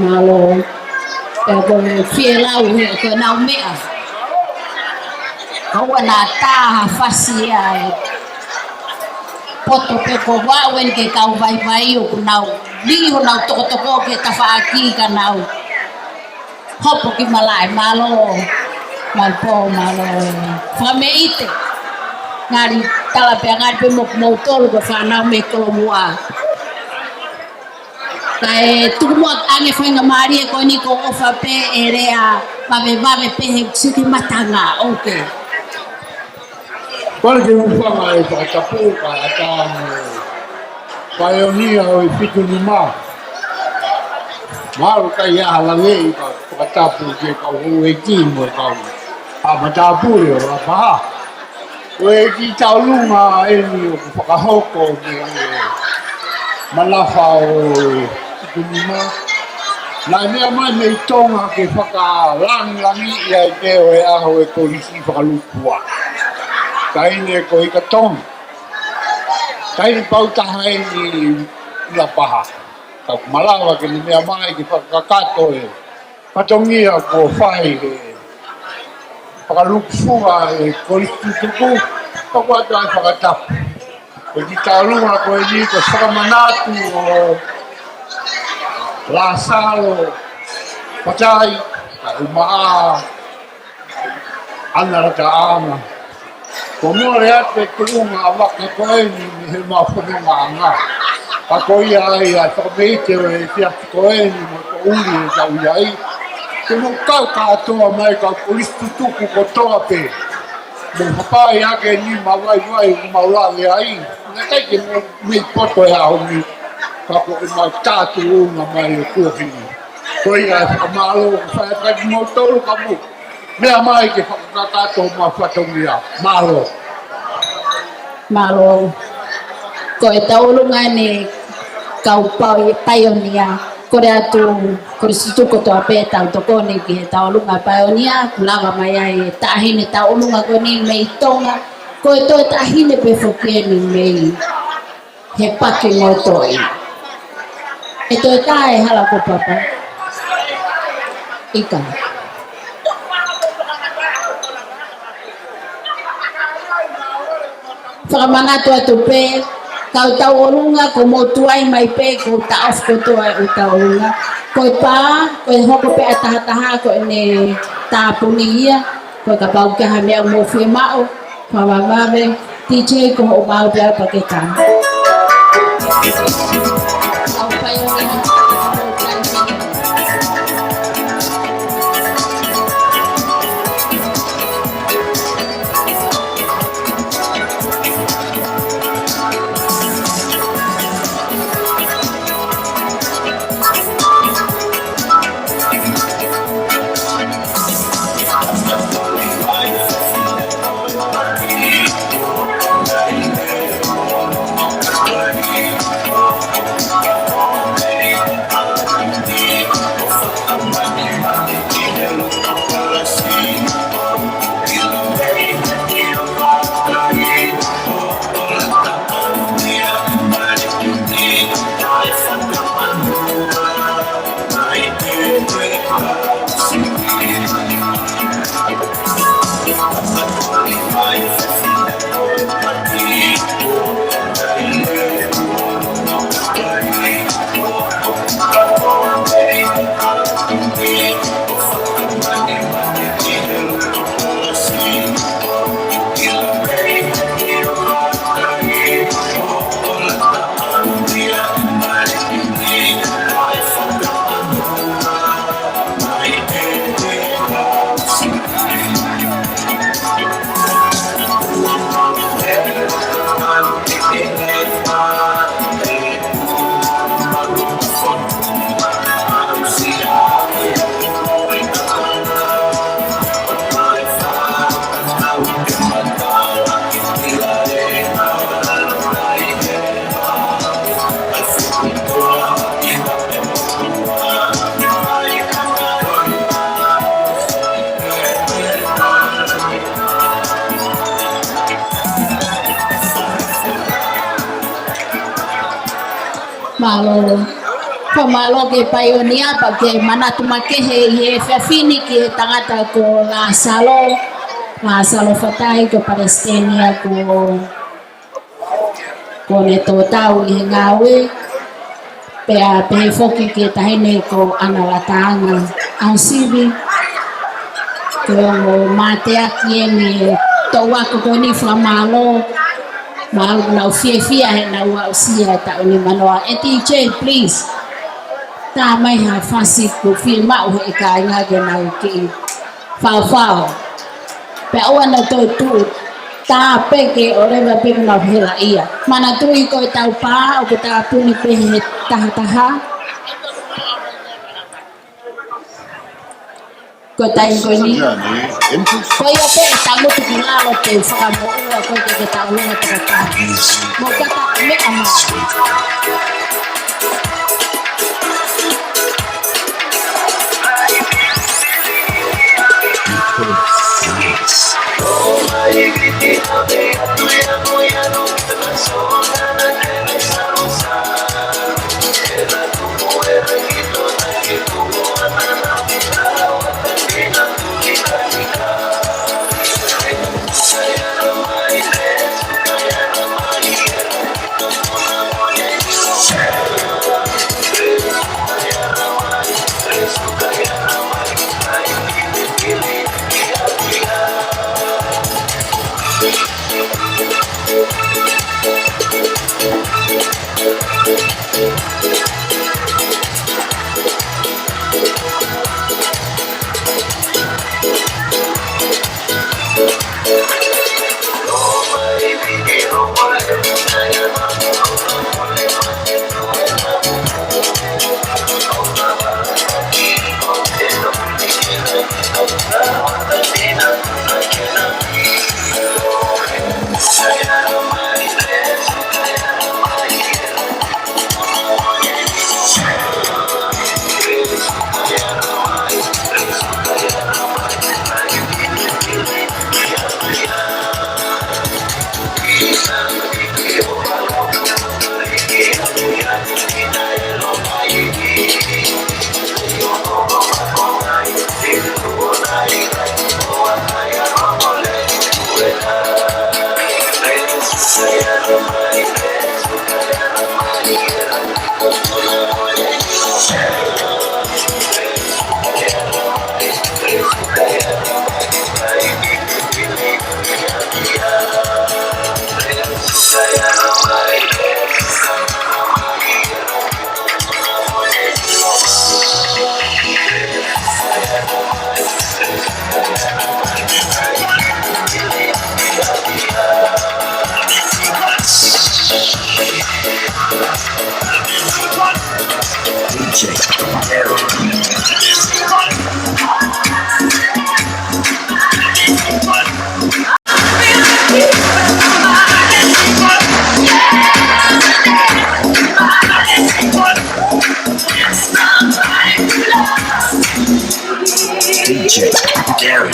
Mālō. Pea ko e fielau he ko ʻenau meʻa. Kaua naʻa tā ha fasi ia ʻe poto pē ko ʻeku ʻalu eni ki he kau vaivai ʻoku nau lī honau tokotoko ki he tafaʻaki ka nau hopo ki malaʻe. Mālō. Mālō pō, mālō. Fakameʻite. Ngali tala pē, ngali pē mo, moutolu ko e fānau mei Kolomuʻa. Kae tuku muʻa ange faingamālie ko eni ko e ʻofa pē ʻe lea vavevave pē he siki matanga. ʻOkei. Kole ke u hūfanga he fakatapu kae ʻatā mo e paionia ʻo e fitu nima. Mahalo ʻikai ha langeʻi ka fakatapu ki he kau houʻeiki mo e kau matāpule ʻo Lapaha. Ko e kiʻi tauʻolunga eni ʻoku fakahoko mei he manafa ʻo e fitu nima. Naʻe meʻa mai mei Tonga ke fakalāngilangiʻi ʻa e teu ʻo e ʻaho ʻo e kolisi fakalukufua. Taʻahine ko Ika Tonga. Taʻahine pau taha eni ʻi Lapaha. Ka ʻoku malava ke ne meʻa mai ke fakakakato e fatongia kuo fai he fakalukufua e kolisi tutuku, ka ʻoku ʻoatu ai e fakatapu. Ko e kiʻi tauʻolunga ko eni ko e fakamanatu ʻo Lāsalo Patai, ka ʻumaʻā ʻAna Lataʻaana. Kuo mole atu e tuʻunga ʻa e vaka ko eni mei heʻemau fonongaʻanga. Ka ko ia ai ʻa e fakameʻite ʻo e efiafi ko eni mo e poʻuli ʻoku tau ʻi ai. Ke mou kau kātoa mai kau kolisi tutuku kotoa pē. Mou hapai hake e nima vaivai ʻoku mau lave ai. Naʻe ʻikai ke mou mei poto he ʻaho ni. Ka ko ʻemau tā tuʻunga mai ʻo e kuohili ni. Ko ia e fakamālō, ʻoku fai atu kiate kimoutolu ka mou meʻa mai ke fakakakato homau fatongia. Mālō. Mālō. Ko e tauʻolunga eni kau pau-, paionia. Kole atu, kolisi tutuku kotoa pē tau tokoni ki he tauʻolunga paionia, kuo lava mai ai e taʻahine tauʻolunga ko eni mei Tonga. Ko e toe taʻahine pē foki eni mei he paki mo e toʻi. ʻE toe tā e hala ko Papa. Ika. Fakamanatu atu pē, kau tauʻolunga, ko mou tuai mai pē, ko e taʻofi kotoa e tauʻolunga. Ko e pā, ko e hoko pē ʻa e tahataha, ko ʻene tāpuni ia, ko e kapau ʻoku ʻi ai ha meʻa ʻoku mou fiemaʻu, Vavevave, D J ko hoʻo maʻu pē ʻa e paketa. Mālō. Pea mālō ki he paionia, pea ke manatu makehe ʻi he efiafi ni ki he tangata ko Lāsalo, Lāsalo Fatai, ko e palesiteni ia ko, ko ʻene tō tau ʻi he ngāue, pea pehē foki ki he taʻahine ko ʻAna Lataʻanga ʻAusivi, ko e ongo mateaki eni ʻo e toʻu ako ko eni, fakamālō. Mālō, nau fiefia heʻenau aʻusia e taʻu nimanoa. E D J, please. Tā mai ha fasi ʻoku fiemaʻu ʻe he kāinga ke nau kiʻi faofao. Pea ʻoua naʻa toe tuʻu tā pē ke ʻoleva pē ke nau hela ia. Manatuʻi ko e tau pā ʻoku tāpuni pē he taha taha. Ko e taimi ko eni. Ko ia pē, tangutu ki lalo ke fakamoʻua koe ke ke taulunga tokotā. Mo kata meʻa mai. D J Gary.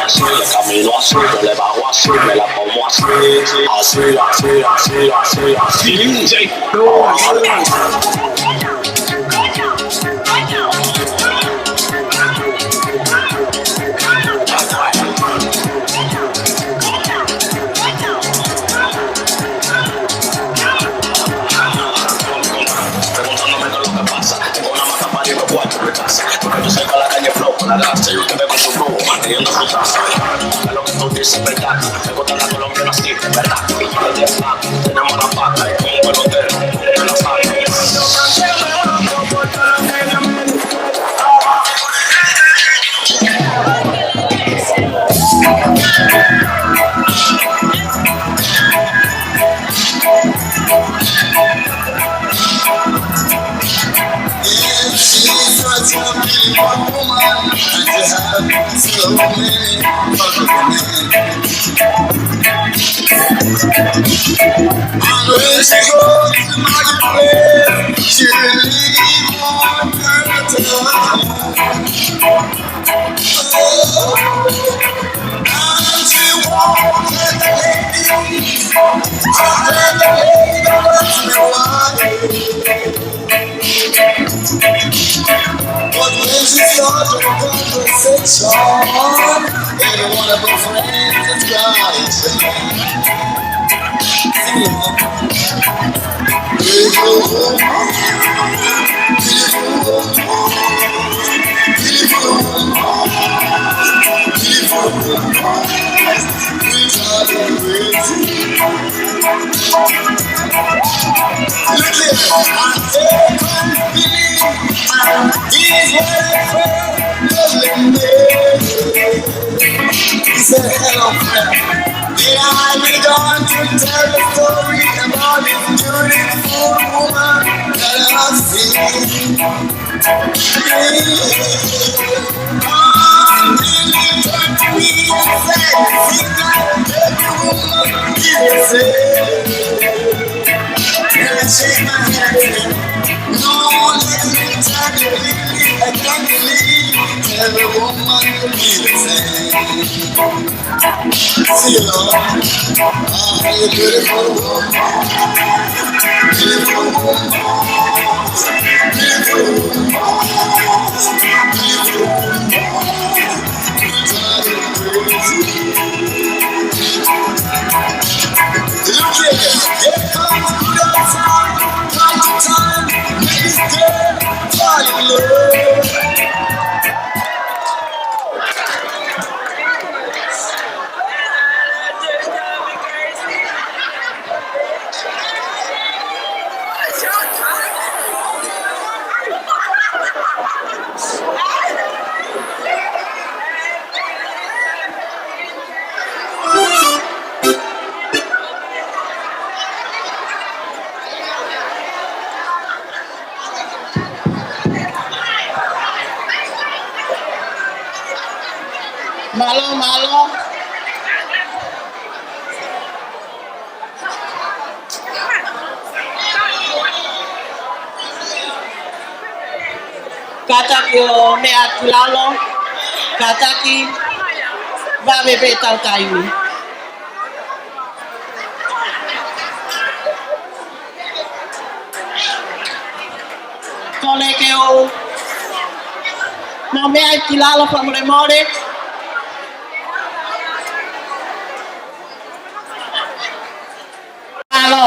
Así, camino así, yo le bajo así, me la como así, así, así, así, así, así. D J Dawes. Preguntándome qué es lo que pasa. Tengo una mata para arriba, cuatro de casa. Porque yo salgo a la calle flow con la grasa. Y usted ve con su flow, manteniendo su taza. Es lo que tú dices, ¿verdad? Me gusta la colombiana así, ¿verdad? Y para el de flag, tenemos la pata y como un pelotero, de la pata. Conversation. Every one of our friends is rising. Sing it. Beautiful woman, beautiful woman, beautiful woman, beautiful woman. Look here, I can't believe I'm these words. He said, "Hello, friend. Did I begin to tell the story about this beautiful woman that I've seen?" See you, Lord. Ah, you're beautiful. Beautiful. Beautiful. Look here. Here comes good time. Time to time. Make this girl fall in love. Mālō, mālō. Kātaki ʻo meʻa ki lalo, kātaki vave pē ʻetau taimi. Kole ke u maʻu meʻa ki lalo fakamolemole. Mālō.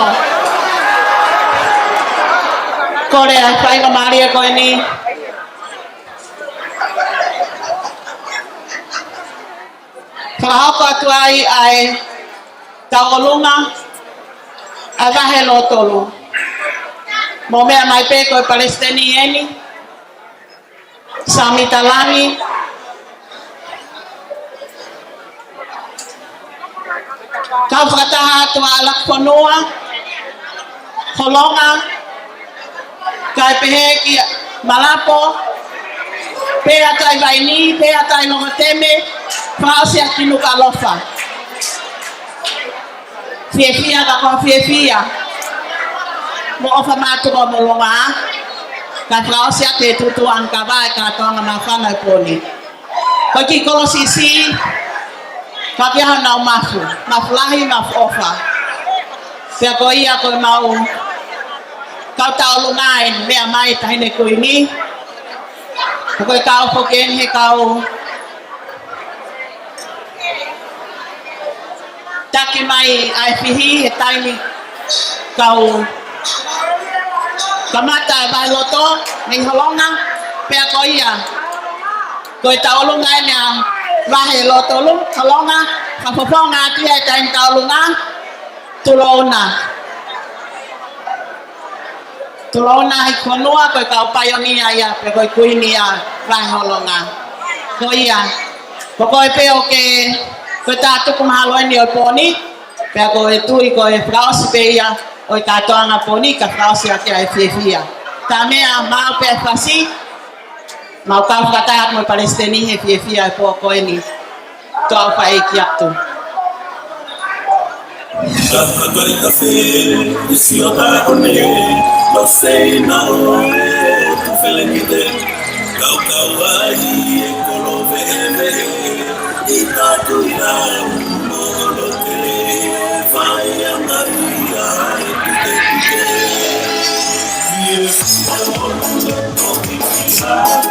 Kole ʻa e faingamālie ko eni. Fakahoko atu ai ʻa e tauʻolunga ʻa e vahe Lotolu. Mou meʻa mai pē, ko e palesiteni eni, Sami Talangi. Kau fakataha atu ʻa Lakifonua, Holonga, kae pehē kia Malapo, pea tai Vaini, pea tai Longoteme, fakaʻosi ʻa Kinukuʻalofa. Fiefia ka ko e fiefia mo ʻofa mātuku mo longa, kae fakaʻosi ʻa e tuʻutuʻuni ka vae ka toanga māfana e pō ni. Ko e kiʻi kolo siʻisiʻi, ka kia honau mafu, mafu lahi, mafu ʻofa. Pea ko ia ko e mau kau tauʻolunga eni, meʻa mai Taʻahine Kuini. Ko e kau foki eni he kau taki mai ʻa e fihi he taimi kau kamata e vahe loto mei Holonga, pea ko ia ko e tauʻolunga eni ʻa e vahe Lotolu, Holonga, ka fofonga atu ia e taimi tauʻolunga, tulouna. Tulouna ʻi he fonua, ko e kau paionia ia, pea ko e kuini ia ʻa e vahe Holonga. Ko ia, ko koe pē ʻoku ke, ko e tā tuku mahalo eni ʻo e pō ni, pea ko e tui ko e fakaʻosi pē ia ʻo e kātoanga pō ni, ka fakaʻosi ʻaki ʻa e fiefia. Tā meʻa maʻu pē ʻa e fasi, mau kau fakataha mo e palesiteni he fiefia e pō ko eni. Tau faʻa ʻeke atu. Ka, ka, ka, ka, fe, isi o ta kone, lo sei na o e, tu fele ki te, kau, kau ai e kolo veʻeveʻe, i ka tu i la, mo lo te, fai a maria, e tu te tu te. Yes, I want to go to the side,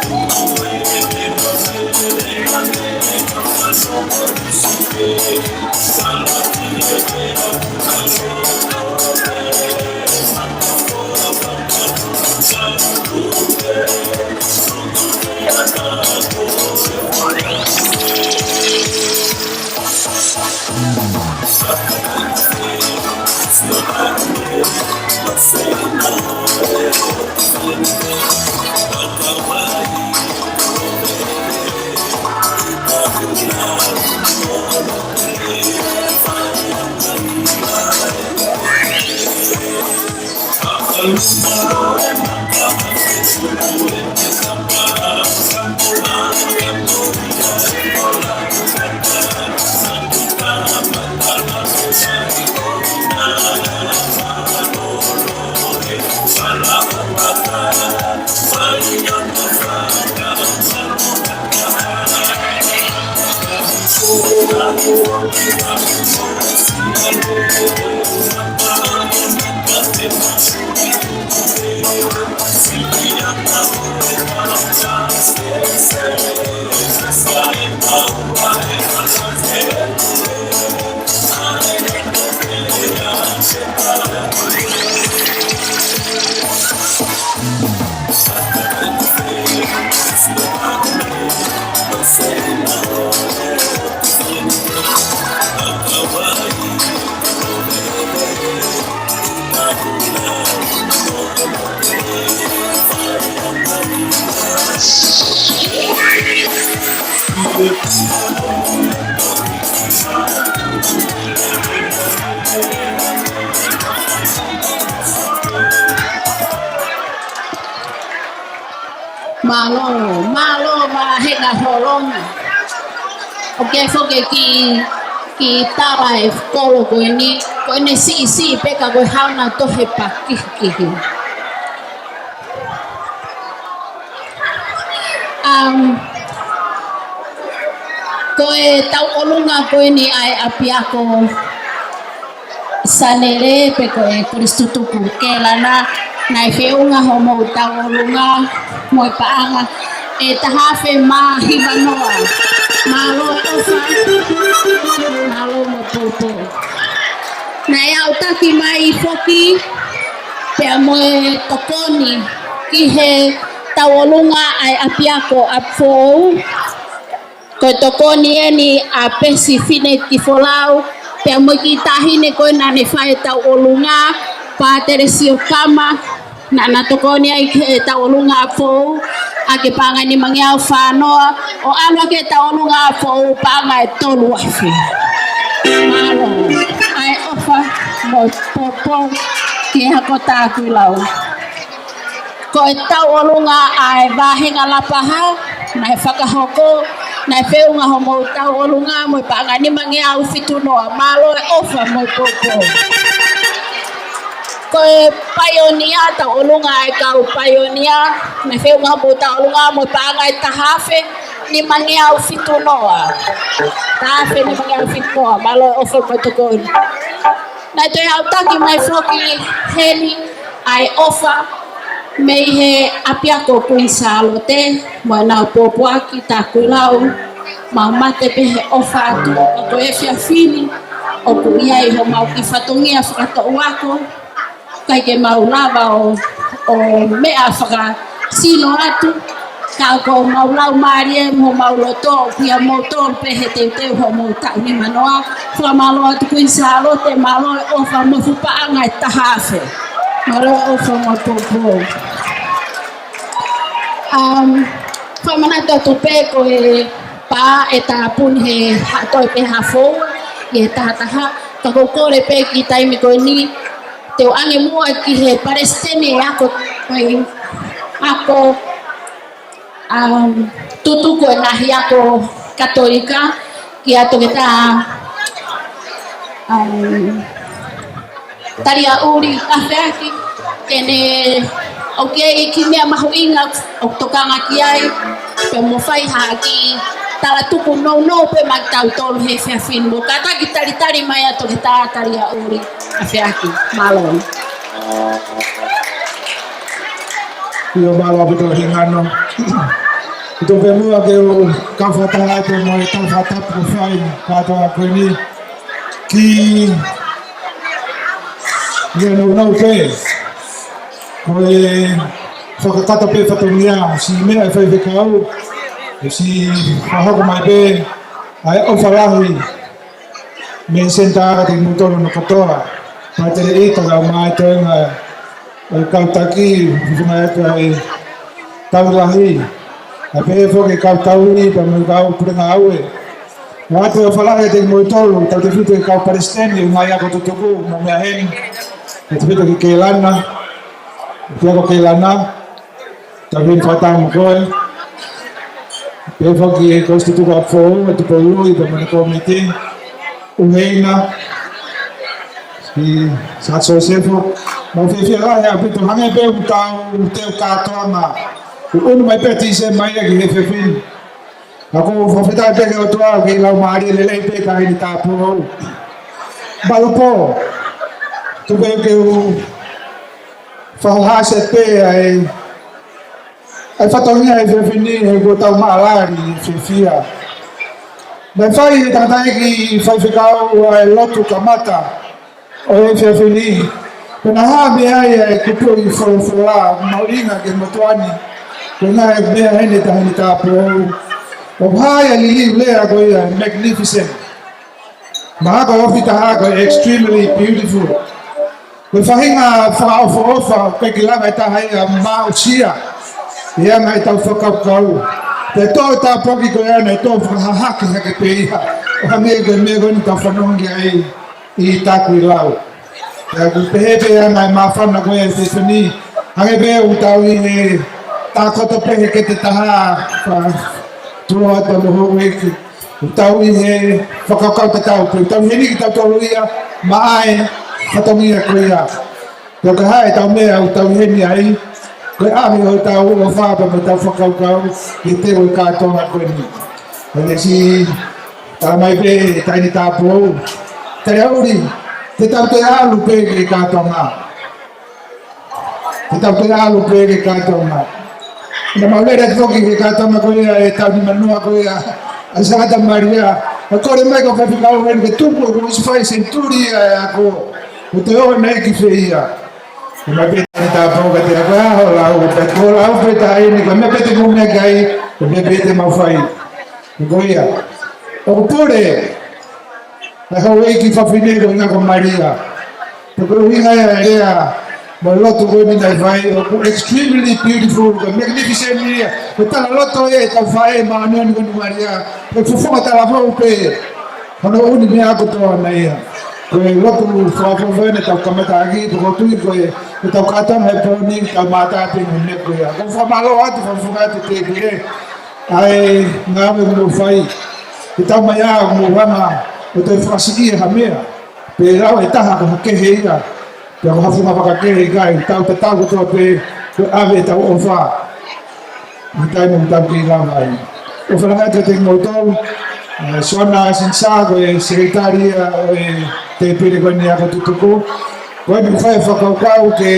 Mālō, mālō, mālō, Vāhenga Holonga. ʻOku ʻi ai foki e kiʻi, kiʻi tala ʻe he kolo ko eni, ko ʻene siʻisiʻi pē ka ko e hauna tohe pakihikihi. Um, ko e tauʻolunga ko eni ʻa e ʻapiako Sanele pe ko e Kolisi Tutuku Kelana, naʻe feʻunga hoʻomou tauʻolunga mo e paʻanga ʻe taha afe mā hiva noa. Mālō e ʻofa, mālō mo e poupou. Naʻe aʻutaki mai foki pea mo e tokoni ki he tauʻolunga ʻa e ʻapiako ʻApifoʻou. Ko e tokoni eni ʻa Pesi Finekifolau, pea mo e kiʻi taʻahine ko ē naʻa ne fai e tauʻolunga, Pātele Siokama, naʻa na tokoni ai ki he tauʻolunga ʻApifoʻou, ʻaki e paʻanga ʻe nimangeau fā noa, ʻo ʻalu ʻaki e tauʻolunga ʻApifoʻou paʻanga ʻe tolu afe. Mālō, ʻa e ʻofa mo e poupou ki he hako Takuilau. Ko e tauʻolunga ʻa e Vāhenga Lapaha, naʻe fakahoko, naʻe feʻunga hoʻomou tauʻolunga mo e paʻanga ʻe nimangeau fitu noa, mālō e ʻofa mo e poupou. Ko e paionia, tauʻolunga ʻa e kau paionia, naʻe feʻunga hoʻomou tauʻolunga mo e paʻanga ʻe taha afe nimangeau fitu noa. Taha afe nimangeau fitu noa, mālō e ʻofa mo e tokoni. Naʻe toe aʻutaki mai foki heni ʻa e ʻofa mei he ʻapiako Kuini Sālote, mo ʻenau pōpoaki Takuilau, mau mate pē he ʻofa atu, ka ko e efiafi ni, ʻoku ʻi ai homau kiʻi fatongia fakatoʻu ako, ʻikai ke mau lava ʻo, ʻo meʻa fakasino atu, ka ko homau laumālie mo homau loto, ʻoku ʻia moutolu pē he teuteu hoʻomou taʻu nima noa. Fakamālō atu Kuini Sālote, mālō e ʻofa mo e fuʻu paʻanga ʻe taha afe. Mālō e ʻofa mo e poupou. Um, fakamanatu atu pē ko e pā ʻe tāpuni he ha-, toe pē ha foua, ʻi he taha taha, ka ʻoku ou kole pē kiʻi taimi ko eni, te u ʻange muʻa ki he palesiteni e ako, e ako, um, tutuku e ngaahi ako Katolika, kia Toketā, um, Taliaʻuli Afeaki, ke ne ʻoange e kiʻi meʻa mahuʻinga ʻoku tokanga ki ai, pea mo fai ha kiʻi tala tuku nounou pē maʻa kitautolu he efiafi ni. Mou kātaki talitali mai ʻa Toketā Taliaʻuli Afeaki. Mālō. ʻIo, mālō ʻaupito Hengano. Tuku pē muʻa ke u kau fakataha atu mo e tau fakatapu ko e fai kātoa ko eni ki he nounou pē. Ko e fakakakato pē fatongia, siʻi meʻa ʻa e faifekau, ʻe siʻi fakahoko mai pē ʻa e ʻofa lahi mei he senitā kiate kimoutolu hono kotoa. Pātele ʻi he tau mai toenga ʻo e kau taki, funga atu ʻa e tau lahi. ʻA pehē foki e kau tauhi, pea mo e kau pulenga aue. ʻOatu e ʻofa lahi kiate kimoutolu, tautefito ki he kau palesiteni ʻo e ngaahi ako tutuku, mo e meʻa heni. Tautefito ki Kelana, ki he ako Kelana. Tau heni fakataha mo koe. Pehē foki ki he kau sitū tuku a fou, ʻa Tupou Lui, pea mo e kōmiti. ʻUheina, siʻi Sā Sosefo. Mau fiefia lahi ʻaupito hangē pē ʻoku tau teu kātoanga. ʻOku ʻunu mai pē Tīsema ia ki he efiafi ni. Ka ʻoku ou fakafetaʻi pē ki he ʻOtua ʻoku kei laumālie lelei pē taʻahine tāupoʻou. Malu pō, tuku pē ke u fakahā atu pē ʻa e, ʻa e fatongia ʻo e efiafi ni he kuo tau maʻalali fiefia. Naʻe fai ʻe he tangataʻeiki faifekau ʻa e lotu kamata ʻo e efiafi ni. Pea naʻe hā mei ai ʻa e kupuʻi folofola mahuʻinga ki he motuʻa ni. Ko e ngaahi meʻa heni taʻahine tāupoʻou. ʻOku hā ia liliu lea ko ia magnificent. Mahalo ko e ofi taha ko e extremely beautiful. Ko e faʻahinga fakaʻofoʻofa, ʻoku ʻikai ke lava ʻe ha taha ia ʻo aʻusia ʻi he anga ʻetau fakakaukau. Pea tō e tāpuaki ko ia naʻe tō fakahahake hake pē ia. ʻO hangē ko e meʻa ko eni ʻoku tau fanongo ki ai ʻi Takuilau. Pea ʻoku pehē pē ʻa e ngaahi māfana ko ia ʻi he efiafi ni. Hangē pē ʻoku tau ʻi he tākoto pē he kete taha, fa-, tuʻa atu mo houʻeiki. ʻOku tau ʻi he fakakaukau tatau pē, ʻoku tau ʻi heni kitautolu ia maʻa e fatongia ko ia. Pea ka hā ʻetau meʻa ʻoku tau ʻi heni ai, ko e ʻave hotau ʻofa pea mo ʻetau fakakaukau ki he teu ʻo e kātoanga ko eni. Pea ʻoku siʻi talamai pē ʻe he taʻahine tāupoʻou, Taliauli, te tau toe ʻalu pē ki he kātoanga. Te tau toe ʻalu pē ki he kātoanga. Naʻa mau lele atu foki ki he kātoanga ko ia ʻe taha nimanima ko ia ʻa Sangata Malia. ʻA e kole mai ko e faifekau heni ke tuku ʻoku ʻosi fai senituli ia ʻa e ako. ʻOku toe ʻoho nai ki fē ia. Ko e meʻa pē te tau pau ka te ako ʻa hoʻo lau, pea ko hoʻo lau pē taʻahine, ko e meʻa pē te mou meʻa ki ai, ko e meʻa pē te mau fai. Ko ia. ʻOku pule ʻa e houʻeiki fafine ko e ʻuhinga ko Malia. Pea ko e ʻuhinga ia ʻa e lea mo e lotu ko eni naʻe fai, ʻoku extremely beautiful, ko e magnificent ia. Ko e tala loto ia ʻetau faʻē māʻoniʻoni ko eni Malia. Ko e fofonga talavou pē hono ʻunuʻunu meʻa kotoa ia. Ko e lotu fakafofonga naʻa tau kamata ʻaki, pea ʻoku ou tui ko e, ʻetau kātoanga he pō ni, tau mātā pē mo e meʻa ko ia. ʻOku ou fakamālō atu, fakafofonga atu Tēpile. ʻA e ngāue ʻoku mou fai. Ke tau mai ʻa ʻoku mou hanga ʻo toe fakasiʻi ʻe ha meʻa. Pea lau ʻe taha ko ha kehe ia. Pea ko ha funga fakakehe ia, ʻikai, tau tatau kotoa pē, ko e ʻave ʻetau ʻofa. ʻI he taimi ʻoku tau kei lava ai. ʻOfa lahi atu kiate kimoutolu, ʻe, Soana Sinisā ko e sekelitali ia ʻo e Tēpile ko eni ako tutuku. Ko eni ʻoku fai e fakakaukau ke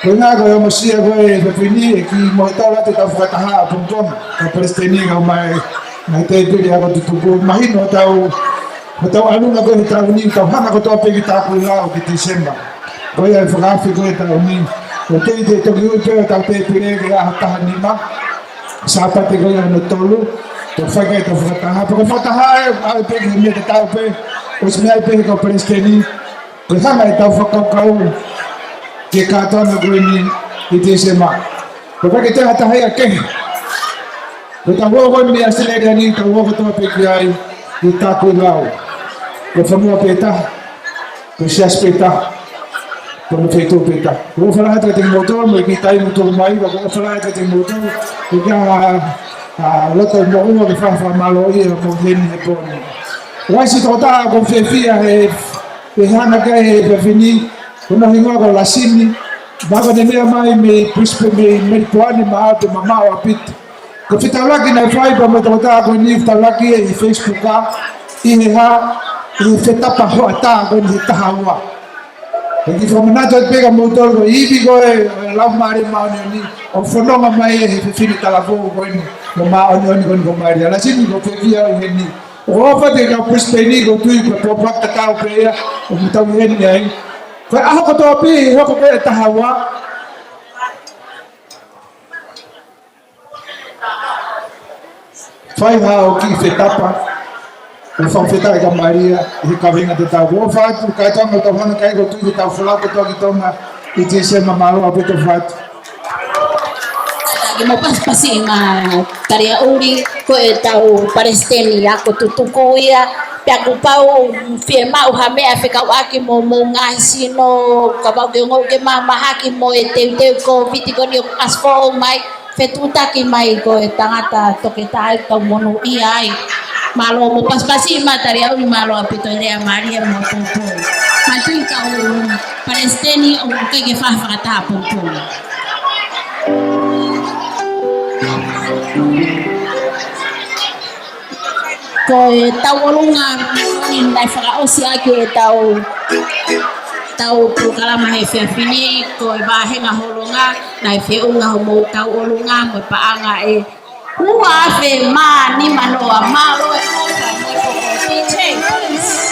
Ko e ʻuhinga ko e ongosia ko e efiafi ni ʻe kiʻi mohe tau atu ʻetau fakataha ʻapongipongi. Kau palesiteni kau mai, ngaahi tēpile ako tutuku. Mahino hotau, hotau ʻalunga ko e taʻu ni, tau hanga kotoa pē ki Takuilau ki Tīsema. Ko ia e fakaafe ko e taʻu ni. Ko e tei te toki ui pē hotau tēpile ki he ʻaho taha nima. Sāpate ko ia hono tolu. Tau fai ki ai ʻetau fakataha. Pea ko e fakataha ʻe, ʻave pē ki he meʻa tatau pē. ʻOsi meʻa ai pē he kau palesiteni. Ko e hanga ʻetau fakakaukau ki he kātoanga ko eni ʻi Tīsema. Ko e ʻikai ke toe ha taha ia kehe. Ko ʻetau ō ko eni ʻAositelēlia ni, tau ō kotoa pē ki ai ʻi Takuilau. Ko e fonua pē taha. Ko e siasi pē taha. Ko e feituʻu pē taha. ʻOku ou ʻofa lahi atu kiate kimoutolu, mo e kiʻi taimi ʻoku tō mai, ʻoku ou ʻofa lahi atu kiate kimoutolu. Ko e ʻuhinga, ʻa, loto moʻua ke fakafakamālō ia mo heni he pō ni. ʻOku ʻi ai siʻi tokotaha ʻoku ou fiefia he ʻe hanga ki ai he efiafi ni, ko hono hingoa ko Lasini, mahalo ko ʻene meʻa mai mei Brisbane, mei Melipoane, mahalo te mamaʻo ʻaupito. Ko e fetaulaki naʻe fai pea mo e tokotaha ko eni, fetaulaki ʻi he Facebook ʻa, ʻi he hā, ʻi he fetapa hoʻatā ko eni he taha ua. ʻOku ou fakamanatu atu pē kia moutolu ko e ivi ko e, ʻo e Laumālie Māʻoniʻoni, ʻoku fononga mai he fefine talavou ko eni. Ko e māʻoniʻoni ko eni ko Malia. Lāsini ko e fiefia ʻi heni. ʻOku ou ʻofa atu ki he kau Brisbane, ʻoku ou tui ko e pōpoaki tatau pē ia ʻoku tau ʻi heni ai. Ko e ʻaho kotoa pē ʻe hoko ko e taha ua. Fai haʻo kiʻi fetapa. ʻOku ou fakafetaʻi kia Malia ʻi he kaveinga tatau. ʻOku ou ʻofa atu ki he kātoanga ʻoku tau hanga ki ai, ʻoku ou tui ko e tau folau kotoa ki Tonga ʻi Tīsema. Mālō ʻaupito, ʻofa atu. Ke mou pasipasi mai Taliaʻuli, ko e tau palesiteni ako tutuku ia, pea kuo pau fiemaʻu ha meʻa fekauʻaki mo hoʻomou ngaahi sino, kapau ʻoku ke ongoʻi ʻoku ke mahamahaki mo e teuteu Kōviti ko eni ʻoku ʻasi foʻou mai, fetuʻutaki mai ko e tangata toketā ʻoku tau monūʻia ai. Mālō, mou pasipasi mai Taliaʻuli, mālō ʻaupito e lea mālie mo e poupou. Mātuʻaki kau palesiteni ʻoku ʻikai ke fai ha fakataha poupou. Ko e tauʻolunga ni naʻe fakaʻosi ʻaki e tau, tau polokalama he efiafi ni, ko e vāhenga holonga, naʻe feʻunga hoʻomou tauʻolunga mo e paʻanga ʻe ua afe mā nima noa. Mālō e ʻofa mo e poupou. D J, please.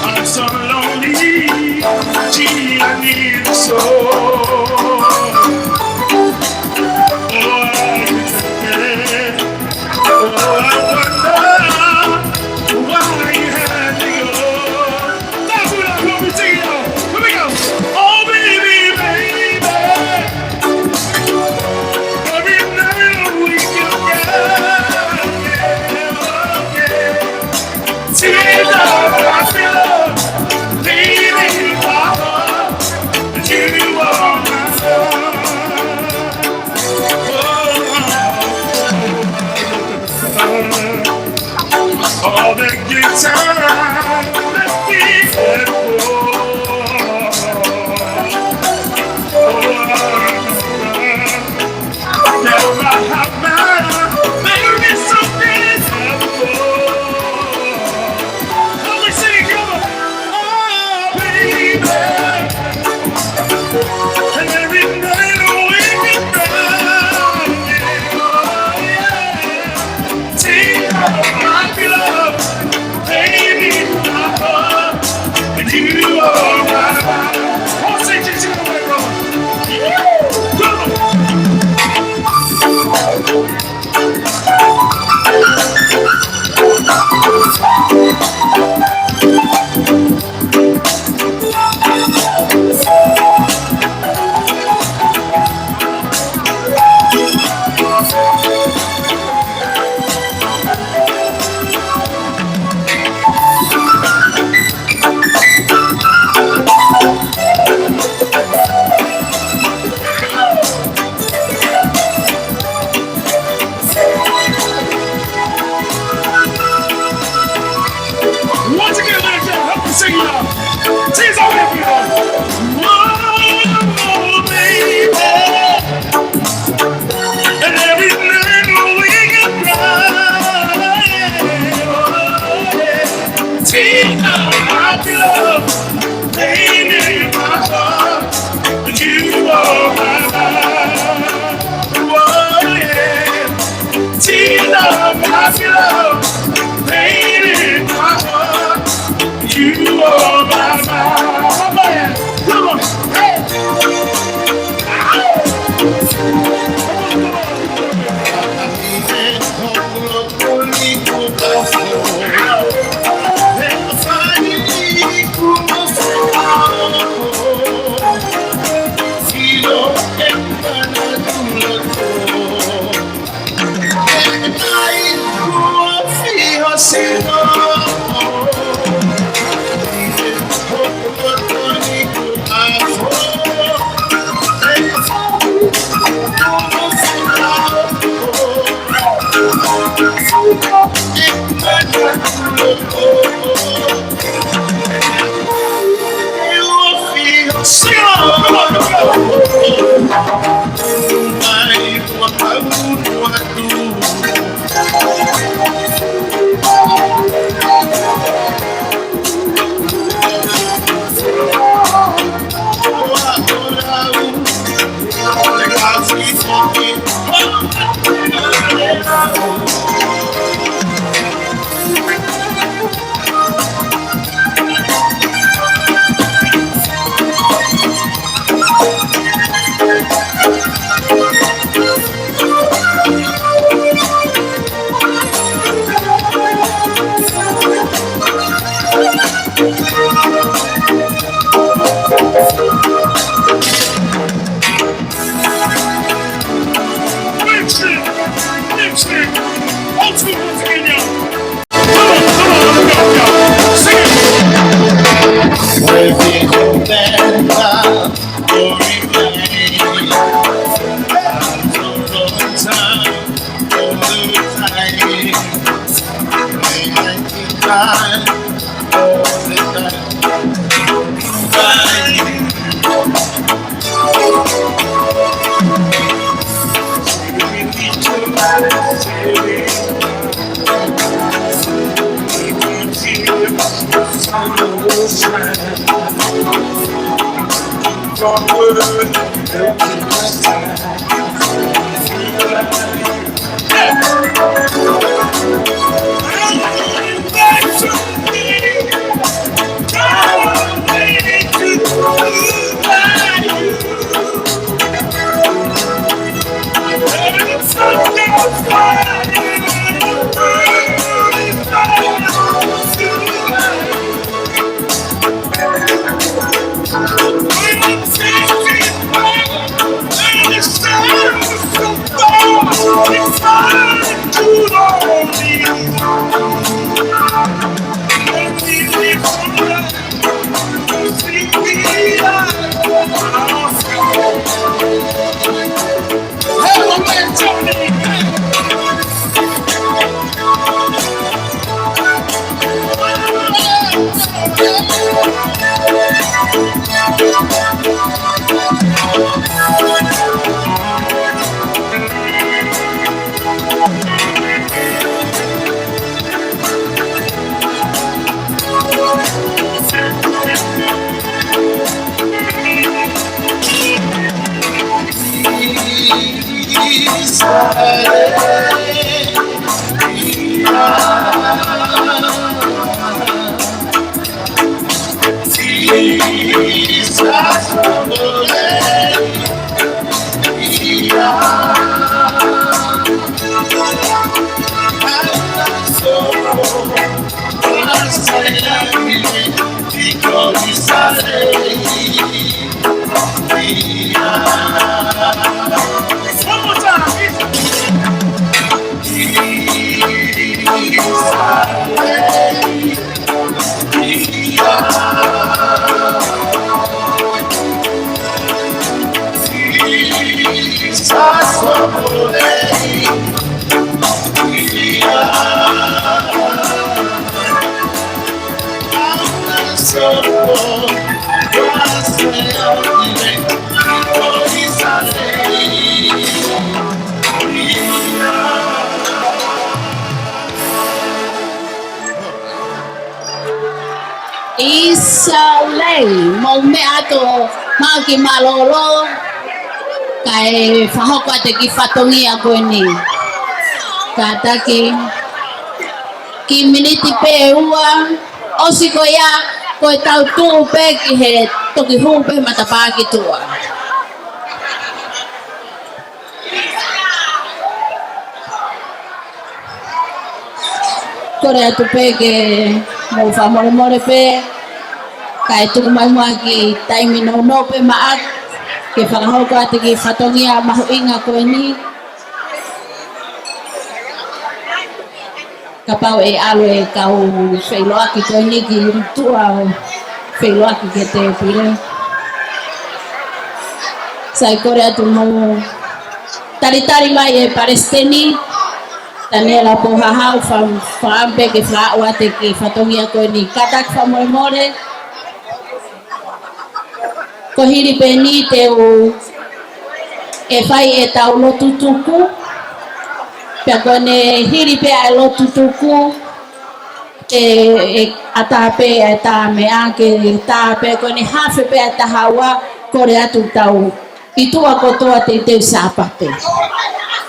I'm so lonely, gee, I need a soul. And every night we can run, yeah, oh, yeah. Take all my love, baby, my heart, and you are my life. Come on, say this, you know, brother. Come on. Once again, ladies and gentlemen, help me sing, y'all. Tease out everyone. Whoa, baby. And every night we can fly. Take all my love, baby, my heart. You are my life. Oh, yeah. Tina, my love, baby, my heart. You are my life. Come on. Hey. Ow. Come on, come on, come on. Sing along. Come on, come on. Mix it! Mix it! Once more, once again, y'all. Come on, come on, let's go, y'all. Sing it! Worthy, hope, and love, glory, reign. For all time, all the time. May I be thine, all the time. Thine. ʻIsa lei, mou meʻa atu ʻo maʻu kiʻi mālōlō, kae fakahoko atu e kiʻi fatongia ko eni. Kātaki, kiʻi miniti pē ʻe ua, ʻosi ko ia, ko e tau tuʻu pē ki he toki hū pē matapā ki tuʻa. Kole atu pē ke mou fakamolemole pē, kae tuku mai muʻa kiʻi taimi nounou pē maʻaku, ke fakahoko atu e kiʻi fatongia mahuʻinga ko eni. Kapau ʻe ʻalu e kau feʻiloaki ko eni ki tuʻa ʻo feʻiloaki ki he tēpile. Sai, kole atu mou talitali mai e Palesiteni, Taniela Pohahau, fa-, fakaʻamu pē ke fakaaʻu atu e kiʻi fatongia ko eni. Kātaki fakamolemole. Ko e hili pē eni te u ʻe fai e tau lotu tuku. Pea ko ʻene hili pē ʻa e lotu tuku, ʻe, ʻe ʻatā pē e tā meʻa ke tā pē, ko ʻene hafe pē ʻa e taha ua, kole atu tau ʻi tuʻa kotoa teuteu Sāpate.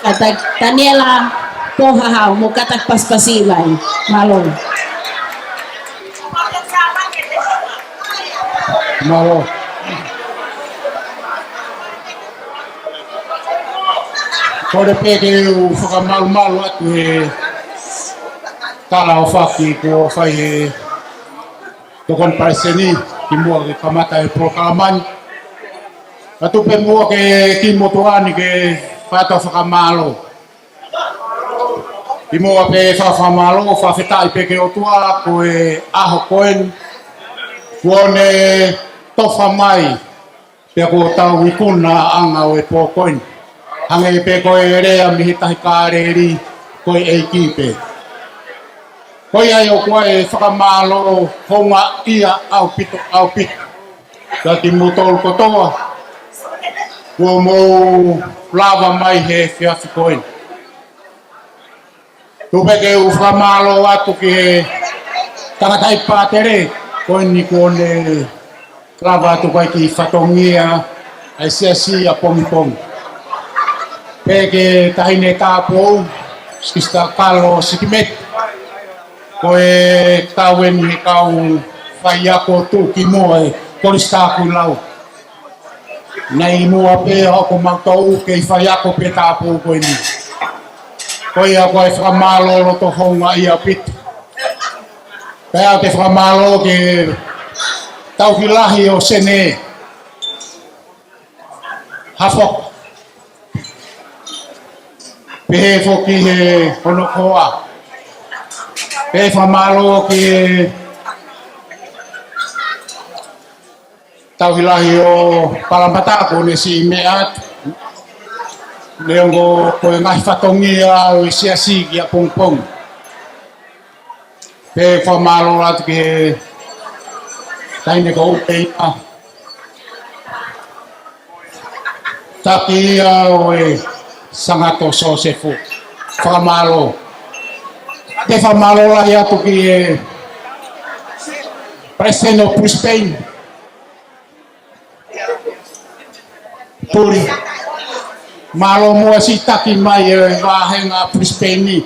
Kātaki, Taniela Pohahau, mou kātaki pasipasi mai. Mālō. Mālō. Kole pē ke u fakamalumalu atu he tala ʻofaʻi kuo fai he tokoni palesiteni kimuʻa ke kamata e polokalama ni. Ka tuku pē muʻa ke kiʻi motuʻa ni ke fai atu e fakamālō. Kimuʻa pē fai e fakamālō, fakafetaʻi pē ki he ʻOtua ko e ʻaho ko eni kuo ne tofa mai, pea kuo tau ikuna ʻa e anga ʻo e pō ko eni. Hangē pē ko e lea mei he Tahi Kāleli, ko e ʻEiki pē. Ko ia ai ʻoku ʻi ai e fakamālō houngaʻia ʻaupito, ʻaupito kiate kimoutolu kotoa kuo mou lava mai he efiafi ko eni. Tuku pē ke u fakamālō atu ki he tangataʻeiki pātele ko eni kuo ne lava atu ʻaki e kiʻi fatongia ʻa e siasi ʻapongipongi. Pea ki he taʻahine tāupoʻou, Sister Kalo Sikimeti, ko e kau eni he kau faiako tuʻukimuʻa ʻi he Kolisi Takuilau. Naʻe ʻi muʻa pē ʻa hoʻo mautolu kei faiako pē tāupoʻou ko eni. Ko ia ko e fakamālō loto houngaʻia ʻaupito. Pea ʻoatu e fakamālō ki he tauhi lahi ʻo Sene Hafoka. Pehē foki ki hono hoa. Pea fakamālō ki he tauhi lahi ʻo Palamata kuo ne siʻi meʻa atu. Neongo ko e ngaahi fatongia ʻo e siasi ki ʻapongipongi. Pea fakamālō atu ki he taʻahine ko ʻUpeina. Taki ia ʻo e Sangato Sosefo. Fakamālō. Pea fakamālō lahi atu ki he Palesiteni ʻo Brisbane. Puli. Mālō muʻa siʻi taki mai e vāhenga Brisbane ni.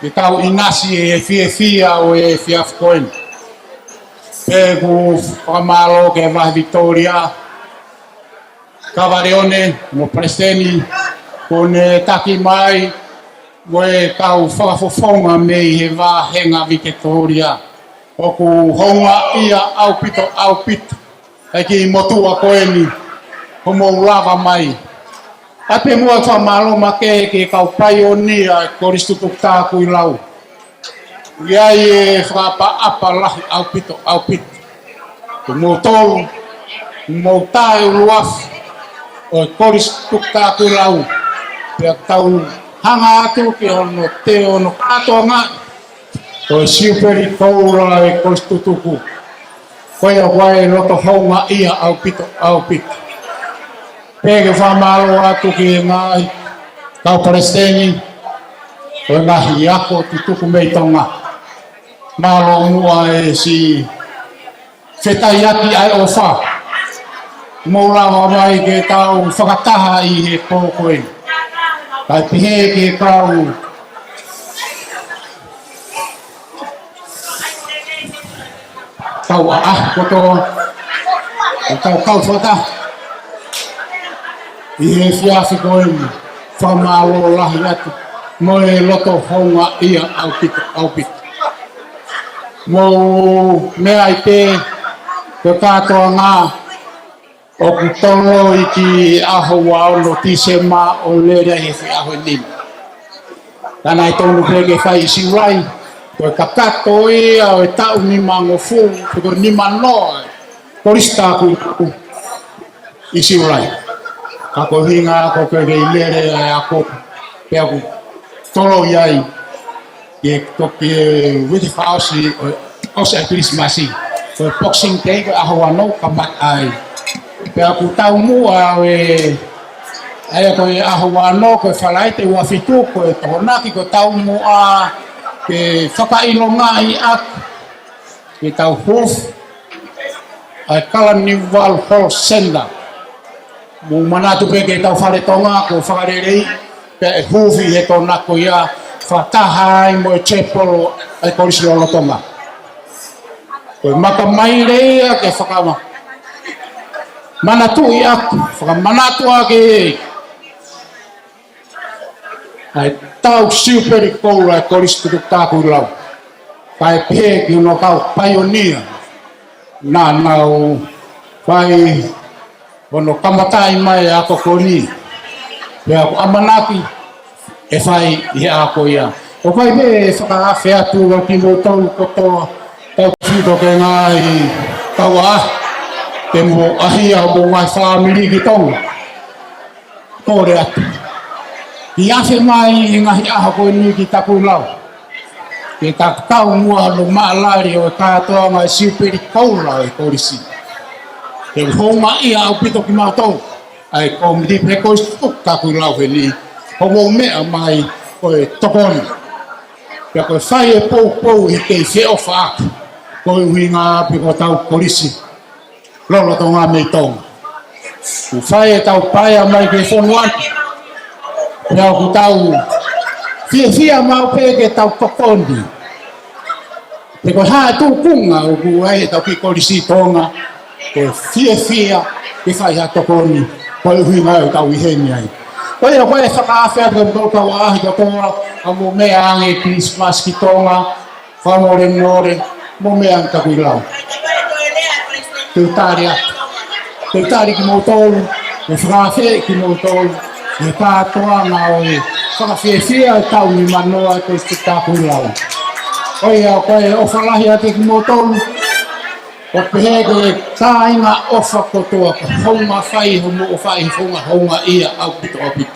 Ke tau ʻinasi he fiefia ʻo e efiafi ko eni. Pea ʻoku fakamālō ki he Vahe Victoria, Kavaleone, mo Palesiteni, kuo ne taki mai, mo e kau fakafofonga mei he vāhenga Vikitōlia. ʻOku houngaʻia ʻaupito, ʻaupito, ʻa e kiʻi motuʻa ko eni, hoʻomou lava mai. ʻA pē muʻa fakamālō makehe ki he kau paionia ʻa e Kolisi Tutuku Takuilau. ʻI ai e fakaʻapaʻapa lahi ʻaupito, ʻaupito. Ko moutolu, mou taʻeʻuluaki ʻo e Kolisi Tutuku Takuilau. Pea tau hanga atu ki hono teu hono kātoanga ʻo e Siupeli Koula ʻa e Kolisi Tutuku. Ko ia ʻoku ʻi ai e loto houngaʻia ʻaupito, ʻaupito. Pea ke fakamālō atu ki he ngaahi kau palesiteni ʻo e ngaahi ako tutuku mei Tonga. Mālō muʻa e siʻi fetaiaki ʻa e ʻofa. Mou lava mai ke tau fakataha ʻi he pō ko eni. Kae pehē ki he kau kau ʻaʻahi kotoa, ʻo tau kau fakataha ʻi he efiafi ko eni, fakamālō lahi atu, mo e loto houngaʻia ʻaupito, ʻaupito. Mou meaʻi pē, ko e kātoanga, ʻoku toloi ki he ʻaho ua ono Tīsema ʻo lele he efiafi ko eni. Ka naʻe tonu pē ke fai ʻi Siulai, ko e kakato ia ʻo e taʻu nimangofulu, pe ko e nimanoa, Kolisi Takuilau ʻi Siulai. Ka ko e ʻuhinga ko e kei lele ʻa e ako, pea ʻoku toloi ai ke toki uike fakaʻosi, ʻosi ʻa e Kilisimasi. Ko e Boxing Day, ko e ʻaho ua ono, kamata ai. Pea ʻoku taumuʻa ʻa e, ʻa ia ko e ʻaho ua ono, ko e Falaite ua fitu, ko e Tokonaki, ko e taumuʻa ke fakaʻilongaʻi ʻaki ke tau hūfi ʻa e Kalaniuvalu Hall Centre. Mou manatu pē ki he tau fale Tonga, ko e fakalelei, pea ʻe hūfi he Tokonaki ko ia, fakataha ai mo e chapel ʻa e Kolisi Lolotonga. Ko e makamaile ia ke fakama-, manatuʻi ʻaki, fakamanatu ʻaki ʻa e tau Siupeli Koula ʻa e Kolisi Tutuku Takuilau. Kae pehē ki hono kau paionia naʻa nau fai hono kamataʻi mai ʻa e ako ko eni. Pea ʻoku ʻamanaki ʻe fai ʻi he ʻaho ko ia. ʻOku ʻi ai pē e fakaafe atu ʻa kimoutolu kotoa, tau fito ke ngaahi kau ʻaʻahi, ke mou ʻaʻahi ʻa homou ngaahi fāmili ki Tonga. Kole atu ke afe mai he ngaahi ʻaho ko eni ki Takuilau, ke tau kau muʻa ʻo maʻalali ʻo e kātoanga e Siupeli Koula ʻo e Kolisi. Ke houngaʻia ʻaupito kimautolu, ʻa e kōmiti pē Kolisi Tutuku Takuilau heni, hoʻomou meʻa mai ko e tokoni. Pea ko e fai e poupou he kei feʻofaʻaki, ko e ʻuhinga pē ko hotau kolisi lolotonga mei Tonga. ʻOku fai e tau paea mai ki he fonua ni. Pea ʻoku tau fiefia maʻu pē ke tau tokoni. Pea ko e hā e tūkunga ʻoku ʻi ai e tau kiʻi kolisi Tonga, ko e fiefia ke fai ha tokoni, ko e ʻuhinga ʻoku tau ʻi heni ai. Ko ia ko e fakaafe atu ki he kau ʻaʻahi kotoa, ʻa mou meʻa ange Kilisimasi ki Tonga, fakamolemole, mou meʻa ange Takuilau. Te u tali atu. Te u tali kimoutolu, ʻe fakaafeʻi kimoutolu, ʻi he kātoanga ʻo e fakafiefia e taʻu nimanoa ʻo e Kolisi Takuilau. Ko ia, ko e ʻofa lahi atu kimoutolu, ʻo pehē ki he kāinga ʻofa kotoa, ko hounga fai, hounga fai, hounga, houngaʻia ʻaupito, ʻaupito.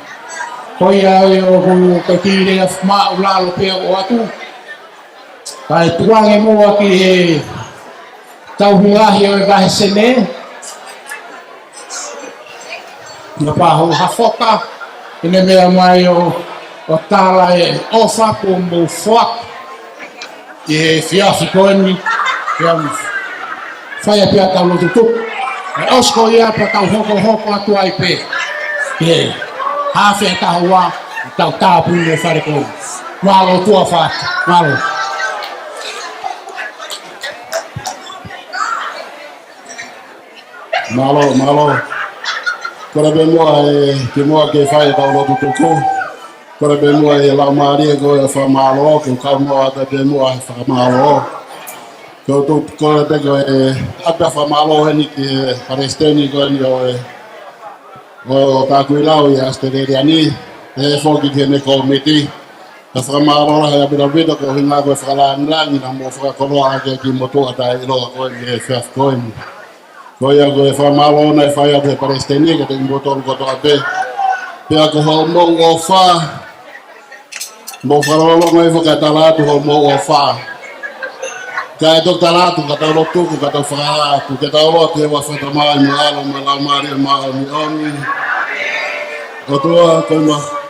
Ko ia ʻoku, ko e kiʻi lea māʻulalo pē ʻoku ʻoatu. Kae tuku ange muʻa ki he tauhi lahi ʻo e Vahe Sene, Ngāpā Houhafoka, ʻene meʻa mai ʻo, ʻo tala e ʻofa kuo mou foaki ʻi he efiafi ko eni, pea fai ai pē ʻa e tau lotu tuku. ʻE ʻosi ko ia pea tau hokohoko atu ai pē. Ke Afe taha ua, tau tāpuni e fale ko eni. Mālō tuʻa fā, mālō. Mālō, mālō. Kole pē muʻa e, ke muʻa ke fai ʻetau lotu tuku. Kole pē muʻa e laumālie ko e fakamālō, ke kau muʻa atu pē muʻa e fakamālō. Ko tu, kole pē ko e ʻapi fakamālō heni ki he palesiteni ko eni ʻo e, ʻo Takuilau ʻi ʻAositelēlia ni, pehē foki ki heʻene kōmiti. Ka fakamālō lahi ʻaupito ʻaupito ko e ʻuhinga ko e fakalāngilangi naʻa mou fakakoloa ʻaki kimoutolu ʻa e taʻeʻiloa ko eni he efiafi ko eni. Ko ia ko e fakamālō naʻe fai atu ʻe he palesiteni kiate kimoutolu kotoa pē. Pea ko hoʻomou ʻofa, mou fakalongolongo hifo kae tala atu hoʻomou ʻofa. Kae toki tala atu, ka tau lotu tuku, ka tau fakahā atu, ke tau lotu. ʻI he huafa ʻo e Tamai mo e ʻAlo mo e Laumālie Māʻoniʻoni. ʻOtua, ko e ma-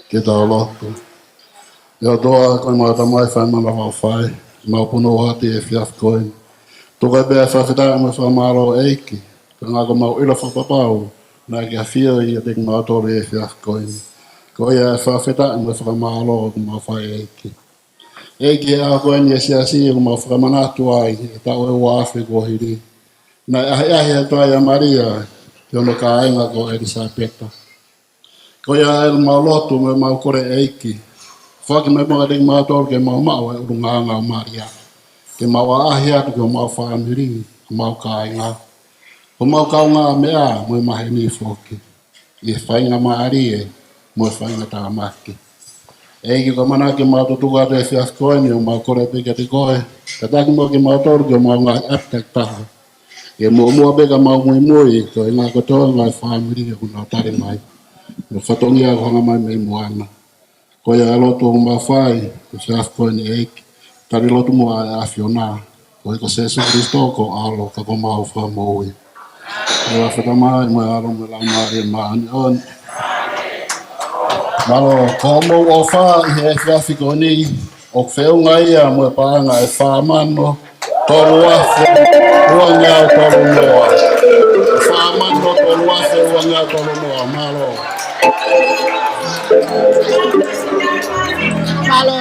Ke tau lotu. ʻE ʻOtua, ko ʻemau Tamai fai mana fau fai, mau punou atu he efiafi ko eni. Tuku ai pē ʻa e fakafetaʻi mo e fakamālō ʻEiki, koeʻuhi ko ʻemau ʻilo fakapapau naʻe ke ʻafioʻi ʻiate kimautolu he efiafi ko eni. Ko ia ʻa e fakafetaʻi mo e fakamālō ʻoku mau fai ʻEiki. ʻEiki, he ʻaho ko eni ʻa e siasi ʻoku mau fakamanatu ai he taʻu ʻe ua afe kuo hili, naʻe ʻahiʻahi ʻa e toʻa ia ʻa Malia ki hono kāinga ko ʻElisapeta. Ko ia ʻoku mau lotu mo ʻemau kole ʻEiki, foaki mai muʻa kiate kimautolu ke mau maʻu ʻa e ʻulungaanga ʻo Malia, ke mau ʻaʻahi atu ki homau fāmili, homau kāinga, homau kaungāmeʻa mo e maheni foki, ʻi he faingamālie mo e faingatāmaki. ʻEiki, ko e ʻamanaki ke mau tutuku atu he efiafi ko eni, ʻoku mau kole pē kiate koe, tataki muʻa kimautolu ki homau ngaahi ʻapi takitaha, ke muʻomuʻa pē ka mau muimui, koeʻuhi ko e toenga ʻo e fāmili ʻoku nau tali mai. Mo e fatongia ʻoku hanga mai mei muʻa na. Ko ia ʻa e lotu ʻoku mau fai, ko e efiafi ko eni ʻEiki. Tali lotu muʻa ʻa e ʻAfiona. Koeʻuhi ko Sēsū Kalaisi ko ho ʻAlo, ka ko homau Fakamoʻui. Mo e ʻAfio Tamai, mo e ʻAlo, mo e Laumālie Māʻoniʻoni. Mālō, ko hoʻomou ʻofa ʻi he efiafi ko eni, ʻoku feʻunga ia mo e paʻanga ʻe fā mano tolu afe uangeau tolu noa. Fā mano tolu afe uangeau tolu noa. Mālō. Mālō.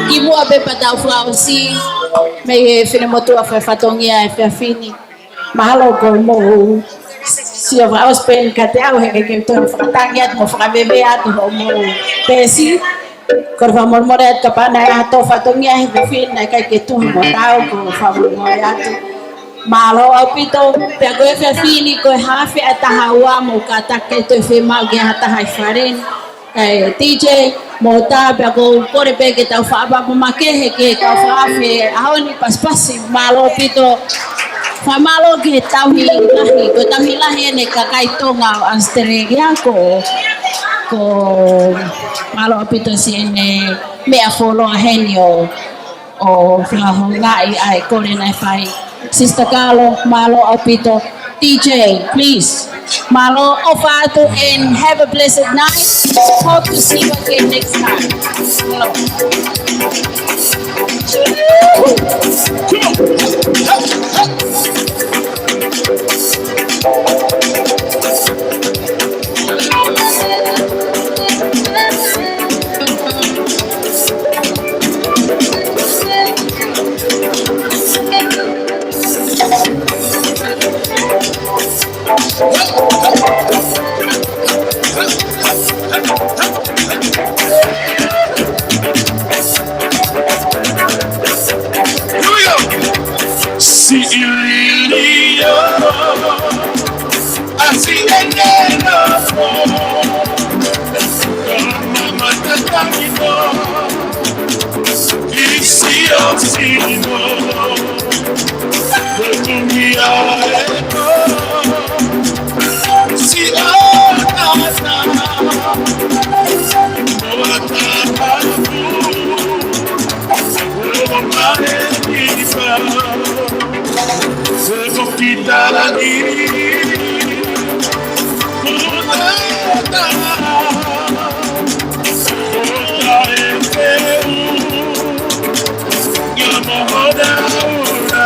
Kimuʻa pē pea tau fakaʻosi, mei he finemotuʻa fai fatongia he efiafi ni. Mahalo ko hoʻomou sio fakaʻosi pē eni kiate au he ʻikai ke u toe fakatangi atu mo fakaveve atu hoʻomou peesi. Ko e fakamolemole atu kapau naʻe ʻi ai ha tō fatongia he efiafi ni naʻe ʻikai ke tuhu mo tau, ko e fakamolemole atu. Mālō ʻaupito, pea ko e efiafi ni ko e hafe ʻa e taha ua, mou kātaki ke toe fiemaʻu ke ʻi ai ha taha ʻi fale ni. ʻE, D J, mo tā pea ʻoku ou kole pē ke tau fakaʻapaʻapa makehe ki he kau fakaafe ʻaho ni, pasipasi, mālō ʻaupito. Fakamālō ki he tauhi lahi, ko e tauhi lahi eni kakai Tonga ʻo ʻAositelēlia, ko, ko, mālō ʻaupito siʻene meʻa fuoloa heni ʻo ʻo fakahoungaʻi ʻa e kole naʻe fai. Sister Kalo, mālō ʻaupito. D J, please. Mālō, ʻofa atu and have a blessed night. Hope to see you again next time. Mālō. Siʻi liliu, ʻasi ʻene nofo, ka mamata tangi mo, ʻi Siosiʻo, ko e kumi ʻa e pō, Siʻotata, mo Atapapu, ʻo Maʻenifa. Seko ki Talani, mo Tata, mo Taʻefeu, ia mo Honauna.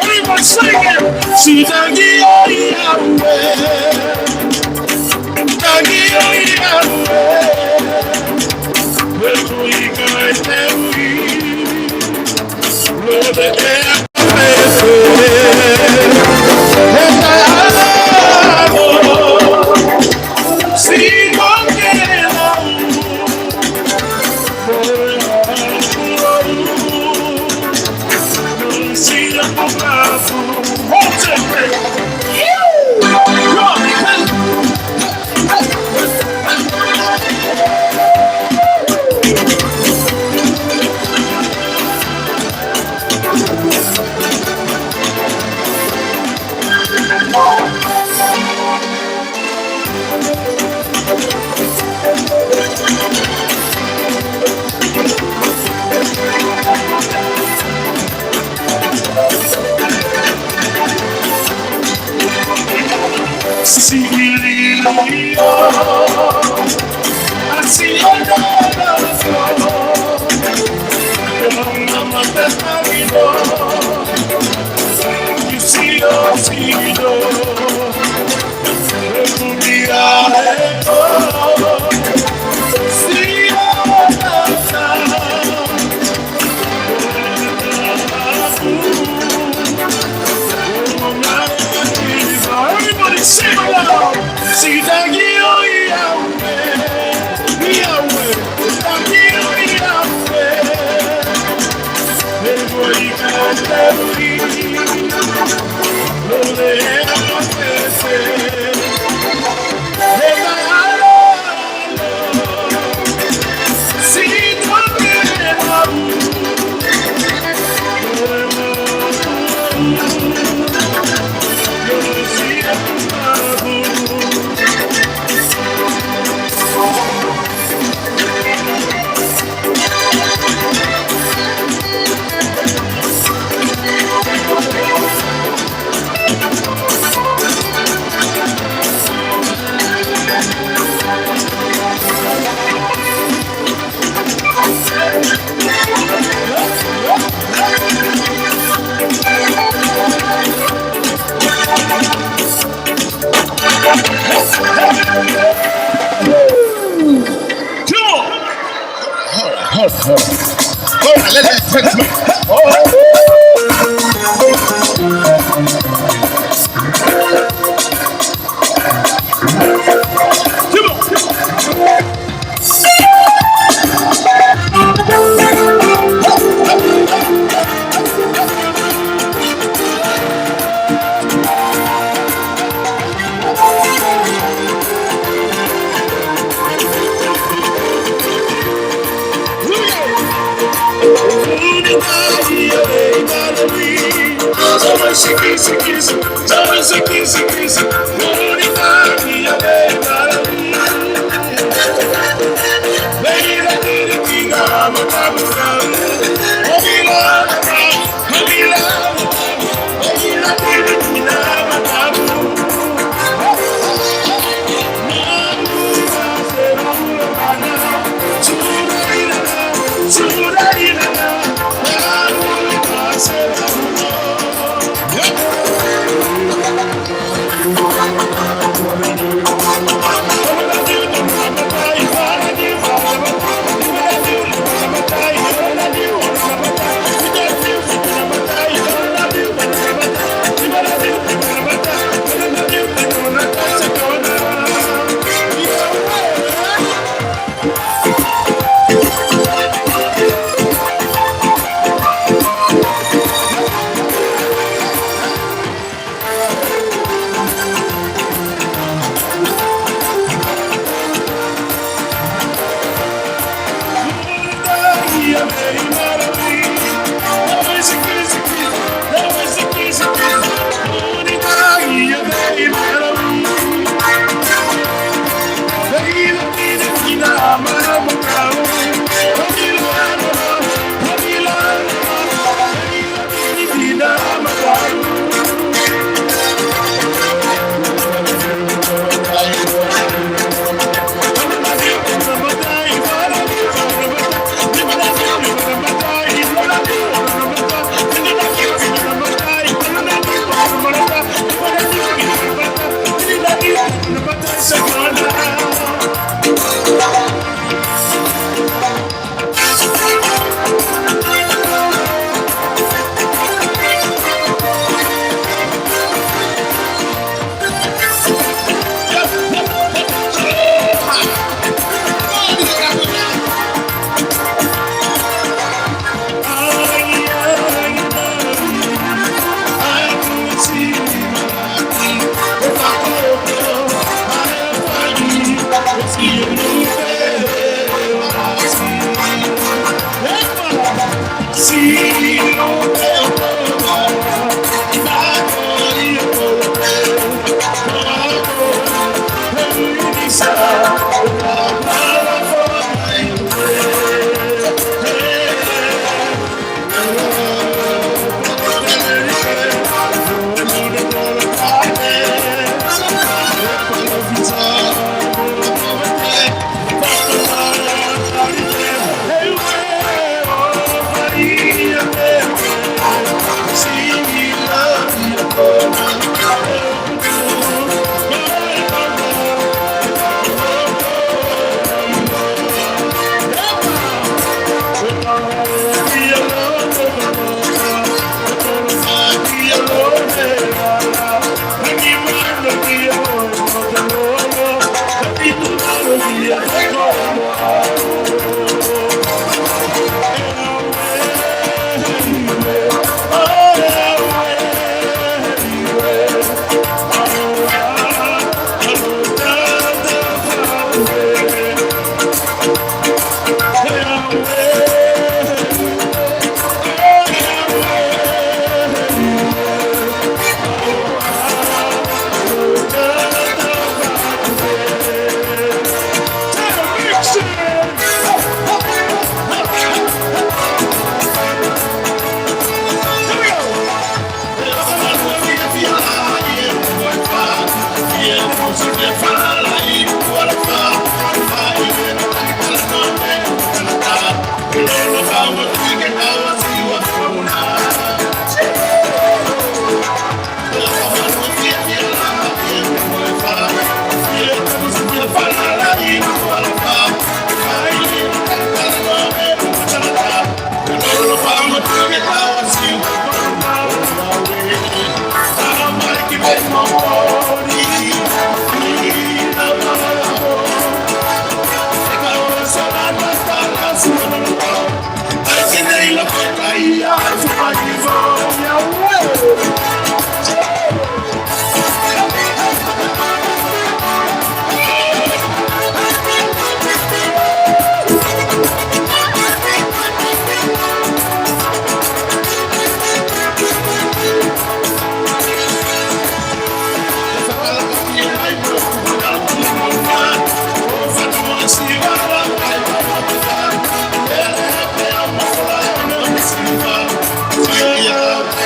Everybody sing it! Siʻi tangi ʻo ʻIauē. Tangi ʻo ʻIauē. He ko ika e te ui. Siʻi liliu, ʻasi ʻene nofo, ka mamata tangi mo, ʻi Siosiʻo, ko e kumi ʻa e pō, Siʻotata. Everybody sing aloud. Siʻi tangi ʻo ʻIauē, ʻIauē, tangi ʻo ʻIauē. He ko ika e te ui, lole e ʻapafe. Come on. Hold on, hold on, hold on. Hold on, let that touch me. Oh. Come on.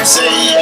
Hallelujah.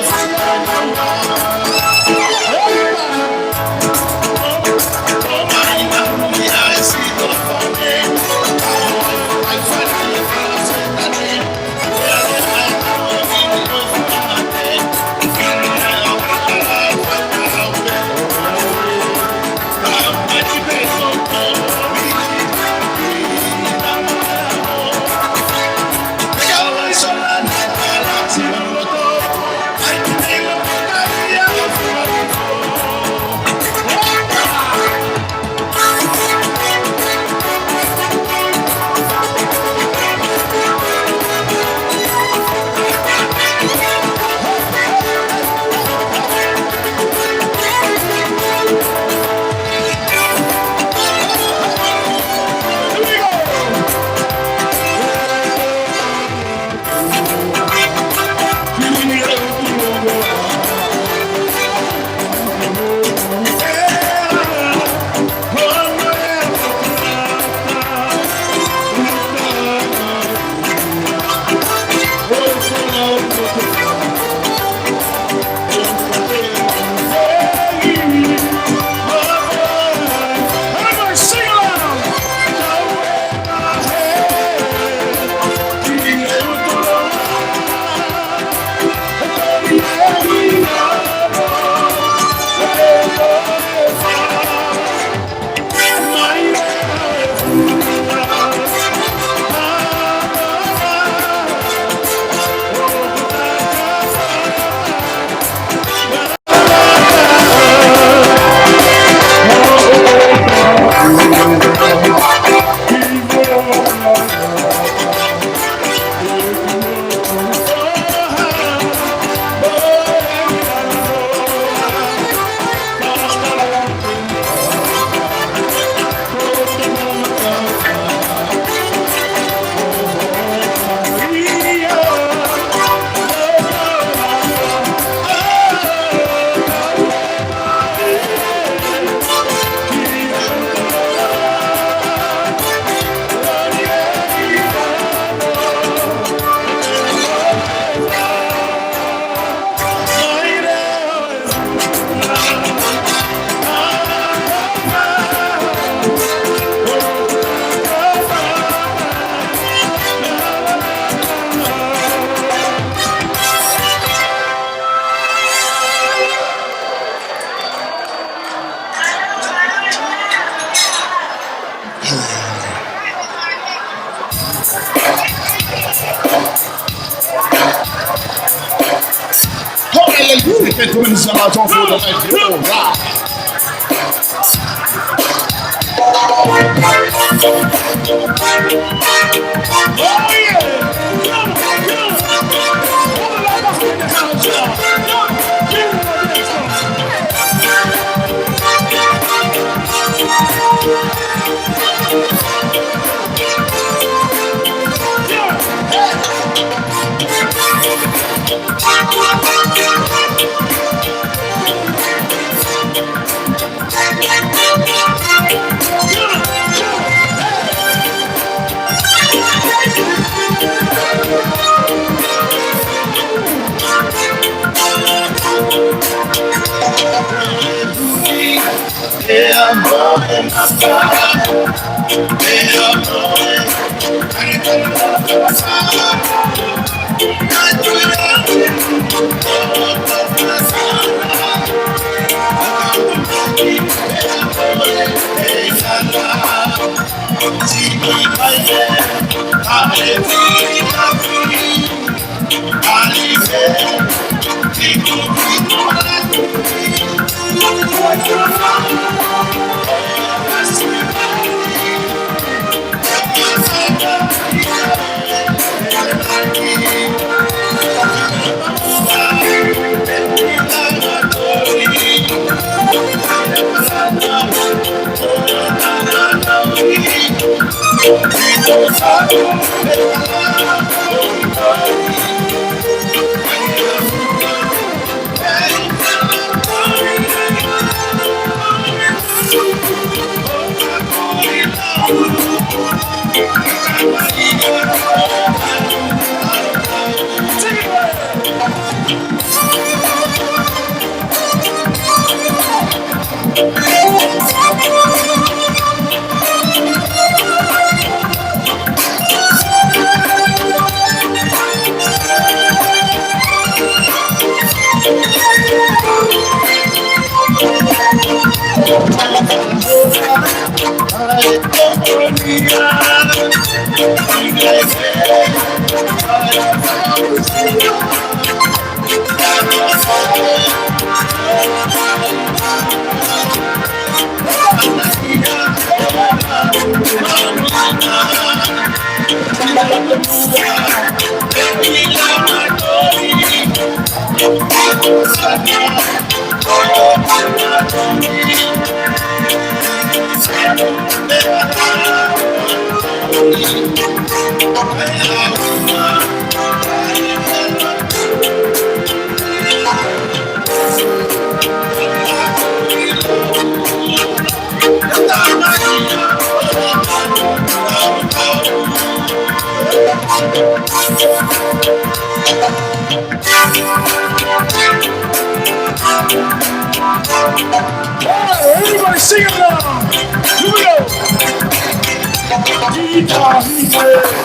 All right. Oh, yeah. Come on, come on. All the lights in the house, y'all. Come on, come on. All right, everybody sing along. Here we go. Everybody sing it.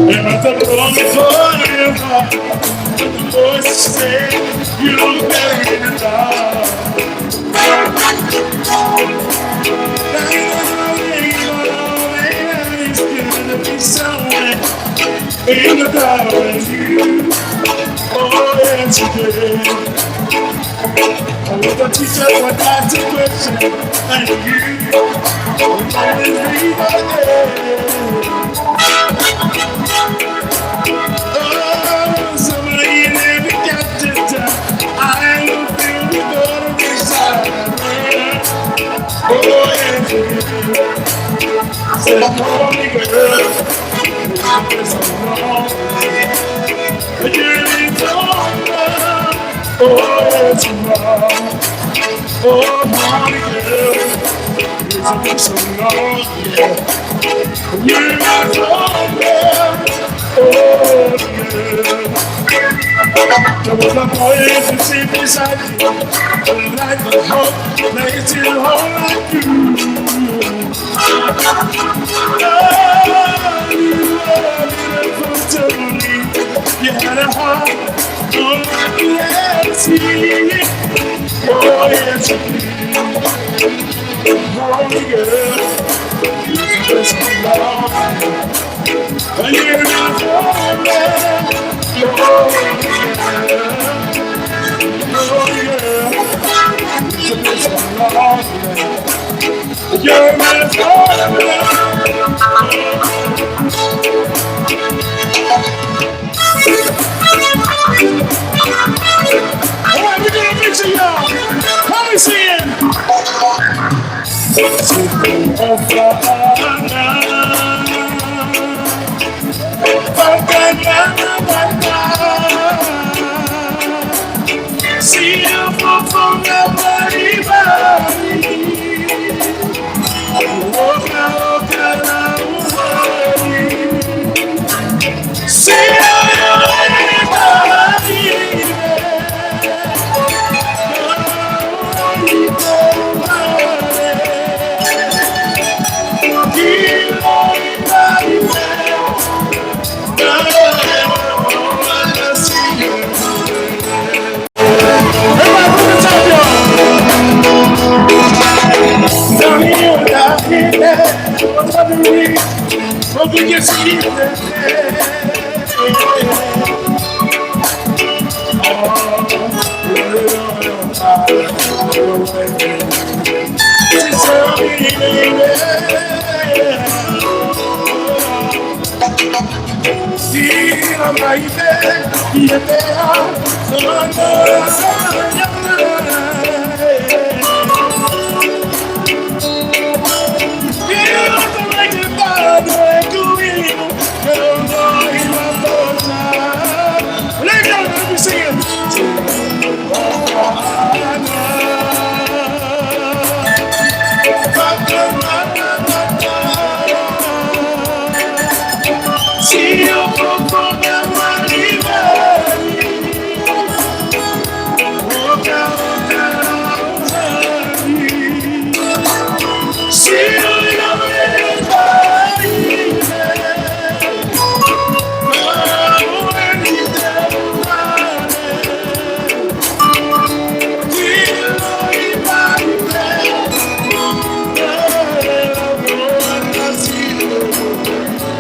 And I took a long time, but the voice said, "You look better in the dark." In the dark, you, oh, yes, you did. I was a teacher, but that's a question. And you always leave again. Oh, somebody never got to die. I will feel the better inside. Oh, yeah. Said, "Call me, girl." It's so long. The journey's over. Oh, it's long. Oh, honey, girl. It's been so long, yeah. You're not over. Oh, yeah. There was a boy in the city side, like the hope, made it all like you. Oh, you were beautiful to me. You had a heart full of galaxy. Oh, yes, you did. Oh, yeah. Just belong. And you're not alone. Oh, yeah. Oh, yeah. So this is love. You're not alone. All right, we're gonna mix it, y'all. How we singing?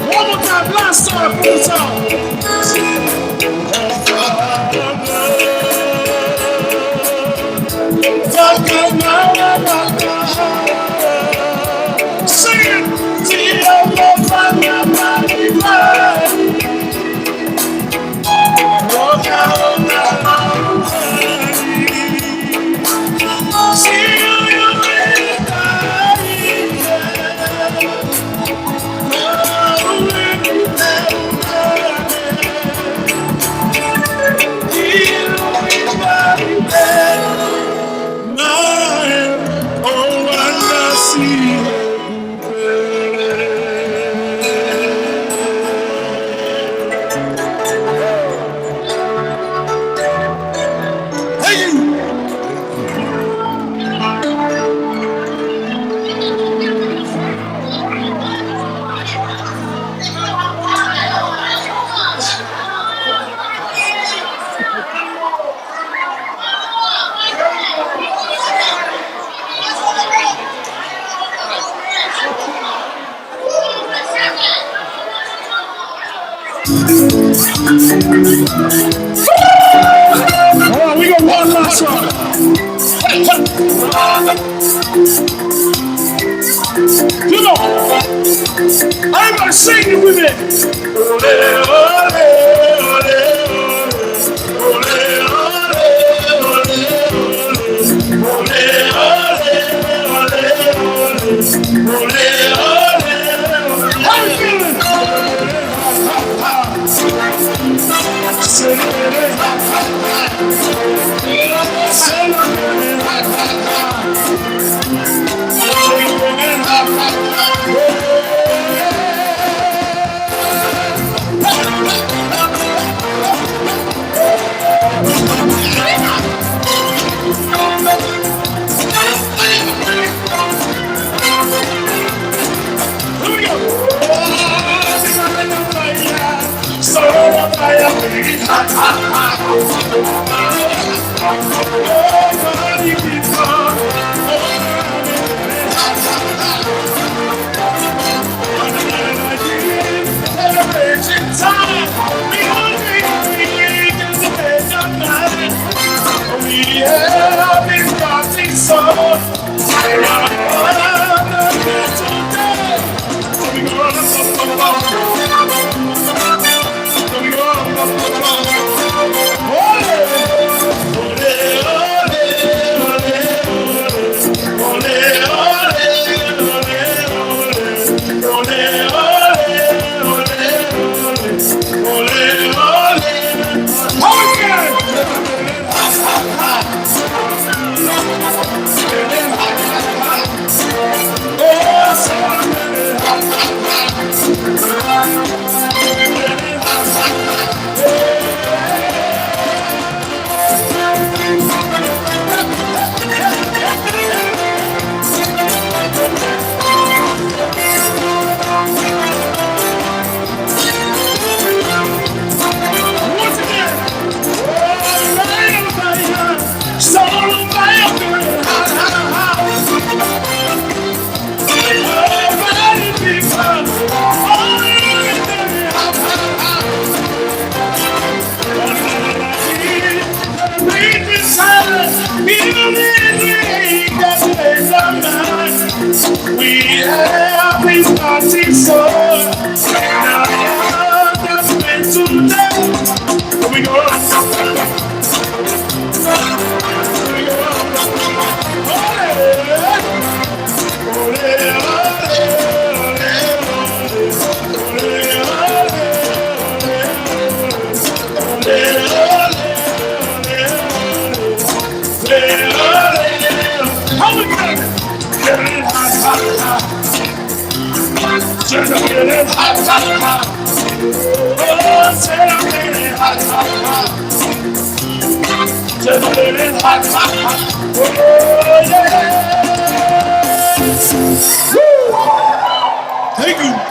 One more time, last time, full time. Sing it. All right, we got one last one. Come on. Everybody sing it with me. We have been fighting so. Now that's been today. We go. Thank you.